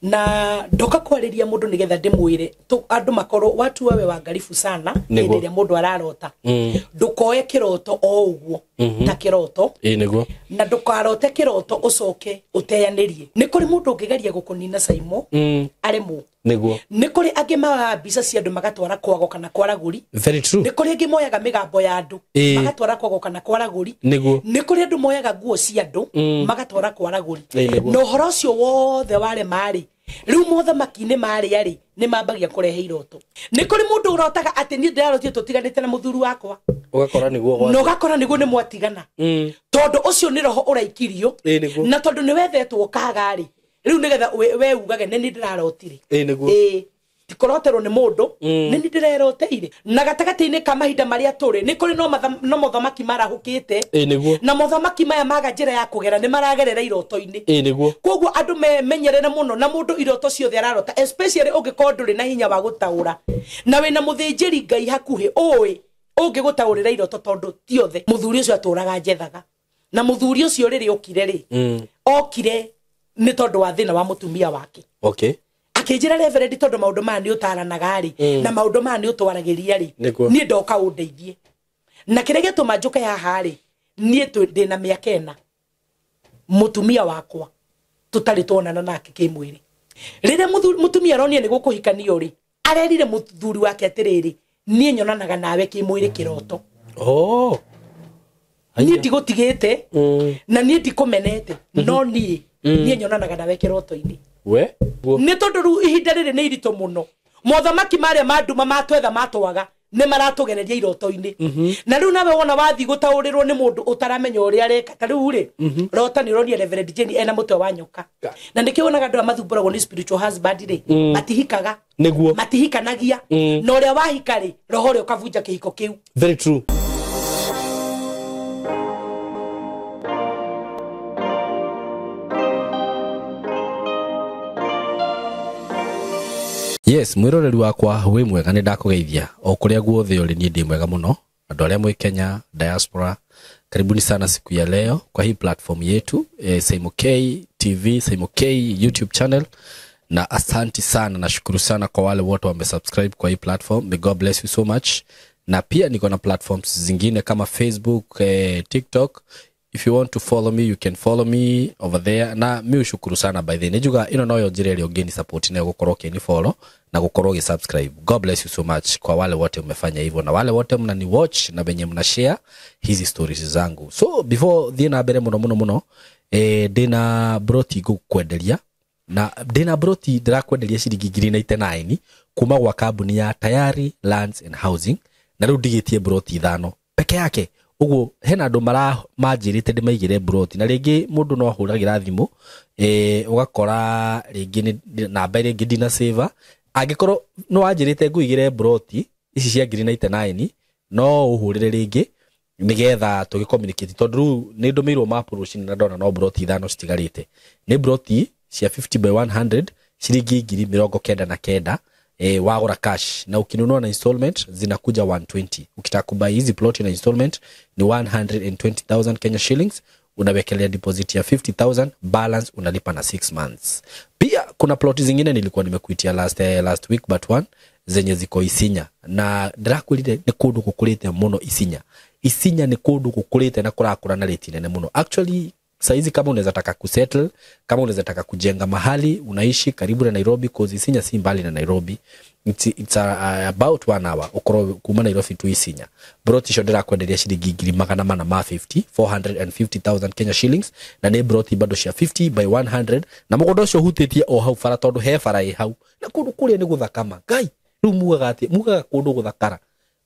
Na ndoka kwarĩria mũndũ nĩgetha ndĩmwĩre andũ makorwo watu wawe wangaribu sana hĩndĩ ĩrĩa mũndũ ararota. Ndũkoe kĩroto o ũguo ta kĩroto. Ĩĩ nĩguo. Na ndũkarote kĩroto ũcoke ũteanĩrie. Nĩ kũrĩ mũndũ ũngĩgeria gũkũnina Saimo aremwo. Nĩguo. Nĩ kũrĩ angĩ moyaga mbica cia andũ magatwara kwago kana kwa ragũri. Very true. Nĩ kũrĩ angĩ moyaga mĩgambo ya andũ magatwara kwago kana kwa ragũri. Nĩguo. Nĩ kũrĩ andũ moyaga nguo cia andũ magatwara kwa ragũri. Nĩguo. Na ũhoro ũcio wothe warema rĩ, rĩu mothamaki-inĩ marĩa rĩ, nĩ mambagia kũrehe iroto. Nĩ kũrĩ mũndũ ũrotaga atĩ niĩ ndĩrarotire tũtiganĩte na mũthuri wakwa. Ũgakora nĩguo Na ũgakora nĩguo nĩ mwatigana. Tondũ ũcio nĩ roho ũraikirio. Ĩĩ nĩguo. Na tondũ nĩ wethetwo ũkaga rĩ, rĩu nĩgetha we ugage nĩ niĩ ndĩrarotire. Ĩĩ nĩguo. Ĩĩ. Tikũroterwo nĩ mũndũ, nĩ niĩ ndĩreroteire. Na gatagatĩ-inĩ ka mahinda marĩa tũrĩ, nĩ kũrĩ no mothamaki marahũkĩte. Ĩĩ nĩguo. Na mothamaki maya maga njĩra ya kũgera nĩ maragerera iroto-inĩ. Ĩĩ nĩguo. Koguo andũ memenyerere mũno na mũndũ iroto ciothe ararota, especially ũngĩkorwo ndũrĩ na hinya wa gũtaũra. Na wĩna mũthĩnjĩri Ngai hakuhĩ ũĩ ũngĩgũtaũrĩra iroto tondũ ti othe. Mũthuri ũcio atũraga njethaga. Na mũthuri ũcio rĩrĩa okire rĩ, okire nĩ tondũ wa thĩna wa mũtumia wake. Okay. Akĩnjĩra Reverend tondũ maũndũ maya nĩ ũtaranaga rĩ, na maũndũ maya nĩ ũtwaragĩria rĩ, niĩ ndoka ũndeithie. Na kĩrĩa gĩatũma njũke haha rĩ, niĩ ndĩna mĩaka 4 mũtumia wakwa tũtarĩ tuonana nake kĩmwĩrĩ. Rĩrĩa mũtumia aronire nĩ gũkũhikanio rĩ, arerire mũthuri wake atĩrĩrĩ, niĩ nyonanaga nawe kĩmwĩrĩ kĩroto. Oh. Niĩ ndigũtigĩte, na niĩ ndikũmenete, no niĩ nyonanaga nawe kĩroto-inĩ. We? Nĩ tondũ rĩu ihinda rĩrĩ nĩ iritũ mũno. Mothamaki marĩa ma nduma matwetha matwaga nĩ maratũgereria iroto-inĩ. Na rĩu nawe wona wathiĩ gũtaũrĩrwo nĩ mũndũ ũtaramenya ũrĩa areka. Ta rĩu rĩ, rota nĩ ũronire Reverend Jane ena mũtwe wa nyoka. Na nĩkĩo wonaga andũ aya mathumbũragwo nĩ spiritual husband rĩ, matihikaga. Nĩguo. Matihikanagia. Na ũrĩa wahika rĩ, roho ũrĩa ũkabunja kĩhiko kĩu. Very true. Yes, mwiroreri wakwa wĩ mwega nĩ ndakũgeithia o kũrĩa guothe ũrĩ, niĩ ndĩ mwega mũno. Andũ arĩa mwĩ Kenya diaspora, karibuni sana siku ya leo kwa hii platform yetu Saimo K TV, Saimo K YouTube channel. Na asanti sana, nashukuru sana kwa wale wote wamesubscribe kwa hii platform. May God bless you so much. Na pia niko na platforms zingine kama Facebook, TikTok. If you want to follow me, you can follow me over there. Na mi ushukuru sana by the way. Nijuga ino noyo njira ĩrĩa ũngĩni support nayo gũkorwo ũkĩni follow na gũkorwo ũgĩ subscribe. God bless you so much kwa wale wote mmefanya hivyo na wale wote mnani watch na wenye mna share hizi stories zangu. So before thiĩ na mbere mũno mũno mũno, ndĩna broti ngũkwenderia. Na ndĩna broti ndĩrakwenderia ciringi ngiri 99 kuma gwa kambuni ya Tayari Lands and Housing. Na rĩu ndigĩtie broti 5 peke yake. Ũguo hena andũ manjĩrĩte ndĩmaigĩre broti na rĩngĩ mũndũ no ahũragĩra thimũ, ũgakora rĩngĩ nĩ namba ĩrĩa ĩngĩ ndina save. Angĩkorwo nĩ wanjĩrĩte ngũigĩre broti ici cia ngiri 99, no ũhũrĩre rĩngĩ nĩgetha tũgĩ communicate, tondũ rĩu nĩ ndũmĩirwo map rũcinĩ na ndona no broti 5 citigarĩte. Nĩ broti cia 50 by 100 ciringi ngiri mĩrongo kenda na kenda. Wagura cash na ukinunua na installment zinakuja 120. Ukitaka kubuy hizi plot na installment ni 120,000 Kenya shillings, unawekelea deposit ya 50,000, balance unalipa na 6 months. Pia kuna plot zingine nilikuwa nimekuitia last week but one zenye ziko Isinya, na ndĩrakwĩrire nĩ kũndũ gũkũrĩte mũno Isinya. Isinya nĩ kũndũ gũkũrĩte na kũrakũra na rate nene mũno. Actually saizi kama unaweza taka kusettle, kama unaweza taka kujenga mahali unaishi karibu na Nairobi, cause Isinya si mbali na Nairobi. It's about 1 hour ukorwo kuma Nairobi tu Isinya. Broti icio ndĩrakwenderia ciringi ngiri magana mana ma 50, 450,000 Kenya shillings, na nĩ broti bado cia 50 by 100, na mũgũnda ũcio ũhutĩtie o hau bara tondũ he bara ĩ hau. Na kũndũ kũrĩa nĩ gũthaka ma. Ngai, rĩu mugaga atĩ, mugaga kũndũ gũthakara.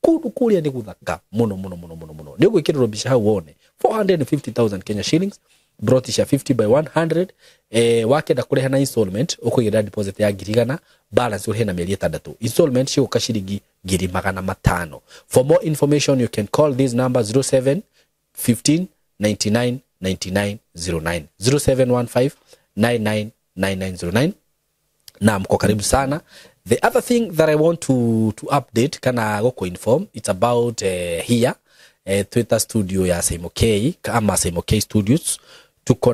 Kũndũ kũrĩa nĩ gũthaka mũno mũno mũno mũno mũno. Nĩ ũgwĩkĩrĩrwo mbica hau wone. 450,000 Kenya shillings, broti cia 50 by 100, wakenda kũrĩha na installment ũkũigĩrĩra deposit ya ngiri igana, balance ũrĩhe na mĩeri 6. Installment cigũka ciringi ngiri magana matano. For more information you can call this number 07 15 99 99 09, 0715 99 9909. Na mko karibu sana. The other thing that I want to update kana gũkũ inform, it's about here Twitter studio ya Saimo K ama Saimo K Studios. Tuko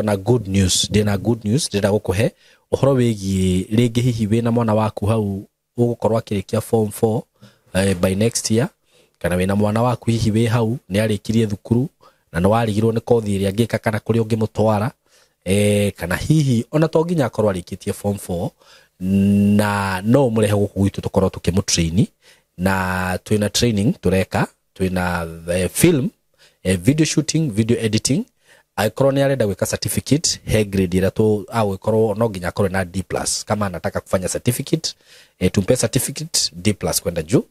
na good news. Ndĩna good news ndĩrenda gũkũhe Ũhoro wĩgiĩ rĩngĩ hihi wĩna mwana waku hau ũgũkorwo akĩrĩkia form 4 by next year, kana wĩna mwana waku hihi wĩ hau nĩ arĩkirie thukuru na nĩ warigirwo nĩ kothi ĩrĩa angĩka kana kũrĩa ũngĩmũtwara, kana hihi ona to nginya akorwo arĩkĩtie form 4 na no ũmũrehe gũkũ gwitũ tũkorwo tũkĩmũtrain. Na twĩna training tũreka, twĩna film, video shooting, video editing. Angĩkorwo nĩ arenda gwĩka certificate, he grade ĩrĩa tu agũgĩkorwo no nginya akorwo na D plus. Kama anataka kufanya certificate, tumpe certificate D plus kwenda juu.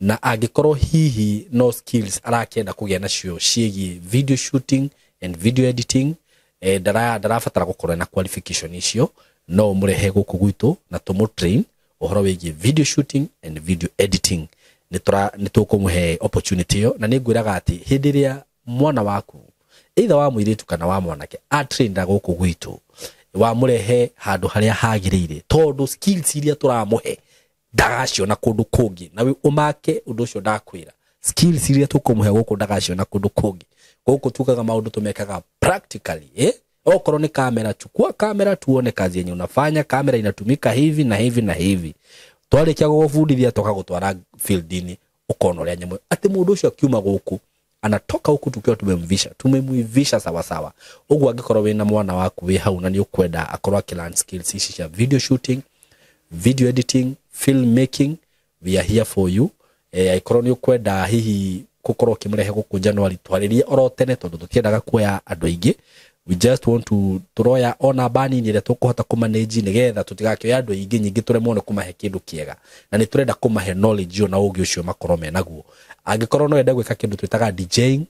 Na angĩkorwo hihi no skills arakĩenda kũgĩa nacio ciĩgiĩ video shooting and video editing, ndarabatara gũkorwo na qualification icio, no ũmũrehe gũkũ gwitũ na tũmũtrain ũhoro wĩgiĩ video shooting and video editing. Nĩ tũkũmũhe opportunity ĩyo. Na nĩ ngwĩraga atĩ hĩndĩ ĩrĩa mwana waku either wa mũirĩtu kana wa mwanake atrainda gũkũ gwitũ, wamũrehe handũ harĩa hagĩrĩire, tondũ skills iria tũramũhe ndagaciona kũndũ kũngĩ. Na ũmake ũndũ ũcio ndakwĩra, skills iria tũkũmũhe gũkũ ndagaciona kũndũ kũngĩ. Gũkũ tugaga maũndũ tũmekaga practically. Okorwo nĩ kamera, chukua kamera tuone kazi yenye unafanya, kamera inatumika hivi na hivi na hivi. Twarĩkia gũgũbundithia tũkagũtwara field-inĩ ũkona ũrĩa nyamũ atĩ mũndũ ũcio akiuma gũkũ anatoka huku tukiwa tumemvisha, tumemuivisha sawa sawa. Ũguo angĩkorwo wĩna mwana waku wĩ hau na nĩ ũkwenda akorwo akĩlearn skills ici cia video shooting, video editing, film making, we are here for you. Angĩkorwo nĩ ũkwenda hihi gũkorwo ũkĩmũrehe gũkũ January, twarĩrie oro tene tondũ tũtiendaga kuoya andũ aingĩ. We just want to turoya ona bani ĩrĩa tũkũhota kũmanage nĩgetha tũtigakĩoya andũ aingĩ nyingĩ tũremwo nĩ kũmahe kĩndũ kĩega, na nĩ tũrenda kũmahe knowledge ĩyo na ũgĩ ũcio makorwo menaguo. Angĩkorwo no ende gwĩka kĩndũ twĩtaga DJing,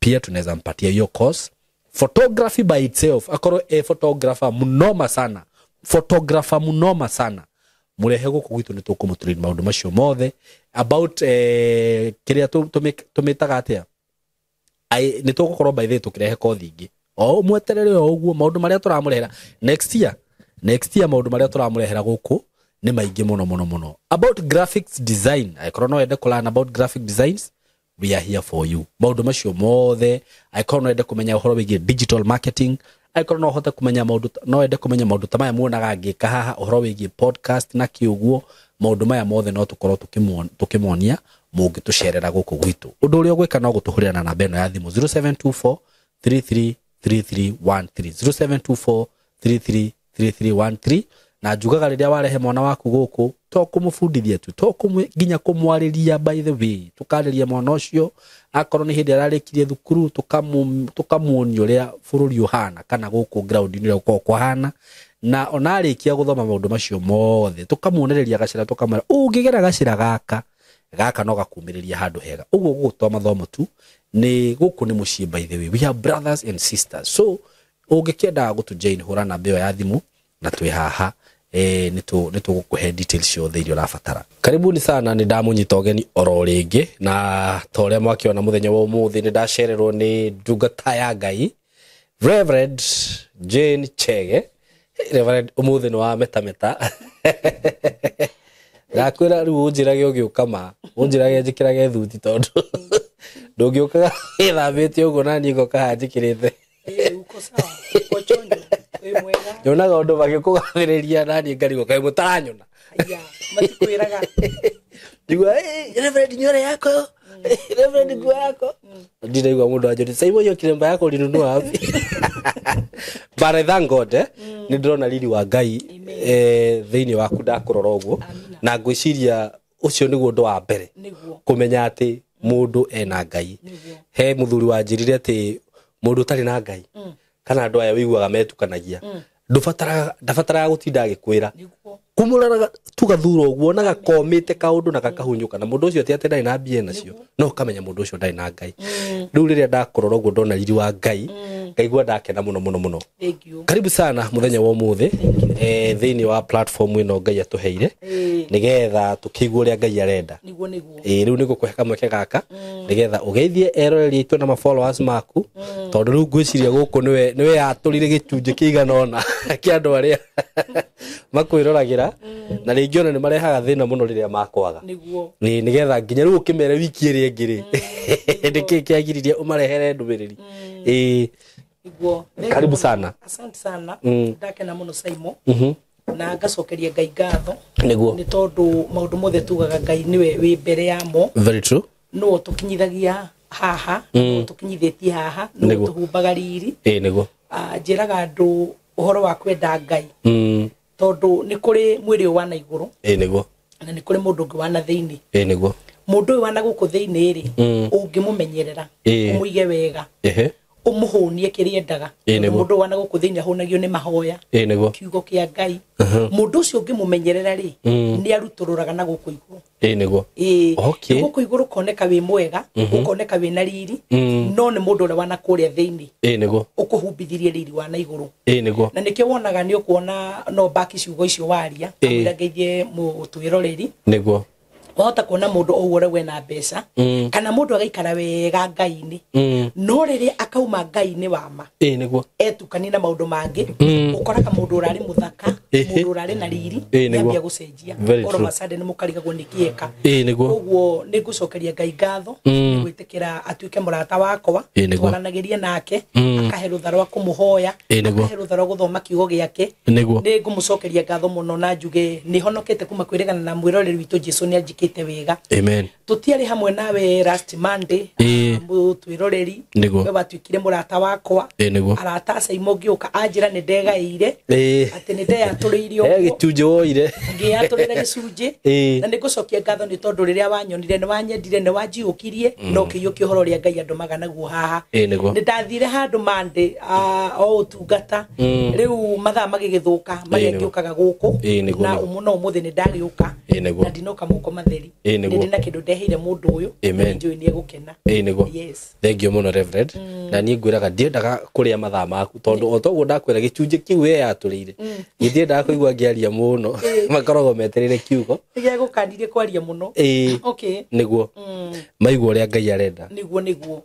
pia tunaweza mpatia hiyo course. Photography by itself, akorwo e photographer mnoma sana, photographer mnoma sana, murehe gũkũ gwitũ nĩ tũkũmũtrain maũndũ macio mothe about kĩrĩa tũmĩtaga atĩa, nĩ tũgũkorwo by the way tũkĩrehe kothi ingĩ o mweterere o ũguo. Maũndũ marĩa tũramũrehera next year, next year maũndũ marĩa tũramũrehera gũkũ nĩ maingĩ mũno mũno mũno. About graphics design, angĩkorwo no wende kũ learn about graphic designs, we are here for you. Maũndũ macio mothe, angĩkorwo no wende kũmenya ũhoro wĩgiĩ digital marketing, angĩkorwo no ũhote kũmenya maũndũ, no wende kũmenya maũndũ ta maya muonaga ngĩka haha, ũhoro wĩgiĩ podcast na kĩũguo, maũndũ maya mothe no tũkorwo tũkĩmonia mũngĩtũcerera gũkũ gwitũ. Ũndũ ũrĩa ũgwĩka no gũtũhũrĩra na namba ĩno ya thimũ 0724 33 3313, 0724 33 3313. Na njugaga rĩrĩa warehe mwana waku gũkũ, to kũmũbundithia tu, to nginya kũmwarĩria. By the way, tũkarĩria mwana ũcio akorwo nĩ hĩndĩ ararĩkirie thukuru, tũkamuonia ũrĩa bũrũri ũhana kana gũkũ ground-inĩ ũrĩa gũkoragwo kũhana. Na ona arĩkia gũthoma maũndũ macio mothe, tũkamuonereria gacĩra, tũkamwĩra ũngĩgera gacĩra gaka gaka no gakumĩrĩria handũ hega. Ũguo gũkũ to mathomo tu, nĩ gũkũ nĩ mũciĩ. By the way, we are brothers and sisters. So ũngĩkĩenda gũtũ join, hũra namba ĩyo ya thimũ na twĩ haha, nĩ tũgũkũhe details ciothe iria ũrabatara. Karibuni sana, nĩ ndamũnyita ũgeni oro rĩngĩ, na ta ũrĩa mwakĩona mũthenya wa ũmũthĩ nĩ ndacererwo nĩ ndungata ya Ngai, Reverend Jane Chege. Reverend, ũmũthĩ nĩ wa metameta. Ndakwĩra rĩu ũnjĩrage ũgĩũka ma ũnjĩrage njĩkĩrage thuti, tondũ ndũngĩũkaga wĩthambĩte ũguo na niĩ ngoka haha njĩkĩrĩte. Uko sawa, uko chonjo, wĩ mwega. Nyonaga ũndũ magĩkũgathĩrĩria na niĩ ngarigwo kaĩ mũtaranyona. Aya, matikwĩraga. Ndigua, "Reverend, nywele yako, Reverend, nguo yako." Ndiraigua mũndũ anjũria, "Sasa hiyo kilemba yako ulinunua wapi?" But I thank God, nĩ ndĩrona riri wa Ngai thĩinĩ waku ndakũrora ũguo. Amina. Na ngwĩciria ũcio nĩguo ũndũ wa mbere kũmenya atĩ mũndũ ena Ngai. He mũthuri wanjĩrire atĩ mũndũ ũtarĩ na Ngai kana andũ aya wĩiguaga metukanagia, ndũbataraga, ndabataraga gũtinda agĩkwĩra, kũmũroraga tu gathura ũguo na gakomĩte kaũndũ na gakahunyũka, na mũndũ ũcio ti atĩ ndarĩ na mbia nacio, no ũkamenya mũndũ ũcio ndarĩ na Ngai. Rĩu rĩrĩa ndakũrora ũguo ndona riri wa Ngai, ngaigua ndakena mũno mũno mũno. Thank you. Karibu sana mũthenya wa ũmũthĩ thĩinĩ wa platform ĩno Ngai atũheire nĩgetha tũkĩigue ũrĩa Ngai arenda. Nĩguo nĩguo. Rĩu nĩ ngũkũhe kamweke gaka nĩgetha ũgeithie eroreri aitũ na ma followers maku, tondũ rĩu ngwĩciria gũkũ nĩwe yatũrire gĩcunjĩ kĩigana ũna kĩa andũ arĩa makwĩroragĩra, na rĩngĩ ona nĩ marehaga thĩna mũno rĩrĩa makwaga. Nĩ nĩgetha nginya rĩu ũkĩmere wiki ĩrĩa ĩngĩ rĩ, nĩkĩĩ kĩagiririe ũmarehere ndũmĩrĩri? Nĩguo. Karibu sana. Asante sana. Ndakena mũno, Saimo. Na ngacokeria Ngai ngatho. Nĩguo. Nĩ tondũ maũndũ mothe tugaga Ngai nĩwe wĩ mbere yamo. Very true. Nĩwe ũtũkinyithagia haha, nĩwe ũtũkinyithĩtie haha, nĩwe Nĩguo. ũtũhumbaga riri. Ĩĩ nĩguo. Njĩraga andũ ũhoro wa kwenda Ngai. Tondũ nĩ kũrĩ mwĩrĩ ũyũ wa na igũrũ. Ĩĩ nĩguo. Na nĩ kũrĩ mũndũ ũngĩ wa na thĩinĩ. Ĩĩ nĩguo. Mũndũ ũyũ wa na gũkũ thĩinĩ rĩ, ũngĩmũmenyerera, ũmũige wega, ũmũhũnie kĩrĩa endaga. Ĩĩ nĩguo. Mũndũ wa na gũkũ thĩinĩ ahũnagio nĩ mahoya. Ĩĩ nĩguo. Kiugo kĩa Ngai. Mũndũ ũcio ũngĩmũmenyerera rĩ, nĩ arutũrũraga na gũkũ igũrũ. Ĩĩ nĩguo. Ĩĩ. Okay. Gũkũ igũrũ ũkoneka wĩ mwega, ũkoneka wĩ na riri, no nĩ mũndũ ũrĩa wa na kũrĩa thĩinĩ Ĩĩ nĩguo. ũkũhumbithirie riri wa na igũrũ. Ĩĩ nĩguo. Na nĩkĩo wonaga nĩ ũkuona no mbaki ciugo icio waria, Ĩĩ. kamũira ngeithie mũtwĩroreri. Nĩguo. Wahota kuona mũndũ o ũguo ũrĩa wena mbeca, kana mũndũ agaikara wega Ngai-inĩ, no rĩrĩa akauma Ngai-inĩ wa ma, Ĩĩ nĩguo. etukania na maũndũ mangĩ, ũkoraga mũndũ ũrarĩ mũthaka, mũndũ ũrarĩ na riri, Ĩĩ nĩguo. nĩambia gũcenjia. Very All true. of a sudden mũkarigagwo nĩ kĩeka. Ĩĩ nĩguo. Koguo nĩ ngũcokeria Ngai ngatho, nĩ gwĩtĩkĩra atuĩke mũrata wakwa, Ĩĩ nĩguo. twaranagĩrie nake, akahe rũtha rwa kũmũhoya, Ĩĩ nĩguo. akahe rũtha rwa gũthoma kiugo gĩake. Nĩguo. Nĩ ngũmũcokeria ngatho mũno na njuge nĩ honokete kuma kwĩregana na mwĩroreri witũ Jesũ nĩ anjĩkĩte wega. Amen. Tũtiarĩ hamwe nawe last Monday, Ĩĩ. mũtwĩroreri. Nĩguo. We watuĩkire mũrata wakwa. Ĩĩ nĩguo. Arata a Saimo ngĩũka anjĩra nĩ ndegaĩire, Ĩĩ. atĩ nĩ ndeyatũrĩire He ũguo. gĩcunjĩ woire. Ngĩyatũrĩra gĩcunjĩ. Ĩĩ. Na nĩ ngũcokia ngatho nĩ tondũ rĩrĩa wanyonire nĩ wanyendire, nĩ wanjiyũkirie, na ũkĩiyũkia ũhoro ũrĩa Ngai andũmaga naguo haha. Ĩĩ nĩguo. Nĩ ndathire handũ Monday, o ũtungata. Rĩu mathaa magĩgĩthũka, marĩa Ĩĩ nĩguo. ngĩũkaga gũkũ. Ĩĩ nĩguo, Na nĩguo. no ũmũthĩ nĩ ndagĩũka. Ĩĩ nĩguo. Na ndinoka moko matheri. Ĩĩ nĩguo. Nĩ ndĩ na kĩndũ ndeheire mũndũ ũyũ. Amen. Na nĩ njũĩ nĩ egũkena. Ĩĩ nĩguo. Yes. Thank you mũno Reverend. Na niĩ ngwĩraga ndiendaga kũrĩa mathaa maku tondũ o toguo ndakwĩra gĩcunjĩ kĩu weyatũrĩire, gĩtiendaga kũigua ngĩaria mũno, makoragwo metereire kiugo. Nĩgĩagũkanirie kwaria mũno. Ĩĩ. Okay. Nĩguo. Maigua ũrĩa Ngai arenda. Nĩguo nĩguo.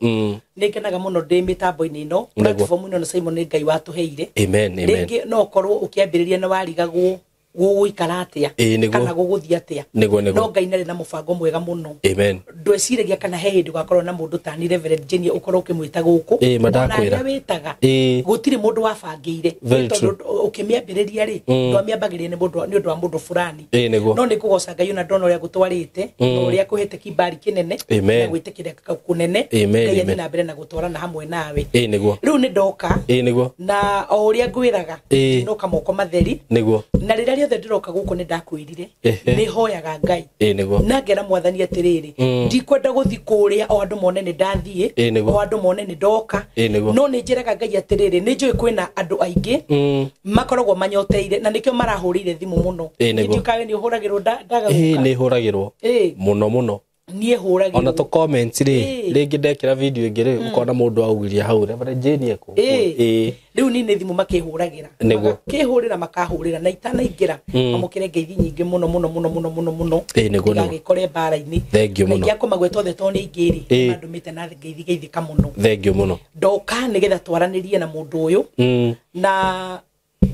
Nĩ ngenaga mũno ndĩ mĩtambo-inĩ ĩno. Nĩguo. Platform ĩno na Simon nĩ Ngai watũheire. Amen, amen. Rĩngĩ no ũkorwo ũkĩambĩrĩria nĩ warigagwo gũgũikara atĩa, Ĩĩ nĩguo. kana gũgũthiĩ atĩa. Nĩguo, nĩguo. No Ngai nĩarĩ na mũbango mwega mũno. Amen. Ndweciragia kana he hĩndĩ ũgakorwo na mũndũ tani Reverend Jane ũkorwo ũkĩmwĩta gũkũ. Ĩĩ, ma ndakwĩra. Ona arĩa wĩtaga. Ĩĩ. Gũtirĩ mũndũ wabangĩire. Very Tondũ true. ũkĩmĩambĩrĩria rĩ, ndwamĩambagĩrĩria nĩ mũndũ nĩ ũndũ wa mũndũ fulani. Ĩĩ nĩguo. No nĩ ngũgoca Ngai ona ndona ũrĩa gũtwarĩte, na ũrĩa akũhete kibali kĩnene, Amen. na gwĩtĩkĩra kũnene. Amen, Ngai athiĩ amen. na mbere na gũtwarana hamwe nawe. Ĩĩ nĩguo. Rĩu nĩ ndoka. Ĩĩ nĩguo. Na o ũrĩa ngwĩraga, Ĩĩ. ndinoka moko matheri. Nĩguo. Na rĩrĩa rĩothe ndĩroka gũkũ nĩ ndakwĩrire, Ehe. nĩ hoyaga Ngai. Ĩĩ nĩguo. Na ngera mwathani atĩrĩrĩ, ndikwenda gũthiĩ kũrĩa o andũ mone nĩ ndathiĩ, Ĩĩ nĩguo. o andũ mone nĩ ndoka. Ĩĩ nĩguo. No nĩ njĩraga Ngai atĩrĩrĩ, nĩ njũĩ kwĩna andũ aingĩ makoragwo manyoteire na nĩkĩo marahũrĩire thimũ mũno. Ĩĩ nĩguo. Nĩ ndiũĩ nĩ ũhũragĩrwo ndaga Ĩĩ gũka. nĩ hũragĩrwo. Ĩĩ. Mũno mũno. Niĩ hũragĩrwo. Ona tũ comments rĩ, Ĩĩ. rĩngĩ ndekĩra video ĩngĩ rĩ, ũkona mũndũ augirie hau Reverend Jane ekũ. Ĩĩ. Ĩĩ. Rĩu niĩ nĩ thimũ makĩhũragĩra. Nĩguo. Makĩhũrĩra makahũrĩra na itanaingĩra mamũkĩre ngeithi nyingĩ mũno mũno mũno mũno mũno mũno. Ĩĩ nĩguo, nĩguo. Ndigagĩkore mbara-inĩ. Thank you mũno. Na ingĩakũmagweta othe tondũ nĩ aingĩ rĩ, Ĩĩ. mandũmĩte na ngeithi geithĩka mũno. Thank you mũno. Ndoka nĩgetha twaranĩrie na mũndũ ũyũ. Na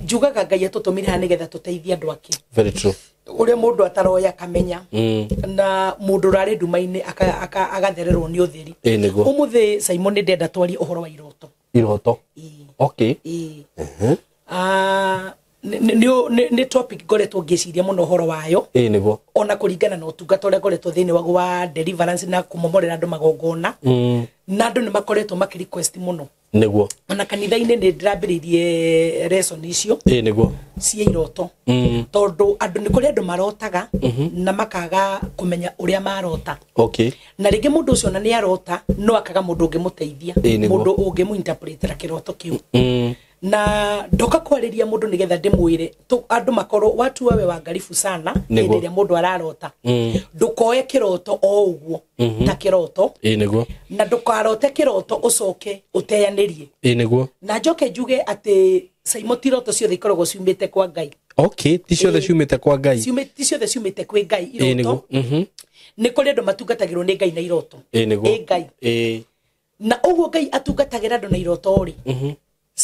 njugaga Ngai atũtũmire haha nĩgetha tũteithie andũ ake. Very true. Ũrĩa mũndũ ataroya akamenya. Na mũndũ ũrarĩ nduma-inĩ agathererwo nĩ ũtheri. Ĩĩ nĩguo. Ũmũthĩ Simon nĩ ndenda twarie ũhoro wa iroto. Iroto. Ĩĩ. Okay. Ĩĩ. Nĩ topic ngoretwo ngĩciria mũno ũhoro wayo. Ĩĩ nĩguo. Ona kũringana na ũtungata ũrĩa ngoretwo thĩinĩ waguo wa deliverance na kũmomorera andũ magongona. Na andũ nĩ makoretwo makĩ request mũno. Nĩguo. Ona kanitha-inĩ nĩ ndĩrambĩrĩirie lesson icio. Ĩĩ nĩguo. Cia iroto. Tondũ andũ nĩ kũrĩ andũ marotaga na makaga kũmenya ũrĩa marota. Okay. Na rĩngĩ mũndũ ũcio ona nĩ arota no akaga mũndũ ũngĩmũteithia, Ĩĩ nĩguo. mũndũ ũngĩmũinterpretera kĩroto kĩu. Na ndoka kwarĩria mũndũ nĩgetha ndĩmwĩre andũ makorwo watu wawe wangaribu sana Nĩguo. hĩndĩ ĩrĩa mũndũ ararota. Ndũkoe kĩroto o ũguo ta kĩroto. Ĩĩ nĩguo. Na ndũkarote kĩroto ũcoke ũteanĩrie. Ĩĩ nĩguo. Na njoke njuge atĩ Saimo ti iroto ciothe ikoragwo ciumĩte kwa Ngai. Okay, ti ciothe ciumĩte kwa Ngai. Ti ciothe ciumĩte kwĩ Ngai Ĩĩ iroto. nĩguo. Nĩ kũrĩ andũ matungatagĩrwo nĩ Ngai na iroto. Ĩĩ nĩguo. Ĩ Ngai. Ĩĩ. Na ũguo Ngai atungatagĩra andũ na iroto rĩ,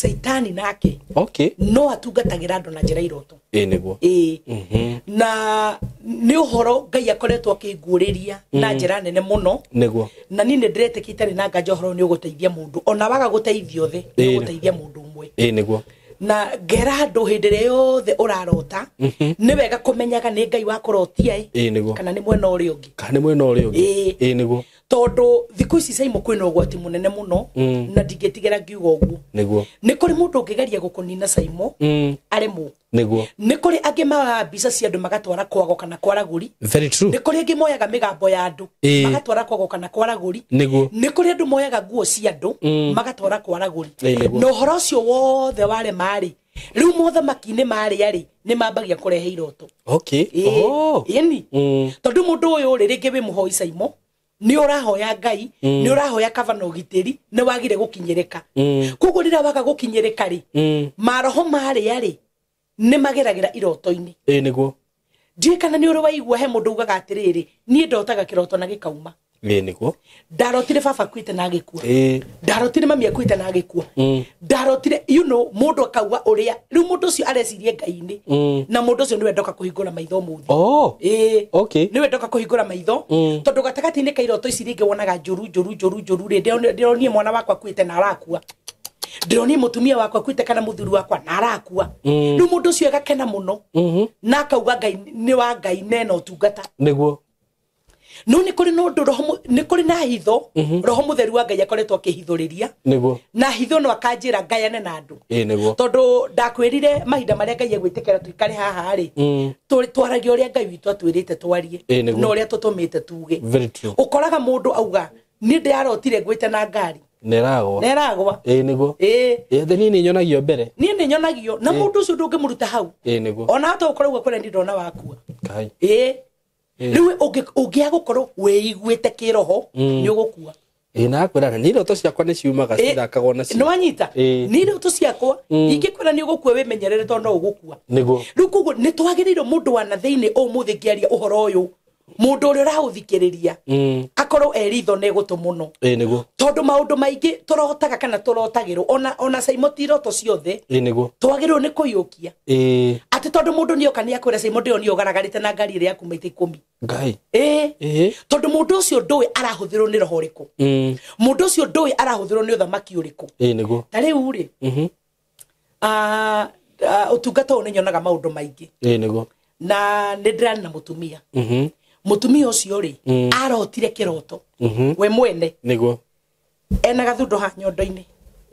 Caitani nake Okay. no atungatagĩra andũ na njĩra iroto. Ĩĩ nĩguo. Ĩĩ. Na nĩ ũhoro Ngai akoretwo akĩnguũrĩria na njĩra nene mũno. Nĩguo. Na niĩ nĩ ndĩretĩkia itarĩ na nganja ũhoro nĩ ũgũteithia mũndũ. Ona waga gũteithia othe, nĩ Ĩĩ. ũgũteithia mũndũ ũmwe. Ĩĩ nĩguo. Na ngera andũ hĩndĩ ĩrĩa yothe ũrarota nĩ wega kũmenyaga nĩ Ngai wa kũrotia ĩ kana nĩ mwena ũrĩa ũngĩ. Kana nĩ mwena ũrĩa ũngĩ. Ĩĩ nĩguo. Tondũ thikũ ici Saimo kwĩna ũgwati mũnene mũno na ndingĩtigĩra ngiuga ũguo. Nĩguo. Nĩ kũrĩ mũndũ ũngĩgeria gũkũnina Saimo aremwo. Nĩguo. Nĩ kũrĩ angĩ moyaga mbica cia andũ magatwara kwago kana kwa ragũri. Very true. Nĩ kũrĩ angĩ moyaga mĩgambo ya andũ magatwara kwago kana kwa ragũri. Nĩguo. Nĩ kũrĩ andũ moyaga nguo cia andũ magatwara kwa ragũri. Nĩguo. Na ũhoro ũcio wothe warema rĩ, rĩu mothamaki-inĩ marĩa rĩ nĩ mambagia kũrehe iroto. Okay. Oh. Ĩni. Tondũ mũndũ ũyũ rĩ rĩngĩ wĩ mũhoi Saimo nĩ ũrahoya Ngai, nĩ ũrahoya kava na ũgitĩri, nĩ wagire gũkinyĩrĩka. Koguo rĩrĩa waga gũkinyĩrĩka rĩ, maroho marĩa rĩ nĩ mageragĩra iroto-inĩ. Ĩĩ nĩguo. Ndiũĩ kana nĩ ũrĩ waigua he mũndũ ugaga atĩrĩrĩ, niĩ ndotaga kĩroto na gĩkauma. Ĩĩ nĩguo. Ndarotire baba akuĩte na agĩkua. Ĩĩ. Ndarotire mami akuĩte na agĩkua. Ndarotire you know mũndũ akauga ũrĩa rĩu mũndũ ũcio arecirie Ngai-inĩ. Na mũndũ ũcio nĩwe ndoka kũhingũra maitho mũthĩ. Oh. Ĩĩ. Okay. Nĩwe ndoka kũhingũra maitho tondũ gatagatĩ-inĩ ka iroto ici rĩngĩ wonaga njũru njũru njũru njũru rĩ, ndĩronie mwana wakwa akuĩte na arakua. Ndĩronie mũtumia wakwa akuĩte kana mũthuri wakwa na arakua. Rĩu mũndũ ũcio agakena mũno na akauga Ngai nĩ wa Ngai nena ũtungata. Nĩguo. No nĩ kũrĩ na ũndũ roho nĩ kũrĩ na hitho roho mũtheru wa Ngai akoretwo akĩhithũrĩria. Nĩguo. Na hitho no akanjĩra ngayane na andũ. Ĩĩ nĩguo. Tondũ ndakwĩrire mahinda marĩa Ngai egwĩtĩkĩra tũikare haha rĩ, twaragia ũrĩa Ngai witũ atwĩrĩte twarie na ũrĩa tũtũmĩte tuge. Very true. Ũkoraga mũndũ auga niĩ ndĩrarotire ngwĩte na ngari. Neragwa. Neragwa. Ĩĩ nĩguo. Ĩĩ. Ĩĩ niĩ nĩ nyonagio mbere. Niĩ nĩ nyonagio na mũndũ ũcio ndũngĩmũruta hau. Ĩĩ nĩguo. Ona hata ũkorwo ũguo kũrĩa ndona wakua. Kai. Ĩĩ. Rĩu ũngĩaga gũkorwo wĩiguĩte kĩroho nĩ ũgũkua. Ĩĩ na kwĩra nĩ iroto ciakwa nĩ ciumaga cithakagwo nacio. Nĩ wanyita? Nĩ iroto ciakwa ingĩkwĩra nĩ ũgũkua wĩmenyerere tondũ no ũgũkua. Nĩguo. Rĩu koguo nĩ twagĩrĩirwo mũndũ wa na thĩinĩ ũmũthĩ ngĩaria ũhoro ũyũ mũndũ ũrĩa ũraũthikĩrĩria akorwo e ritho nĩ gũtũ mũno. Ĩĩ nĩguo. Tondũ maũndũ maingĩ tũrotaga kana tũrotagĩrwo ona Saimo ti iroto ciothe. Ĩĩ nĩguo. Twagĩrĩirwo nĩ kũiyũkia. Ĩĩ. Atĩ tondũ mũndũ nĩoka nĩakwĩra Saimo ndĩronio ũgaragarĩte na ngari ĩrĩa yaku maita 10. Ngai. Ĩĩ. Tondũ mũndũ ũcio ndũĩ arahũthĩrwo nĩ roho ũrĩkũ. Mũndũ ũcio ndũĩ arahũthĩrwo nĩ ũthamaki ũrĩkũ. Ĩĩ nĩguo. Ta rĩu rĩ. Ũtungata ũyũ nĩnyonaga maũndũ maingĩ. Ĩĩ nĩguo. Na nĩ ndĩrarĩ na mũtumia. Mũtumia ũcio rĩ arotire kĩroto we mwene. Nĩguo. Ena gathundo ha nyondo-inĩ.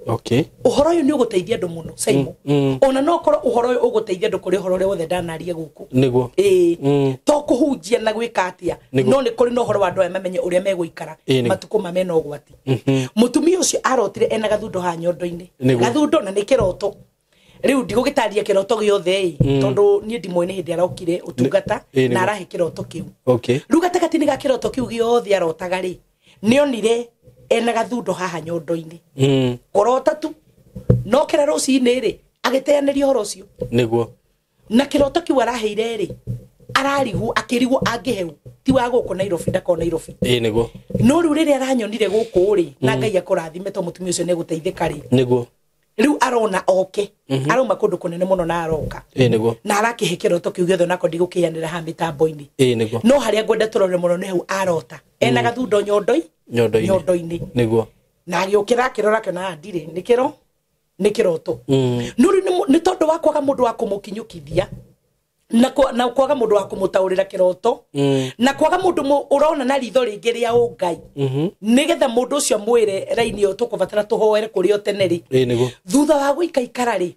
Okay. Ũhoro ũyũ nĩ ũgũteithia andũ mũno Saimo. Ona no korwo ũhoro ũyũ ũgũteithia andũ kũrĩ ũhoro ũrĩa wothe ndanaria gũkũ. Nĩguo. Ĩĩ. To kũhunjia na gwĩka atĩa no nĩ kũrĩ na ũhoro wa andũ aya mamenye ũrĩa megũikara matukũ ma mena ũgwati. Mũtumia ũcio arotire ena gathundo ha nyondo-inĩ. Gathundo na nĩ kĩroto. Rĩu ndigũgĩtaria kĩroto gĩothe ĩ tondũ niĩ ndimũĩ nĩ hĩndĩ arokire ũtungata na arahe kĩroto kĩu. Okay. Rĩu gatagatĩ-inĩ ga kĩroto kĩu gĩothe arotaga rĩ nĩonire ena gathundo haha nyondo-inĩ. Kũrota tu no kĩra rũcinĩ rĩ agĩteanĩria ũhoro ũcio. Nĩguo. Na kĩroto kĩu araheire rĩ ararigwo akĩrigwo angĩheu ti wa gũkũ Nairobi ndakona Nairobi. Ĩĩ nĩguo. No rĩu rĩrĩa aranyonire gũkũ rĩ na Ngai akũrathime to mũtumia ũcio nĩegũteithĩka rĩ. Nĩguo. Rĩu arona oke arauma kũndũ kũnene mũno na aroka. Ĩĩ nĩguo. Na arakĩhe kĩroto kĩu gĩothe nako ndigũkĩanĩra ha mĩtambo-inĩ. Ĩĩ nĩguo. No harĩa ngwenda tũrore mũno nĩ hau arota ena gathundo nyondo-inĩ. Nĩguo. Na agĩũkĩra akĩrora akĩona ndirĩ nĩ kĩro nĩ kĩroto. No rĩu nĩ tondũ wa kwaga mũndũ wa kũmũkinyũkithia na kwaga mũndũ wa kũmũtaũrĩra kĩroto na kwaga mũndũ ũrona na ritho rĩngĩ rĩa ũngai nĩgetha mũndũ ũcio mwĩre raini ĩyo tũkũbatara tũhoere kũrĩ o tene rĩ. Ĩĩ nĩguo. Thutha wa gũikaikara rĩ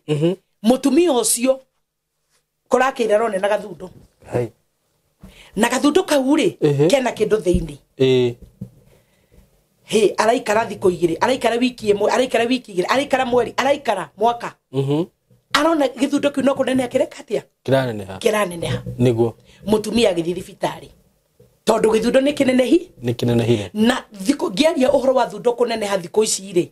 mũtumia ũcio kũrakĩire arone na gathundo. Na gathundo kau rĩ kena kĩndũ thĩinĩ. Ĩĩ. He araikara thikũ igĩrĩ, araikara wiki ĩmwe, araikara wiki igĩrĩ, araikara mweri, araikara mwaka. Arona gĩthundo kĩu no kũneneha kĩreka atĩa? Kĩraneneha. Kĩraneneha. Nĩguo. Mũtumia agĩthiĩ thibitarĩ tondũ gĩthundo nĩ kĩnenehi. Nĩ kĩnenehire. Na thikũ ngĩaria ũhoro wa thundo kũneneha thikũ ici rĩ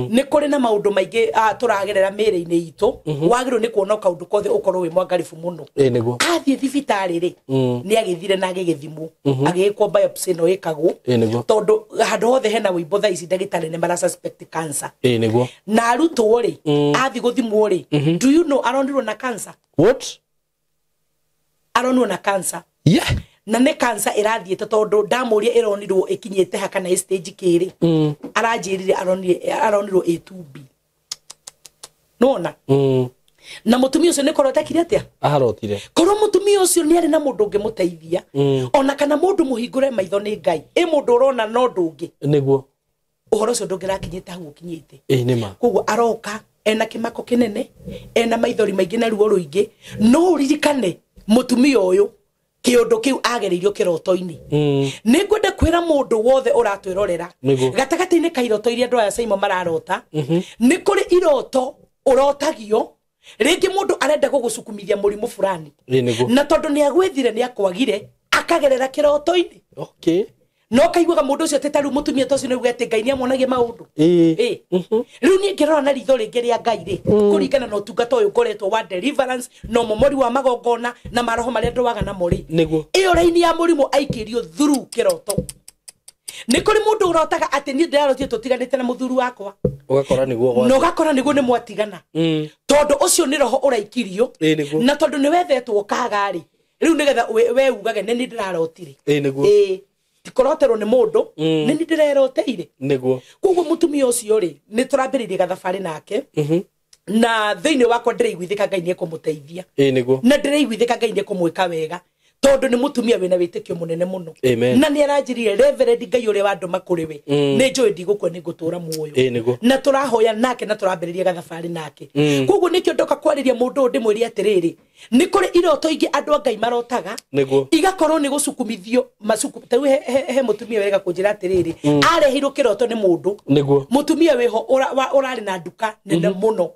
nĩ kũrĩ na maũndũ maingĩ tũragerera mĩĩrĩ-inĩ itũ wagĩrĩirwo nĩ kuona kaũndũ kothe ũkorwo wĩ mwangaribu mũno. Ĩĩ nĩguo. Athiĩ thibitarĩ rĩ nĩ agĩthire na agĩgĩthimwo agĩgĩkwo biopsy ĩno ĩkagwo. Ĩĩ nĩguo. Tondũ handũ hothe hena wĩimbo thaa ici ndagĩtarĩ nĩ mara suspect cancer. Ĩĩ nĩguo. Na arutwo rĩ athiĩ gũthimwo rĩ do you know aronirwo na cancer? What? Aronirwo na cancer. Yeah. Na nĩ cancer ĩrathiĩte tondũ ndamũria ĩronirwo ĩkinyĩte ha kana ĩ stage kĩrĩ. Aranjĩrire aronirwo ĩ 2B. Nona? Na mutumia ucio ni korwo atekire atia? Arotire. Korwo mutumia ucio ni ari na mundu ungimuteithia ona kana mundu muhingure maitho ni Ngai, i mundu urona no ndungi. Niguo. Uhoro ucio ndungirakinyite hau ukinyite. Ĩ nĩ ma. Koguo aroka ena kimako kinene, ena maithori maingi na ruo ruingi, no uririkane mutumia uyu kiundu kiu agereirio kiroto-ini. Ni ngwenda kwira mundu wothe uratwirorera gatagati-ini ka iroto iria andu aya Saimo mararota, ni kuri iroto urotagio ringi mundu arenda gugucukumithia murimu fulani, na tondu ni agwithire ni akwagire akagerera kiroto-ini. Okay. No kaiguaga mundu ucio ati taru mutumia tocio ni uge ati Ngai ni amuonagia maundu. Riu ni ngirora na ritho ringi ria Ngai ri kuringana na utungata uyu ngoretwo wa deliverance na momori wa magongona na maroho maria ndwaga namo ri. Iyo raini ya murimu aikirio through kiroto. Ni kuri mundu urotaga ati ni ndirarotire tutiganite na muthuri wakwa, ugakora niguo no ugakora niguo ni mwatigana, tondu ucio ni roho uraikirio, na tondu ni wethetwo kaga ri riu nigetha we ugage ni ndirarotire. Tikoroterwo ni mundu ni ndireroteire. Niguo. Koguo mutumia ucio ri ni turambiririe gathabari nake, na thiini wakwa ndireiguithika Ngai ni ekumuteithia. Niguo. Na ndireiguithika Ngai ni ekumwika wega, tondu ni mutumia wina witikio munene muno. Na ni aranjirire Reverend Ngai uria wanduma kuri we ni njui ndigukua ni ngutura muoyo. Na turahoya nake na turambiriria gathabari nake. Koguo nikio ndoka kwariria mundu uyu ndimwire atiriri, ni kuri iroto ingi andu a Ngai marotaga igakorwo ni gucukumithio macuku. Tau he mutumia wega kunjira atiriri, arehirwo kiroto ni mundu. Mutumia wiho urari na nduka nene muno,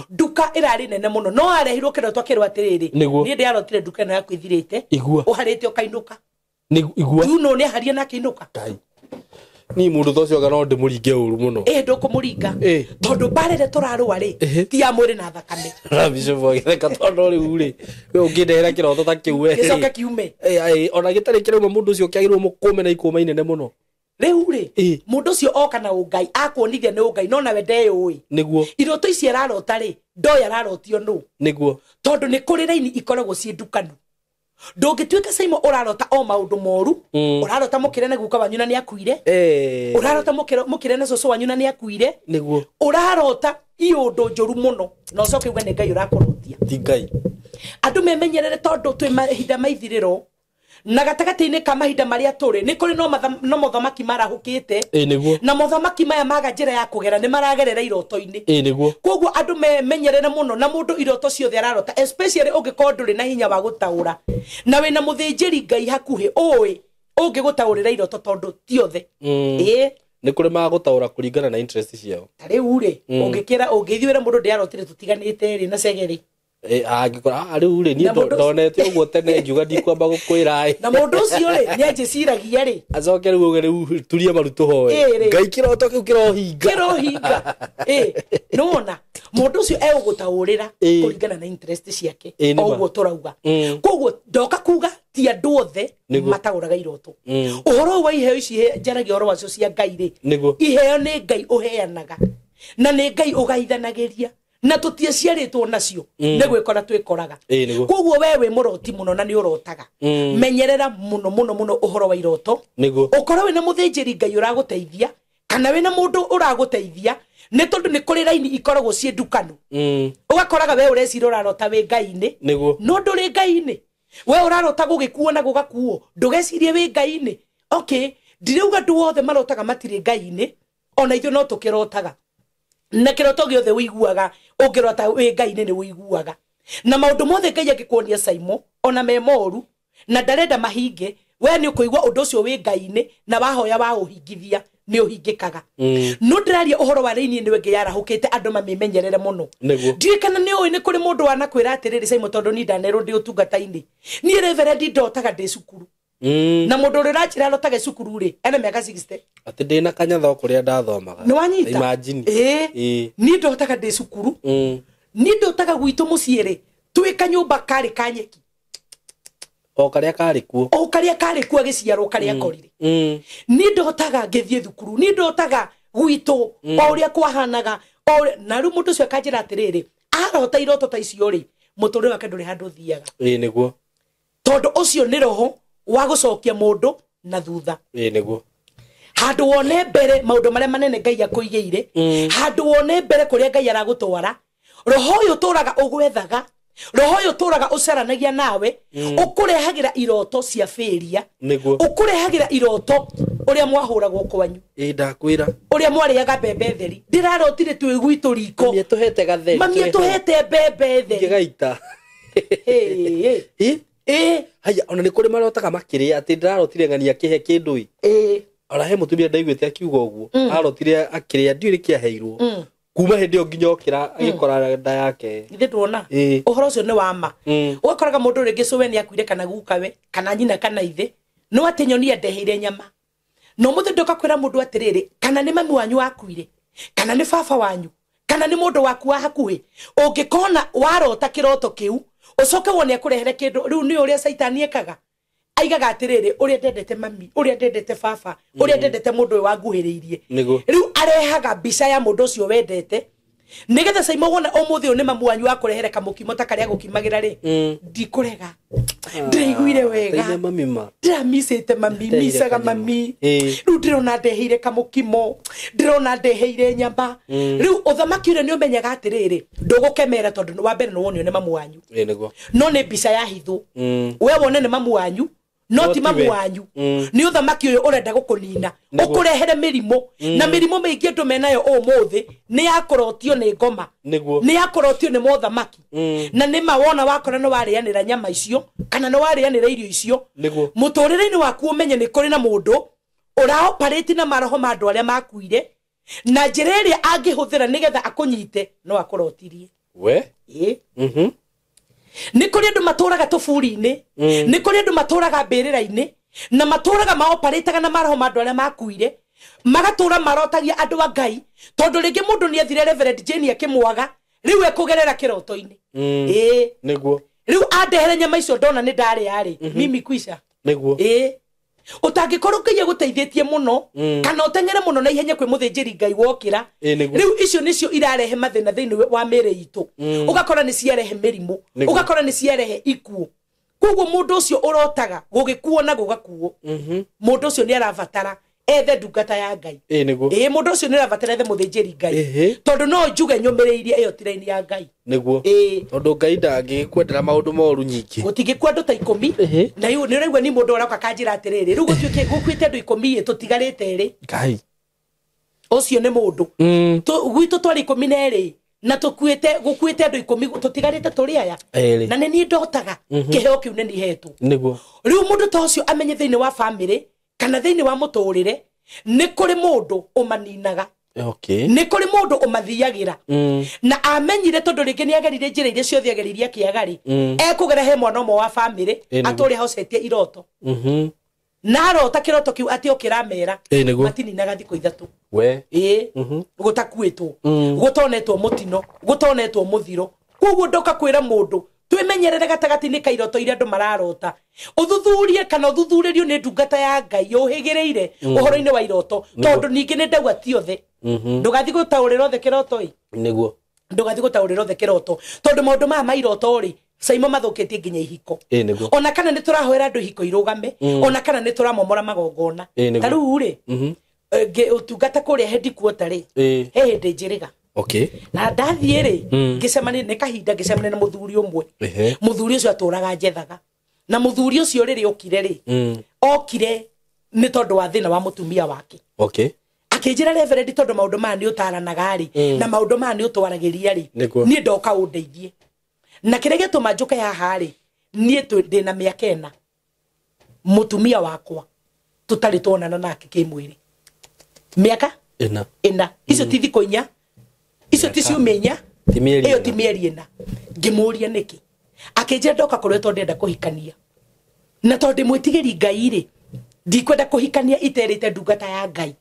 nduka irari nene muno, no arehirwo kiroto akirwo atiriri, ni ndiarotire nduka ino yaku ithirite, uharite ukainuka. Igua. Tu no ni haria na kiinuka. Ni mundu tocio ga no ndimuringe uru muno. Ndukumuringa. Tondu barere turarwa ri ti ya mwiri na thakame. Na bishop agitheka tondu riu ri we ungindehera kiroto ta kiu we. Gicoke kiume. Ona gitari kirauma mundu ucio kiagirwo mukume na ikuma inene muno. Riu ri mundu ucio oka na ungai akuonithia ni ungai no nawe ndeyui. Niguo. Iroto ici ararota ri ndoya ararotio nu. Niguo. Tondu ni kuri raini ikoragwo ci ndukanu. Ndungituika Saimo urarota o maundu moru, urarota mukire na guka wanyu na ni akuire, urarota mukire na cucu wanyu na ni akuire. Niguo. Urarota iundu njuru muno na ucoke uge ni Ngai urakurotia. Ti Ngai. Andu memenyerere tondu twi mahinda maithiriro na gatagati-ini ka mahinda maria turi ni kuri no mothamaki marahukite. Niguo. Na mothamaki maya maga njira ya kugera ni maragerera iroto-ini. Niguo. Koguo andu memenyerere muno na mundu iroto ciothe ararota, especially ungikorwo nduri na hinya wa gutaura na wina muthinjiri Ngai hakuhi ui ungigutaurira iroto tondu ti othe. Ni kuri magutaura kuringana na interest ciao. Ta riu ri ungikira ungithiwira mundu ndiarotire tutiganite ri na cegeri. Angikora riu ri ni ndonete uguo tene ngiuga ndikwamba gukwira. Na mundu ucio ri ni anjiciragia ri acoke riu uge riu turie maru tuhoe Ngai kiroto kiu kirohinga kirohinga. Nona mundu ucio egugutaurira kuringana na interest ciake oguo turauga. Koguo ndoka kuga ti andu othe matauraga iroto. Uhoro wa iheo ici njaragia uhoro wacio cia Ngai ri, iheo ni Ngai uheanaga na ni Ngai ugaithanagiria na tutiaciaritwo nacio ni gwikora twikoraga. Koguo we wi muroti muno na ni urotaga, menyerera muno muno muno uhoro wa iroto. Ukorwo wina muthinjiri Ngai uraguteithia kana wina mundu uraguteithia, ni tondu ni kuri raini ikoragwo ci ndukanu. Ugakoraga we urecira urarota wi Ngai-ini, no nduri Ngai-ini. We urarota gugikuo na gugakuo, ndugecirie wi Ngai-ini. Okay, ndirauga andu othe marotaga matiri Ngai-ini, ona ithuĩ no tukirotaga. Na kiroto giothe uiguaga ungirota wi Ngai-ini ni uiguaga. Na maundu mothe Ngai angikuonia Saimo ona me moru na ndarenda mahinge, we ni ukuigua undu ucio wi Ngai-ini na wahoya wa uhingithia ni uhingikaga. No ndiraria uhoro wa raini ni wengi yarahukite andu mamimenyerere muno. Ndiui kana ni ui ni kuri mundu wanakwira atiriri Saimo tondu ni ndanerwo ndi utungata-ini, ni Reverend ndotaga ndi cukuru. Na mundu uria uranjira arotage cukuru ri ena miaka 60 ati ndina kanyatha kuria ndathomaga. Ni wanyita? Imagine. Ni ndotaga ndi cukuru. Ni ndotaga gwitu mucii ri twi kanyumba kari ka nyeki o karia kari kuo, o karia kari kuo agiciarwo karia korire. Ni ndotaga ngithie thukuru, ni ndotaga gwitu o uria kwahanaga na riu mundu ucio akanjira atiriri arota iroto ta icio ri muturire wake nduri handu thiaga. Niguo. Tondu ucio ni roho wa gucokia mundu na thutha. Niguo. Handu wone mbere maundu maria manene Ngai akuigeire, handu wone mbere kuria Ngai aragutwara, Roho ũyũ ũtũraga ũgwethaga, roho ũyũ ũtũraga ũcaranagia nawe, ũkũrehagĩra iroto cia failure, ũkũrehagĩra iroto ũrĩa mwahũragwo kwanyu. Ĩ ndakwĩra ũrĩa mwarĩaga mbembe theri. Ndĩrarotire twĩ gwitũ riko. Mami atũhete gatheri. Mami atũhete mbembe theri. Ngĩgaita. Ĩ haya, ona nĩ kũrĩ marotaga makĩrĩa atĩ ndĩrarotire ng'ania kĩhe kĩndũ ĩ. Ona he mũtumia ndaiguĩte akiuga ũguo, arotire akĩrĩa ndiũĩ nĩkĩ aheirwo. Kuma hĩndĩ ĩyo nginya okĩra agĩkora nda yake. Ithe ndwona ũhoro ũcio nĩ wa ma. Ũgakoraga mũndũ rĩngĩ cũwe nĩ akuire kana gukawe kana nyina kana ithe, no atĩ nyoni andeheire nyama. No mũthĩ ndoka kwĩra mũndũ atĩrĩrĩ, kana nĩ mami wanyu akuire, kana nĩ baba wanyu, kana nĩ mũndũ waku wa hakuhĩ, ũngĩkona warota kĩroto kĩu ũcoke wone akũrehere kĩndũ. Rĩu nĩ ũrĩa Caitani ekaga, aigaga atĩrĩrĩ, ũrĩa ndendete mami, ũrĩa ndendete baba, ũrĩa ndendete mũndũ ũyũ wanguhĩrĩirie. Rĩu arehaga mbica ya mũndũ ũcio wendete nĩgetha Caimo wona ũmũthĩ ũyũ nĩ mamu wanyu akũrehere kamũkimo ta karĩa gũkimagĩra rĩ, ndikũrega, ndĩraiguire wega, ndĩramicĩte mami, micaga mami, rĩu ndĩrona ndeheire kamũkimo, ndĩrona ndeheire nyama. Rĩu ũthamaki ũrĩa nĩ ũmenyaga atĩrĩrĩ, ndũgũkemera tondũ wa mbere nĩ wonio nĩ mamu wanyu, no nĩ mbica ya hitho. We wone nĩ mamu wanyu no ti mamu wanyu, nĩ ũthamaki ũyũ ũrenda gũkũnina, ũkũrehere mĩrimũ, na mĩrimũ mĩingĩ andũ menayo ũmũthĩ nĩ yakũrotio nĩ ngoma, nĩ yakũrotio nĩ mothamaki. Na nĩ ma wona wakora nĩ warĩanĩra nyama icio kana nĩ warĩanĩra irio icio, mũtũrĩre-inĩ waku ũmenye nĩ kũrĩ na mũndũ ũraoparĩti na maroho ma andũ arĩa makuire, na njĩra ĩrĩa angĩhũthĩra nĩgetha akũnyite no akũrotirie. We nĩ kũrĩ andũ matũraga tũburi-inĩ, nĩ kũrĩ andũ matũraga mbĩrĩra-inĩ, na matũraga maoparĩtaga na maroho ma andũ arĩa makuire, magatũra marotagia andũ a Ngai, tondũ rĩngĩ mũndũ nĩ athire Reverend Jane akĩmwaga, rĩu ekũgerera kĩroto-inĩ. Ĩĩ nĩguo. Rĩu andehere nyama icio ndona nĩ ndarĩa rĩ, mimi kwisha. Nĩguo. Ĩĩ ũtangĩkorwo Ngai agũteithĩtie mũno, kana ũteng'ere mũno na ihenya kwĩ mũthĩnjĩri Ngai wokĩra, rĩu icio nĩcio irarehe mathĩna thĩinĩ wa mĩĩrĩ itũ. Ũgakora nĩ ciarehe mĩrimũ, ũgakora nĩ ciarehe ikuũ. Koguo mũndũ ũcio ũrotaga gũgĩkuo na gũgakuo, mũndũ ũcio nĩ arabatara ethe ndungata ya Ngai. Ĩĩ mũndũ ũcio nĩ arabatara ethe mũthĩnjĩri Ngai, tondũ no njuge nyũmĩrĩirie ĩyo ti raini ya Ngai. Nĩguo. Tondũ Ngai ndangĩkwendera maũndũ moru nyingĩ. Gũtingĩkua andũ ta 10, na rĩu nĩ ũraigua ni mũndũ ũroka kanjĩra atĩrĩrĩ, rĩu gũtuĩke gũkuĩte andũ 10 ĩ tũtigarĩte ĩrĩ. Ngai. Ũcio nĩ mũndũ. Gwitũ twarĩ 12 na tũkuĩte gũkuĩte andũ 10 tũtigarĩte tũrĩ aya. Na nĩ niĩ ndotaga kĩheo kĩu nĩ niĩ hetwo. Nĩguo. Rĩu mũndũ ta ũcio amenye thĩinĩ wa famĩlĩ kana thĩinĩ wa mũtũrĩre nĩ kũrĩ mũndũ ũmaninaga. Nĩ kũrĩ mũndũ ũmathiagĩra. Na amenyire tondũ rĩngĩ nĩ agerire njĩra iria ciothe ageririe akĩaga rĩ, ekũgera he mwana ũmwe wa famĩlĩ atũre ahocetie iroto. Na arota kĩroto kĩu atĩ okĩramera matininaga thikũ 3. We. Ĩĩ gũtakuĩtwo, gũtonetwo mũtino, gũtonetwo mũthiro. Koguo ndoka kwĩra mũndũ twĩmenyerere gatagatĩ-inĩ ka iroto iria andũ mararota, ũthuthurie kana ũthuthurĩrio nĩ ndungata ya Ngai ũhĩgĩrĩire ũhoro-inĩ wa iroto, tondũ ningĩ nĩ ndauga ti othe. Ndũgathiĩ gũtaũrĩra othe kĩroto ĩ. Nĩguo. Ndũgathiĩ gũtaũrĩra othe kĩroto, tondũ maũndũ maya ma iroto rĩ, Caimo mathũkĩtie nginya ihiko. Ona kana nĩ tũrahoera andũ ihiko irũgame, ona kana nĩ tũramomora magongona. Ta rĩu rĩ, ũtungata kũrĩa headquarter rĩ, he hĩndĩ njĩrĩga. Na ndathiĩ rĩ, ngĩcemania nĩ kahinda ngĩcemania na mũthuri ũmwe. Mũthuri ũcio atũraga njethaga. Na mũthuri ũcio rĩrĩ okire rĩ, okire nĩ tondũ wa thĩna wa mũtumia wake. Akĩnjĩra Reverend, tondũ maũndũ maya nĩ ũtaranaga rĩ, na maũndũ maya nĩ ũtwaragĩria rĩ, niĩ ndoka ũndeithie. Na kĩrĩa gĩtũma njũke haha rĩ, niĩ ndĩna mĩaka 4 mũtumia wakwa tũtarĩ tuonana nake kĩmwĩrĩ. Mĩaka 4. Icio ti thikũ 4, icio ti ciumia 4, ĩyo ti mĩeri 4. Ngĩmũria nĩkĩ, akĩnjĩra ndoka kũrĩ tondũ ndĩrenda kũhikania, na tondũ ndĩmwĩtigĩri Ngai rĩ, ndikwenda kũhikania iterĩte ndungata ya Ngai.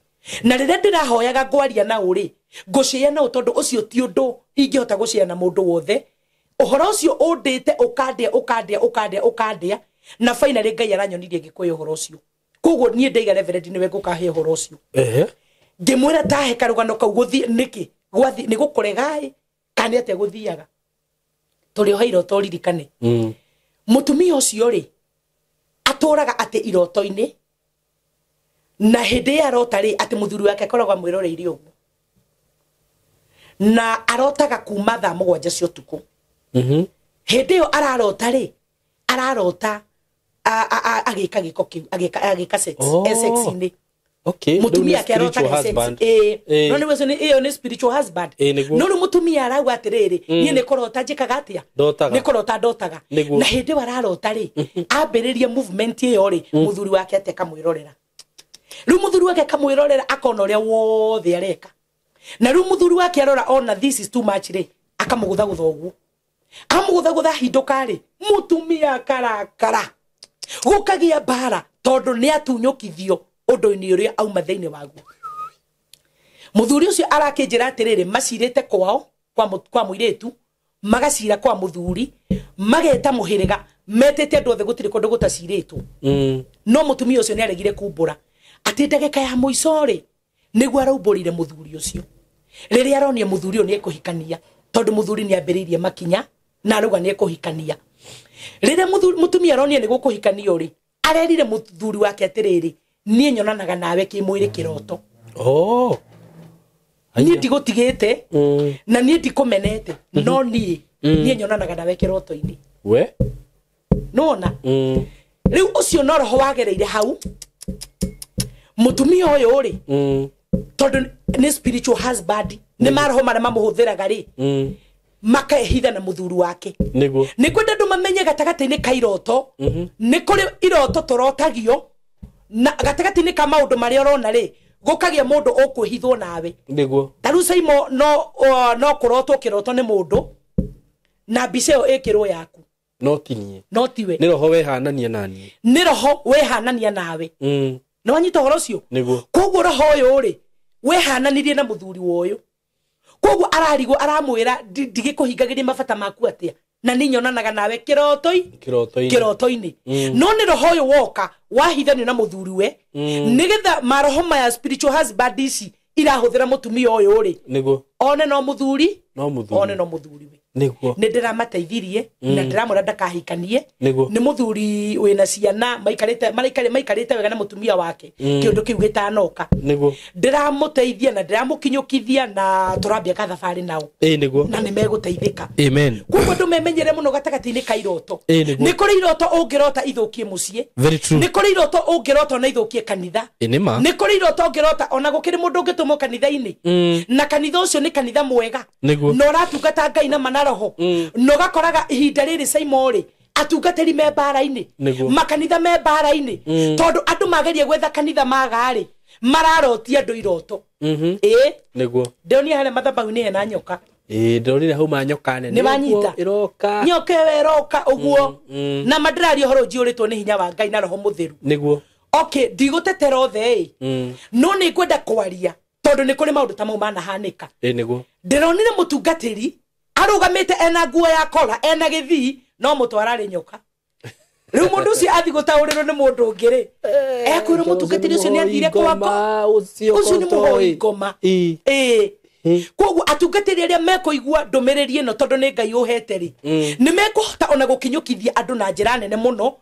Na rĩrĩa ndĩrahoyaga ngwaria na ũrĩ, ngũcĩa na tondũ ũcio ti ũndũ ingĩhota gũcĩa na mũndũ wothe. Ũhoro ũcio ũndĩte ũkandĩa ũkandĩa ũkandĩa ũkandĩa, na finally Ngai aranyonirie ngĩkũhe ũhoro ũcio. Koguo niĩ ndaiga Reverend nĩwe ngũkahe ũhoro ũcio. Ngĩmwĩra tahe karũgano kau gũthiĩ nĩkĩ, gwathi nĩ gũkũrega ĩ kana atĩa gũthiaga. Tũrĩ oha iroto ririkane. Mũtumia ũcio rĩ, atũraga atĩ iroto-inĩ, na hĩndĩ ya arota rĩ, atĩ mũthuri wake akoragwo amwĩroreire ũguo. Na arotaga kuma thaa 7 cia ũtukũ. Hĩndĩ ĩyo ararota rĩ, ararota agĩka gĩko kĩu, agĩka sex, sex-inĩ. Okay. Mutumia akiarota sex. No nĩ ũcio ĩyo nĩ spiritual husband. No rĩu mutumia arauga atĩrĩrĩ, niĩ nĩ kũrota njĩkaga atĩa? Nĩ kũrota ndotaga. Na hĩndĩ ĩyo ararota rĩ, ambĩrĩria movement ĩyo rĩ, mũthuri wake atĩ akamwĩrorera. Rĩu mũthuri wake akamwĩrorera akona ũrĩa wothe areka. Na rĩu mũthuri wake arora ona this is too much rĩ, akamũgũthagũtha ũguo. Amũgũthagũtha hindũka rĩ, mũtumia akarakara. Gũkagĩa mbara tondũ nĩ atunyũkithio ũndũ-inĩ ũrĩa auma thĩinĩ waguo. Mũthuri ũcio arakĩnjĩra atĩrĩrĩ, macirĩte kwao kwa mũirĩtu, magacira kwa mũthuri, mageta mũhĩrĩga, metĩte andũ othe gũtirĩ kũndũ gũtacirĩtwo. No mũtumia ũcio nĩaregire kumbũra atĩ ndagĩka ya mũico rĩ, nĩguo araumbũrire mũthuri ũcio. Rĩrĩa aronire mũthuri ũyũ nĩekũhikania, tondũ mũthuri nĩambĩrĩirie makinya na arauga nĩekũhikania. Rĩrĩa mũtumia aronire nĩgũkũhikanio rĩ, arerire mũthuri wake atĩrĩrĩ, niĩ nyonanaga nawe kĩmwĩrĩ kĩroto. Oh. Niĩ ndigũtigĩte na niĩ ndikũmenete, no niĩ niĩ nyonanaga nawe kĩroto-inĩ. We? Nĩwona? Rĩu ũcio no roho wagereire hau. Mũtumia ũyũ rĩ, tondũ nĩ spiritual husband, nĩ maroho marĩa mamũhũthĩraga rĩ, makehitha na mũthuri wake. Nĩguo. Nĩ kwenda andũ mamenye gatagatĩ-inĩ ka iroto, nĩ kũrĩ iroto tũrotagio, na gatagatĩ-inĩ ka maũndũ marĩa ũrona rĩ, gũkagĩa mũndũ ũkwĩhithwo nawe. Nĩguo. Ta rĩu Saimo no kũrotwo kĩroto nĩ mũndũ, na mbica ĩyo ĩkĩrwo yaku. No ti niĩ. No tiwe. Nĩ roho wehanania na niĩ. Nĩ roho wehanania nawe. Nĩ wanyita ũhoro ũcio? Nĩguo. Koguo roho ũyũ rĩ, wehananirie na mũthuri wa ũyũ. Koguo ararigwo aramwĩra ndigĩkũhingagĩria mabata maku atĩa, na niĩ nyonanaga nawe kĩroto-inĩ. Kĩroto-inĩ. No nĩ roho ũyũ woka wahithanio na mũthuri we, nĩgetha maroho maya spiritual husband ici irahũthĩra mũtumia ũyũ rĩ, Nĩguo. one no mũthuri, No mũthuri. one no mũthuri we. Nĩguo. Nĩ ndĩramateithirie na ndĩramwĩra ndakahikanie. Nĩguo. Nĩ mũthuri wĩna ciana maikarĩte wega na mũtumia wake, kĩũndũ kĩu gĩtanoka. Nĩguo. Ndĩramũteithia na ndĩramũkinyũkithia na tũrambia kathabarĩ nao. Nĩguo. Na nĩmegũteithĩka. Amen. Koguo andũ memenyere mũno gatagatĩ-inĩ ka iroto. Nĩguo. Nĩ kũrĩ iroto ũngĩrota ithũkie mũciĩ. Very true. Nĩ kũrĩ iroto ũngĩrota ona ithũkie kanitha. Nĩ ma. Nĩ kũrĩ iroto ũngĩrota ona gũkĩrĩ mũndũ ũngĩtũmwo kanitha-inĩ. Na kanitha ũcio nĩ kanitha mwega. Nĩguo. Na ũratungata Ngai na mana roho. Na ũgakoraga ihinda rĩrĩ Saimo rĩ, atungatĩri me mbara-inĩ. Nĩguo. Makanitha me mbara-inĩ. Tondũ andũ mageria gwetha kanitha maga-rĩ, mararotia andũ iroto. Nĩguo. Ndĩronire harĩa mathabahu-inĩ hena nyoka. Ndĩronire hau ma nyoka nene. Nĩ wanyita? Ĩroka. Nyoka ĩyo ĩroka ũguo. Na mandĩraria ũhoro ũnjiyũrĩtwo nĩ hinya wa Ngai na roho mũtheru. Nĩguo. Okay, ndigũtetera othe ĩ. No nĩ ngwenda kwaria tondũ nĩ kũrĩ maũndũ ta mau manahanĩka. Nĩguo. Ndĩronire mũtungatĩri arũgamĩte ena nguo ya kora, ena gĩthii, no mũtwe ararĩ nyoka. Rĩu mũndũ ũcio athiĩ gũtaũrĩrwo nĩ mũndũ ũngĩ rĩ, ekwĩrwo mũtungatĩri ũcio nĩ athire kwako. Ũcio nĩ mũhoi ngoma. Koguo atungatĩri arĩa mekũigua ndũmĩrĩri ĩno tondũ nĩ Ngai ũhete rĩ, nĩ mekũhota ona gũkinyũkithia andũ na njĩra nene mũno,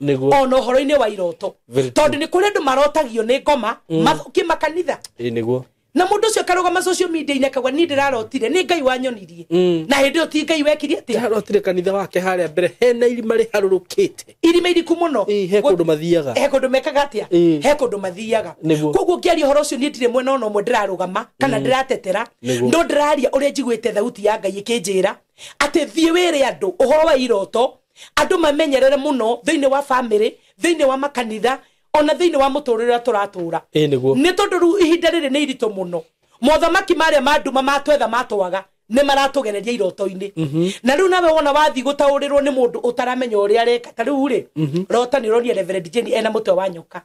ona ũhoro-inĩ wa iroto. Tondũ nĩ kũrĩ andũ marotagio nĩ ngoma, mathũkie makanitha. Nĩguo. Na mũndũ ũcio akarũgama social media-inĩ akauga niĩ ndĩrarotire, nĩ Ngai wanyonirie. Na hĩndĩ ĩyo ti Ngai wekire atĩa? Ndarotire kanitha wake harĩa mbere hena irima rĩharũrũkĩte. Irima iriku mũno. He kũndũ mathiaga. He kũndũ mekaga atĩa? He kũndũ mathiaga. Koguo ngĩaria ũhoro ũcio niĩ ndirĩ mwena ona ũmwe ndĩrarũgama kana ndĩratetera, no ndĩraria ũrĩa njiguĩte thauti ya Ngai ĩkĩnjĩra atĩ thiĩ wĩre andũ ũhoro wa iroto, andũ mamenyerere mũno thĩinĩ wa family, thĩinĩ wa makanitha, ona thĩinĩ wa mũtũrĩre ũrĩa tũratũra. Nĩguo. Nĩ tondũ rĩu ihinda rĩrĩ nĩ iritũ mũno. Mothamaki marĩa ma nduma matwetha matwaga nĩ maratũgereria iroto-inĩ. Na rĩu nawe wona wathiĩ gũtaũrĩrwo nĩ mũndũ ũtaramenya ũrĩa areka, ta rĩu rĩ, rota nĩ ũronire Reverend Jane ena mũtwe wa nyoka.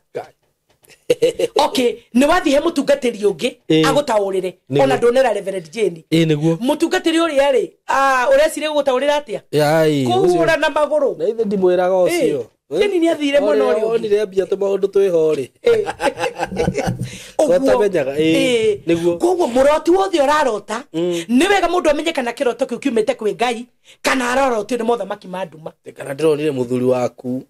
Okay, nĩ wathiĩ he mũtungatĩri ũngĩ agũtaũrĩre, ona ndonera Reverend Jane. Nĩguo. Mũtungatĩri ũrĩa rĩ, ũreciria gũgũtaũrĩra atĩa? Kũhũra na magũrũ. Na ithe ndimwĩraga ũcio. Jane nĩ athire mwena ũrĩa ũngĩ. Onire ambia tũmaũndũ twĩho rĩ. Ũguo. Ũtamenyaga, ĩĩ, nĩguo. Koguo mũroti wothe ũrarota, nĩ wega mũndũ amenye kana kĩroto kĩu kiumĩte kwĩ Ngai kana arorotio nĩ mothamaki ma nduma. Kana ndĩronire mũthuri waku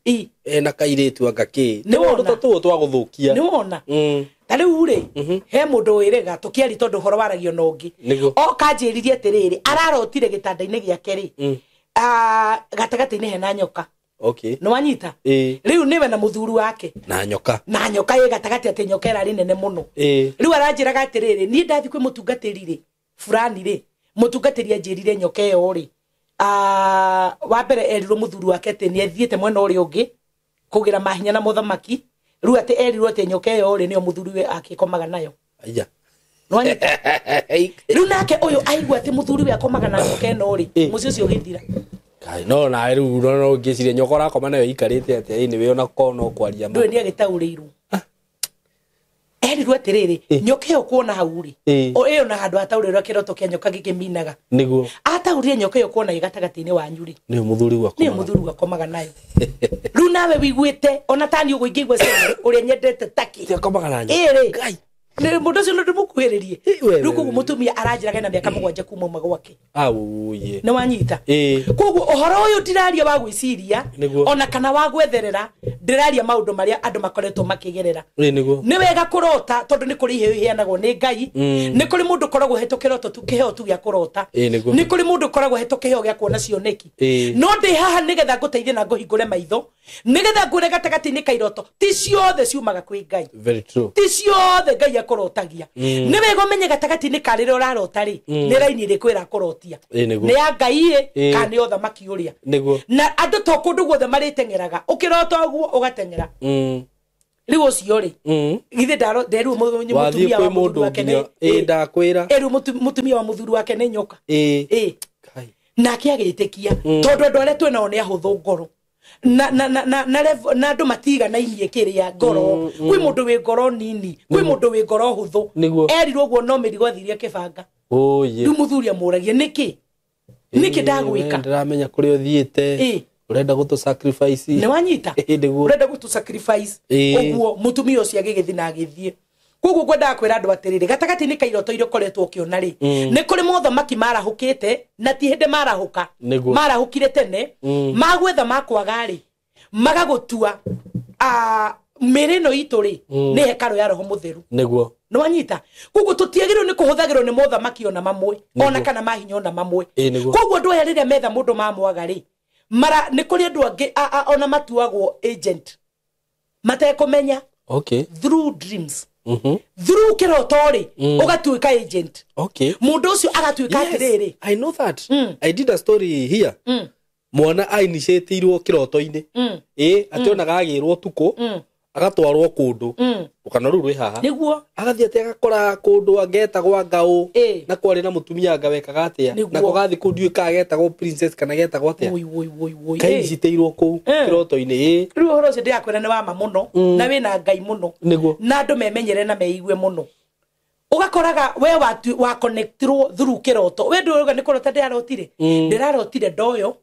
ena kairĩtu anga kĩ. Nĩ wona. Tũmaũndũ ta tũũ twa gũthũkia. Nĩ wona. Ta rĩu rĩ, he mũndũ wĩrĩga tũkĩari tondũ ũhoro waragio na ũngĩ. Nĩguo. Oka anjĩririe atĩrĩrĩ, ararotire gĩtanda-inĩ gĩake rĩ, gatagatĩ-inĩ hena nyoka. Okay. Nĩ wanyita? Ĩĩ. Rĩu nĩwe na mũthuri wake. Na nyoka. Na nyoka ĩ gatagatĩ, atĩ nyoka ĩrarĩ nene mũno. Ĩĩ. Rĩu aranjĩraga atĩrĩrĩ, niĩ ndathiĩ kwĩ mũtungatĩri rĩ, fulani rĩ, mũtungatĩri anjĩrire nyoka ĩyo rĩ, wa mbere erirwo mũthuri wake atĩ nĩ athiĩte mwena ũrĩa ũngĩ kũgĩra mahinya na mũthamaki, rĩu atĩ erirwo atĩ nyoka ĩyo rĩ nĩyo mũthuri we akĩkomaga nayo. Aya. Nĩ wanyita? Rĩu nake ũyũ aigua atĩ mũthuri we akomaga na nyoka ĩno rĩ, mũciĩ ũcio ũgĩthira. Kai, no nawe rĩu no ũngĩciria nyoka ũrakoma nayo ĩikarĩte atĩa, ĩ nĩwe ona korwo no kwaria ma. Ndũĩ nĩ agĩtaũrĩirwo. Erirwo atĩrĩrĩ, nyoka ĩyo kuona hau rĩ, ĩyo na handũ ataũrĩrwo kĩroto kĩa nyoka gĩkĩminaga. Nĩguo. Ataũrire nyoka ĩyo kuona ĩ gatagatĩ-inĩ wanyu rĩ, Nĩyo mũthuri wakomaga. Nĩyo mũthuri wakomaga nayo. Rĩu nawe wĩiguĩte ona tani ũguo ingĩigua ciana ũrĩa nyendete taki. Ti akomaga na nyoka. Ĩ rĩ. Ngai. Nĩ mũndũ ũcio ndĩmũkuhĩrĩrie. We, Rĩu we, koguo we. mũtumia aranjĩraga ena mĩaka 7 kuma uma gwake. Auye. Nĩ wanyita? Ĩĩ. Koguo ũhoro ũyũ ndiraria wa gwĩciria Nĩguo. ona kana wa gwetherera, ndĩraria maũndũ marĩa andũ makoretwo makĩgerera. Ĩĩ nĩguo. Nĩ wega kũrota tondũ nĩ kũrĩ iheo iheanagwo nĩ Ngai. Nĩ kũrĩ mũndũ ũkoragwo hetwo kĩroto tu, kĩheo tu gĩa kũrota. Ĩĩ nĩguo. Nĩ kũrĩ mũndũ ũkoragwo hetwo kĩheo gĩa kuona cioneki. Ĩĩ. No ndĩ haha nĩgetha ngũteithie na ngũhingũre maitho, nĩgetha ngwĩre gatagatĩ-inĩ ka iroto ti ciothe ciumaga kwĩ Ngai. Very true. Ti ciothe Ngai akũrotagia. Nĩ wega ũmenye gatagatĩ-inĩ ka rĩrĩa ũrarota rĩ, nĩ raini ĩrĩkũ ĩrakũrotia. Ĩĩ nĩguo. Nĩ ya Ngai ĩ, Ĩĩ. kana nĩ ũthamaki ũrĩa. Nĩguo. Na andũ to kũndũ guothe marĩteng'eraga, ũkĩrota ũguo ũgateng'era. Rĩu ũcio rĩ, githĩ nderirwo Wathiĩ mũtumia kwĩ wa mũthuri mũndũ wake nginya nĩ ĩĩ ndakwĩra. ĩrwo mũtumia wa mũthuri wake nĩ nyoka. Ĩĩ. Ĩĩ. Kai. Nake agĩtĩkia tondũ andũ arĩa twĩnao nĩ ahũthũ ngoro. Na na na na na level, na andũ matiganainie kĩrĩa ngoro. Kwĩ mũndũ wĩ ngoro nini, kwĩ mũndũ wĩ ngoro hũthũ. Nĩguo. Erirwo ũguo no mĩrigo athire akĩbanga. Oye. Rĩu mũthuri amũragia nĩkĩ? Nĩkĩ ndagwĩka? Ndĩramenya kũrĩa ũthiĩte. Ĩĩ. Ũrenda gũtũ sacrifice. Nĩ wanyita? Ĩĩ nĩguo. Ũrenda gũtũ sacrifice. Ĩĩ. Ũguo mũtumia ũcio agĩgĩthiĩ na agĩthiĩ. Koguo ngwendaga kwĩra andũ atĩrĩrĩ, gatagatĩ-inĩ ka iroto iria ũkoretwo ũkĩona rĩ, nĩ kũrĩ mothamaki marahũkĩte na ti hĩndĩ marahũka. Nĩguo. Marahũkire tene, magwetha makwaga rĩ, magagũtua, mĩĩrĩ ĩno itũ rĩ, nĩ hekarũ ya Roho Mũtheru. Nĩguo. Nĩ wanyita? Koguo tũtiagĩrĩirwo nĩ kũhũthagĩrwo nĩ mothamaki ona mamwe, ona kana mahinya ona mamwe. Ĩĩ nĩguo. Koguo andũ aya rĩrĩa metha mũndũ mamwaga rĩ, mara nĩ kũrĩ andũ angĩ ona matuagwo agent matekũmenya. Okay. Through dreams. Through kĩroto rĩ, ũgatuĩka agent. Okay. Mũndũ ũcio agatuĩka atĩrĩrĩ. I know that. I did a story here. Mwana ainitiatirwo kĩroto-inĩ. Ĩ, atĩ onaga agĩrwo ũtukũ, agatwarwo kũndũ. Rũgano rũu rwĩ haha. Nĩguo. Agathiĩ atĩ agakora kũndũ angetagwo ngaũ. Ĩ. Na kwarĩ na mũtumia anga wekaga atĩa. Nĩguo. Na gũgathiĩ kũu ndiũĩ kana getagwo princess kana getagwo atĩa. Oi, oi, oi, oi. Kainicitĩirwo kũu kĩroto-inĩ. Ĩ. Rĩu ũhoro ũcio ndĩrakwĩra nĩ wa ma mũno, na wĩna Ngai mũno. Nĩguo. Na andũ memenyere na meigue mũno. Ũgakoraga we wa connectirwo through kĩroto. We ndũrauga nĩ kũrota ndĩrarotire. Ndĩrarotire ndoyo.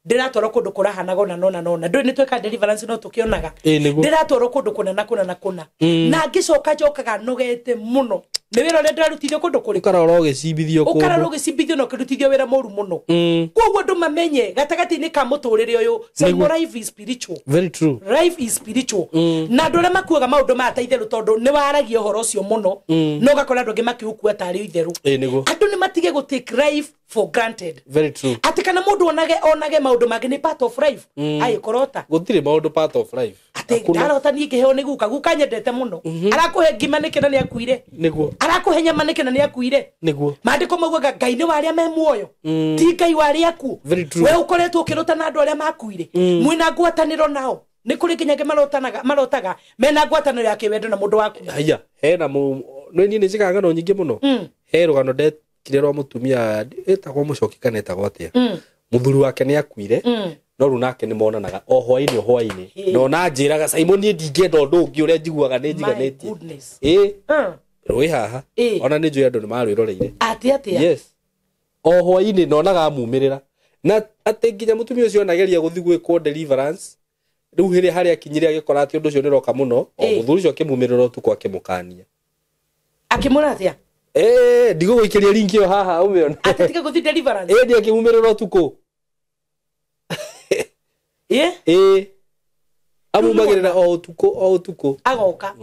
Ndĩratwarwo kũndũ kũrahanaga ona nona nona. Ndũĩ nĩ tweka deliverance no tũkĩonaga. Ĩĩ, nĩguo. Ndĩratwarwo kũndũ kũna na kũna na kũna. Na ngĩcoka njokaga nogete mũno. Nĩ wĩra ũrĩa ndĩrarutithio kũndũ kũrĩkũ? Ũkarora ũgĩcimbithio kũndũ. Ũkarora ũgĩcimbithio na ũkĩrutithio wĩra mũru mũno. Koguo andũ mamenye gatagatĩ-inĩ ka mũtũrĩre ũyũ, Simon, life is spiritual. Very true. Life is spiritual. Na andũ arĩa makuaga maũndũ maya ta itherũ tondũ nĩ waragia ũhoro ũcio mũno, na ũgakora andũ angĩ makĩũkua tarĩ itherũ. Ĩĩ, nĩguo. Andũ nĩ matige gũ take life for granted. Very true. Atĩ kana mũndũ onage maũndũ mangĩ nĩ part of life. Agĩkorota. Gũtirĩ maũndũ part of life. Atĩ ndarota niĩ ngĩheo nĩ guka, guka nyendete mũno. Arakũhe ngima nĩkĩ na nĩ akuire? Nĩguo. Arakũhe nyama nĩkĩ na nĩ akuire? Nĩguo. Maandĩko maugaga Ngai nĩ wa arĩa me muoyo, ti Ngai wa arĩa akuũ. Very true. We ũkoretwo ũkĩrota na andũ arĩa makuire, mwĩna ngwatanĩro nao. Nĩ kũrĩ nginya angĩ marotaga mena ngwatanĩro ya kĩwendo na mũndũ waku. Haya, hena nĩ niĩ nĩ njĩkaga ng'ano nyingĩ mũno. He rũgano ndekire rwa mũtumia ĩtagwo Mũcoki kana ĩtagwo atĩa. Mũthuri wake nĩ akuire. No rĩu nake nĩ monanaga o hwaĩ-inĩ o hwaĩ-inĩ. Na ona anjĩraga, Simon, niĩ ndingĩenda ũndũ ũngĩ ũrĩa njiguaga nĩ My njiganĩtie. goodness. Ĩ, rũĩ haha. Ĩ. Ona nĩ njũĩ andũ nĩ marwĩroreire. Atĩ atĩa? Yes. O hwaĩ-inĩ nonaga amumĩrĩra. Na atĩ nginya mũtumia ũcio anageria gũthiĩ gwĩkwo deliverance, Rĩu hĩrĩa harĩa akinyire agĩkora atĩ ũndũ ũcio nĩ ũroka mũno, o mũthuri ũcio akĩmumĩrĩra ũtukũ akĩmũkania. Akĩmwĩra atĩa? Ndigũgũikĩria link ĩyo haha ũmĩone. Atĩ tiga gũthiĩ deliverance. Ĩĩ, akĩmumĩrĩra ũtukũ. Ĩĩ. Amumagĩrĩra o ũtukũ o ũtukũ. Agoka.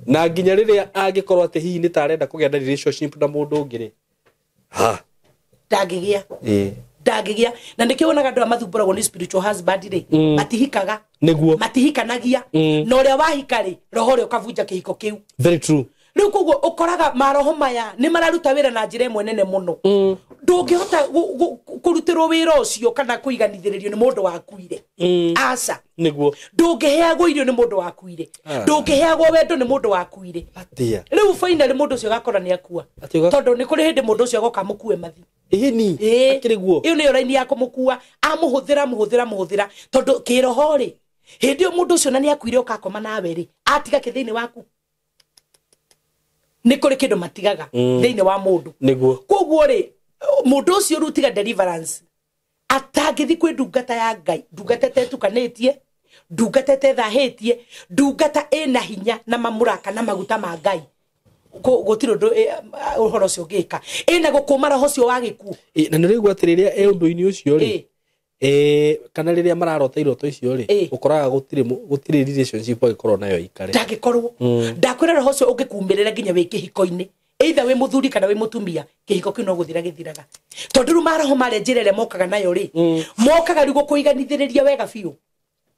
Na nginya rĩrĩa angĩkorwo atĩ hihi nĩ ta arenda kũgĩa na relationship na mũndũ ũngĩ rĩ. Ha. Ndangĩgĩa. Ĩĩ. Ndangĩgĩa. Na nĩkĩo wonaga andũ aya mathumbũragwo nĩ spiritual husband rĩ, matihikaga. Nĩguo. Matihikanagia. Na ũrĩa wahika rĩ, roho ũrĩa ũkabunja kĩhiko kĩu. Very true. Rĩu koguo ũkoraga maroho maya nĩ mararuta wĩra na njĩra ĩmwe nene mũno. Ndũngĩhota kũrutĩrwo wĩra ũcio kana kũiganithĩrĩrio nĩ mũndũ wakuire. Aca. Nĩguo. Ndũngĩheagwo irio nĩ mũndũ wakuire. Ndũngĩheagwo wendo nĩ mũndũ wakuire. Atĩa? Rĩu finally mũndũ ũcio agakora nĩ akua. Tondũ nĩ kũrĩ hĩndĩ mũndũ ũcio agoka amũkue mathi. Ĩni. Akĩrĩ guo. Ĩyo nĩyo raini ya kũmũkua. Amũhũthĩra mũhũthĩra mũhũthĩra. Tondũ kĩroho rĩ, hĩndĩ ĩyo mũndũ ũcio na nĩ akuire ũkakoma nawe rĩ, atiga kĩ thĩinĩ waku. Nĩ kũrĩ kĩndũ matigaga thĩinĩ wa mũndũ. Nĩguo. Koguo rĩ, mũndũ ũcio rĩu tiga deliverance atangĩthiĩ kwĩ ndungata ya Ngai, ndungata ĩtetukanĩtie, ndungata ĩtethahĩtie, ndungata ĩna hinya na mamũraka na maguta ma Ngai, gũtirĩ ũndũ ũhoro ũcio ũngĩka. Ĩna gũkũma roho ũcio wa gĩkuũ. Na nĩ ũraigua atĩ rĩrĩa e ũndũ-inĩ ũcio rĩ, kana rĩrĩa mararota iroto icio rĩ, ũkoraga gũtirĩ relationship angĩkorwo nayo ikare. Ndangĩkorwo. Ndakwĩra roho ũcio ũngĩkumĩrĩra nginya wĩ kĩhiko-inĩ, either wĩ mũthuri kana wĩ mũtumia, kĩhiko kĩu no gũthira gĩthiraga. Tondũ rĩu maroho marĩa njĩra ĩrĩa mokaga nayo rĩ, mokaga rĩu gũkũiganithĩrĩria wega biũ.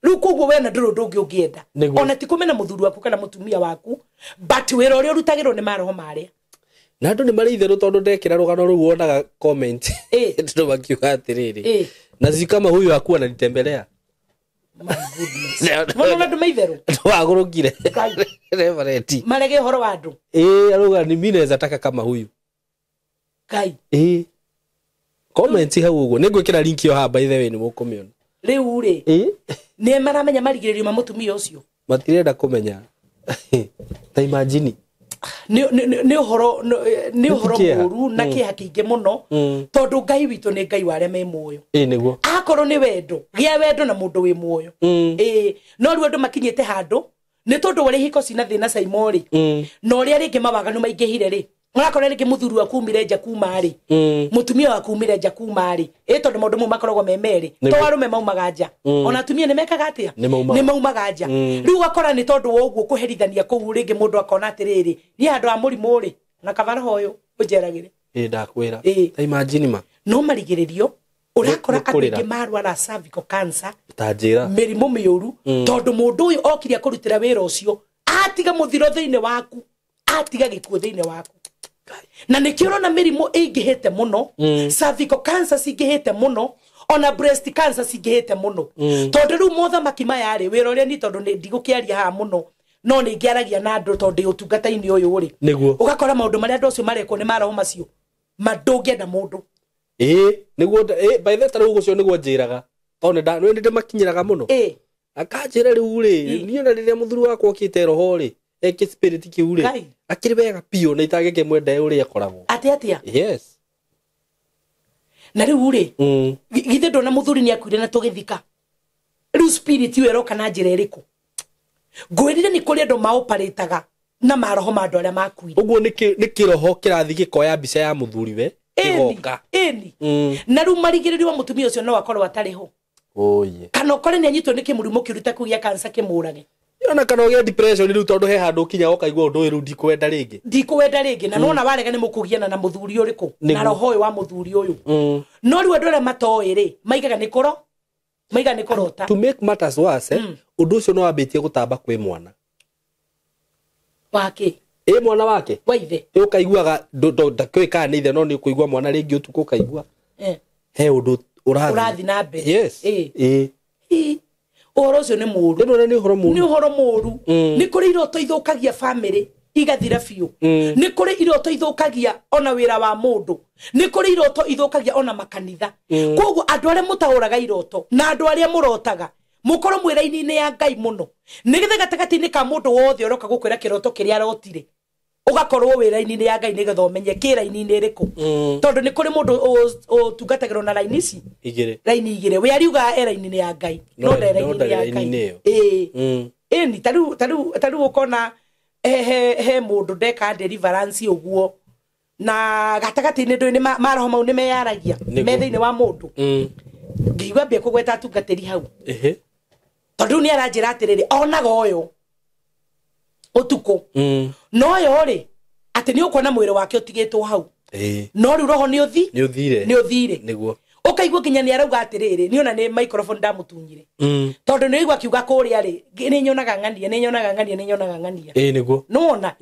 Rĩu koguo we na ndũrĩ ũndũ ũngĩ ũngĩenda. Ona ti kũmena mũthuri waku kana mũtumia waku, but wĩra ũrĩa ũrutagĩrwo nĩ maroho marĩa. Na andũ nĩ marĩ itherũ tondũ ndekĩra rũgano rũu wonaga comment. Andũ makiuga atĩrĩrĩ, na sisi kama huyu hakuwa ananitembelea. My goodness. Mbona andũ me itherũ? Wagũrũkire. Reverend. Marege ũhoro wa andũ. Arauga ni mimi naweza taka kama huyu. Ngai. Comment hau ũguo. Nĩ ngwĩkĩra link ĩyo haha by the way nĩ mũkũmĩona. Rĩu rĩ, nĩ maramenya marigĩrĩrio ma mũtumia ũcio. Matirenda kũmenya. Ta imagine. Nĩ ũhoro mũru na kĩeha kĩingĩ mũno, tondũ Ngai witũ nĩ Ngai wa arĩa me muoyo. Nĩguo. Akorwo nĩ wendo, gĩa wendo na mũndũ wĩ muoyo. No rĩu andũ makinyĩte handũ nĩ tondũ ũrĩa ihiko cina thĩna Saimo rĩ, na ũrĩa rĩngĩ mawaganu maingĩhire rĩ, ũrakora rĩngĩ mũthuri waku umire nja kuma rĩ, mũtumia waku umire nja kuma rĩ, tondũ maũndũ mau makoragwo me merĩ, to arũme maumaga nja, ona atumia nĩ mekaga atĩa? Nĩ maumaga nja. Rĩu ũgakora nĩ tondũ wa ũguo kũherithania kũu rĩngĩ mũndũ akona atĩrĩrĩ, niĩ handũ ha mũrimũ rĩ, na kaba roho ũyũ ũnjeragĩre. Ndakwĩra. Ta imagine ma. No marigĩrĩrio ũrakora andũ aingĩ marwara cervical cancer, ta njĩra, mĩrimũ mĩũru, tondũ mũndũ ũyũ okire akũrutĩra wĩra ũcio, atiga mũthiro thĩinĩ waku, atiga gĩkuũ thĩinĩ waku. Na nĩkĩo ũrona mĩrimũ ĩingĩhĩte mũno, cervical cancer cingĩhĩte mũno, ona breast cancer cingĩhĩte mũno. Tondũ rĩu mothamaki maya rĩ, wĩra ũrĩa ni tondũ ndigũkĩaria haha mũno, no nĩngĩaragia na andũ tondũ ndĩ ũtungata-inĩ ũyũ rĩ. Nĩguo. Ũgakora maũndũ marĩa andũ acio marekwo nĩ maroho macio, ma ndũngĩenda mũndũ. Nĩguo, by the way, rĩu ũcio nĩguo njĩraga. Tondũ nĩ ndĩmakinyĩraga mũno. Akanjĩra rĩu rĩ, niĩ ona rĩrĩa mũthuri wakwa okĩte roho rĩ, eke spirit kĩu rĩ, akĩrĩ wega biũ na itangĩkĩmwenda ũrĩa akoragwo. Atĩa atĩa? Yes. Na rĩu rĩ, githĩ ndona mũthuri nĩ akuire na tũgĩthika. Rĩu spirit ĩyo ĩroka na njĩra ĩrĩkũ? Ngwĩrire nĩ kũrĩ andũ maoparĩtaga na maroho ma andũ arĩa makuire. Ũguo nĩ kĩroho kĩrathiĩ gĩkoya mbica ya mũthuri we, kĩgoka. Ĩni. Na rĩu marigĩrĩrio wa mũtumia ũcio no akorwo atarĩ ho. Kana ũkore nĩ anyitwo nĩ kĩmũrimũ kĩũru ta kĩu gĩa cancer kĩmũrage. Ona kana ũgĩe depression rĩu tondũ he handũ ũkinya ũkaigua ũndũ ũyũ rĩu ndikwenda rĩngĩ. Ndikwenda rĩngĩ na nona warega nĩ mũkũgiana na mũthuri ũrĩkũ, na roho ũyũ wa mũthuri ũyũ. No rĩu andũ arĩa matoĩ rĩ, maigaga nĩ kũro, maigaga nĩ kũrota. To make matters worse, ũndũ ũcio no wambĩtie gũtamba kwĩ mwana. Wake. Mwana wake. Wa ithe. Ũkaiguaga ndakĩũĩ kana nĩ ithe, no nĩ ũkũigua mwana rĩngĩ ũtukũ ũkaigua. He ũndũ ũrathiĩ na mbere. Yes. Ũhoro ũcio nĩ mũũru. Nĩ ũhoro mũũru. Nĩ ũhoro mũũru. Nĩ kũrĩ iroto ithũkagia family igathira biũ. Nĩ kũrĩ iroto ithũkagia ona wĩra wa mũndũ. Nĩ kũrĩ iroto ithũkagia ona makanitha. Koguo andũ arĩa mũtaũraga iroto na andũ arĩa mũrotaga, mũkorwo mwĩ raini-inĩ ya Ngai mũno. Nĩgetha gatagatĩ-inĩ ka mũndũ wothe ũroka gũkwĩra kĩroto kĩrĩa arotire, Ũgakorwo wĩ raini-inĩ ya Ngai nĩgetha ũmenye kĩ raini-inĩ ĩrĩkũ. Tondũ nĩ kũrĩ mũndũ ũtungatagĩrwo na raini ici igĩrĩ. Raini igĩrĩ. We ariuga e raini-inĩ ya Ngai, no nde raini-inĩ ya Ngai. Ĩĩ. Ĩni tarĩu ũkona he mũndũ ndeka deliverance ũguo na gatagatĩ-inĩ ndũĩ nĩ maroho mau nĩ meyaragia me thĩinĩ wa mũndũ. Ngĩigua mbia kũgweta atungatĩri hau. Tondũ nĩ aranjĩra atĩrĩrĩ onaga ũyũ ũtukũ. No ũyũ rĩ atĩ nĩ ũkuona mwĩrĩ wake ũtigĩtwo hau. No rĩu roho nĩ ũthi? Nĩ ũthire. Nĩguo. Ũkaigua nginya nĩ arauga atĩrĩrĩ niĩ ona nĩ microphone ndamũtunyire. Tondũ nĩ ũigua akiuga kũrĩa rĩ nĩ nyonaga ng'ania nĩ nyonaga ng'ania nĩ nyonaga ng'ania. Ĩĩ nĩguo. Nĩwona?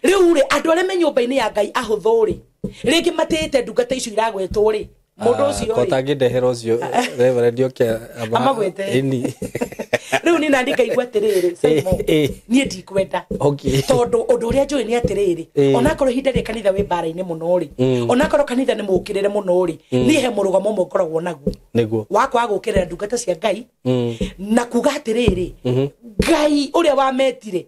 Rĩu rĩ andũ arĩa me nyũmba-inĩ ya Ngai ahũthũ rĩ rĩngĩ matĩĩte ndungata icio iragwetwo rĩ mũndũ ũcio rĩ kotangĩndehera ũcio Reverend oke amagwete. Ĩni. Rĩu niĩ nandi ngaigua atĩrĩrĩ Simon niĩ ndikwenda. Tondũ ũndũ ũrĩa njũĩ nĩ atĩrĩrĩ onakorwo ihinda rĩa kanitha wĩ mbara-inĩ mũno rĩ onakorwo kanitha nĩ mũũkĩrĩre mũno rĩ niĩ he mũrũgamo ũmwe ngoragwo naguo. Nĩguo. Wa kwaga gũũkĩrĩra ndungata cia Ngai na kuga atĩrĩrĩ Ngai ũrĩa wametire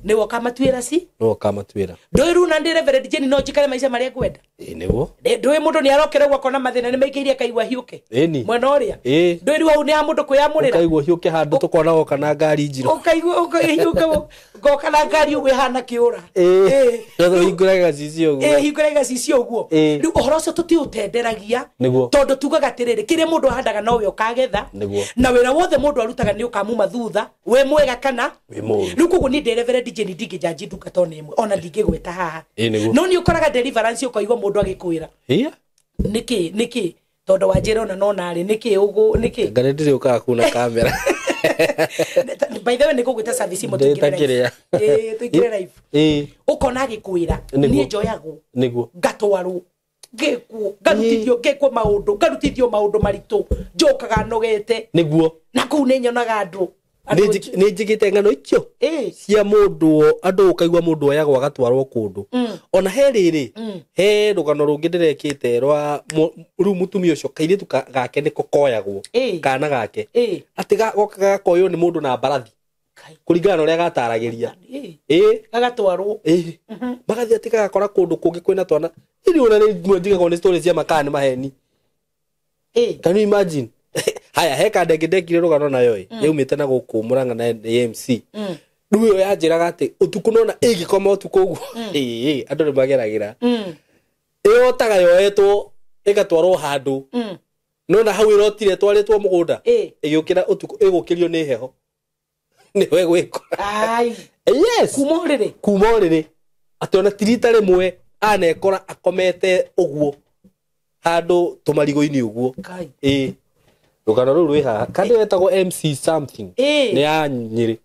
nĩwe ũkamatuĩra ci? Nĩwe ũkamatuĩra. Ndũĩ rĩu na ndĩ Reverend Jane no njikare maica marĩa ngwenda. Ĩĩ nĩguo. Ndũĩ mũndũ nĩ arokera ũguo akona mathĩna nĩ maingĩire akaigua hiũke. Ĩni. Mwena ũrĩa. Ĩĩ. Ndũĩ rĩu hau nĩ ha mũndũ kwĩyamũrĩra. Ũkaigua hiũke handũ tũkona woka na ngari njirũ. Ũkaigua hiũke ngoka na ngari ũguo ĩhana kĩũra. Ĩĩ. Hingũra gacicio ũguo. Ĩĩ hingũra gacicio ũguo. Rĩu ũhoro ũcio tũtiũtenderagia. Nĩguo. Tondũ tugaga atĩrĩrĩ kĩrĩa mũndũ ahandaga nowe ũkagetha. Nĩguo. Na wĩra wothe mũndũ arutaga nĩ ũkamuma thutha wĩ mwega kana wĩ mũũru. Rĩu koguo niĩ ndĩ Reverend Jane ndingĩnjanji ndungata ona ĩmwe ona ndingĩgweta haha. Ĩĩ nĩguo. No nĩ ũkoraga deliverance ũkaigua mũndũ agĩkwĩra. Ĩĩ. Nĩkĩ nĩkĩ tondũ wanjĩra ona nona rĩ nĩkĩ ũguo nĩkĩ. Ngari ndĩrĩ ũkaga kuna kamera. By the way nĩ ngũgwĩta service ĩmwe tũingĩre live. Ĩĩ tũingĩre live. Ĩĩ. Ũkona agĩkwĩra niĩ njoyagwo. Nĩguo. Ngatwarwo. Ngĩkwo ngarutithio ngĩkwo maũndũ ngarutithio maũndũ maritũ njokaga nogete. Nĩguo. Na kũu nĩ nyonaga andũ. Nĩ njigĩte ng'ano icio cia mũndũ andũ ũkaigua mũndũ oyagwo agatwarwo kũndũ. Ona he rĩrĩ he rũgano rũngĩ ndĩrekĩte rwa rĩu mũtumia ũcio kairĩtu gake nĩko koyagwo kana gake atĩ goka gakoywo nĩ mũndũ na mbarathi kũringana na ũrĩa gataragĩria. Ĩĩ. Gagatwarwo. Ĩĩ. Magathiĩ atĩ gagakora kũndũ kũngĩ kwĩna twana. Ĩni ona rĩmwe njigagwo nĩ story cia makaa nĩ maheni. Can you imagine? Haya he kanda ĩngĩ ndekire rũgano nayo ĩ yaumĩte na gũkũ Murang'a na AMC. Rĩu ĩyo yanjĩraga atĩ ũtukũ nona ĩngĩkoma ũtukũ ũguo ĩĩ andũ nĩ mageragĩra. Ĩrotaga yoetwo ĩgatwarwo handũ. Nona hau ĩrotire ĩtwarĩtwo mũgũnda ĩgĩũkĩra ũtukũ ĩgũkĩrio nĩ heho. Nĩwe gwĩkora. Ai. Yes. Kuma ũrĩrĩ. Kuma ũrĩrĩ. Atĩ ona ti rita rĩmwe anekora akomete ũguo handũ tũmarigũ-inĩ ũguo. Ĩĩ. Rũgano rũu rwĩ haha kandi wetagwo MC something nĩ ya Nyĩrĩ.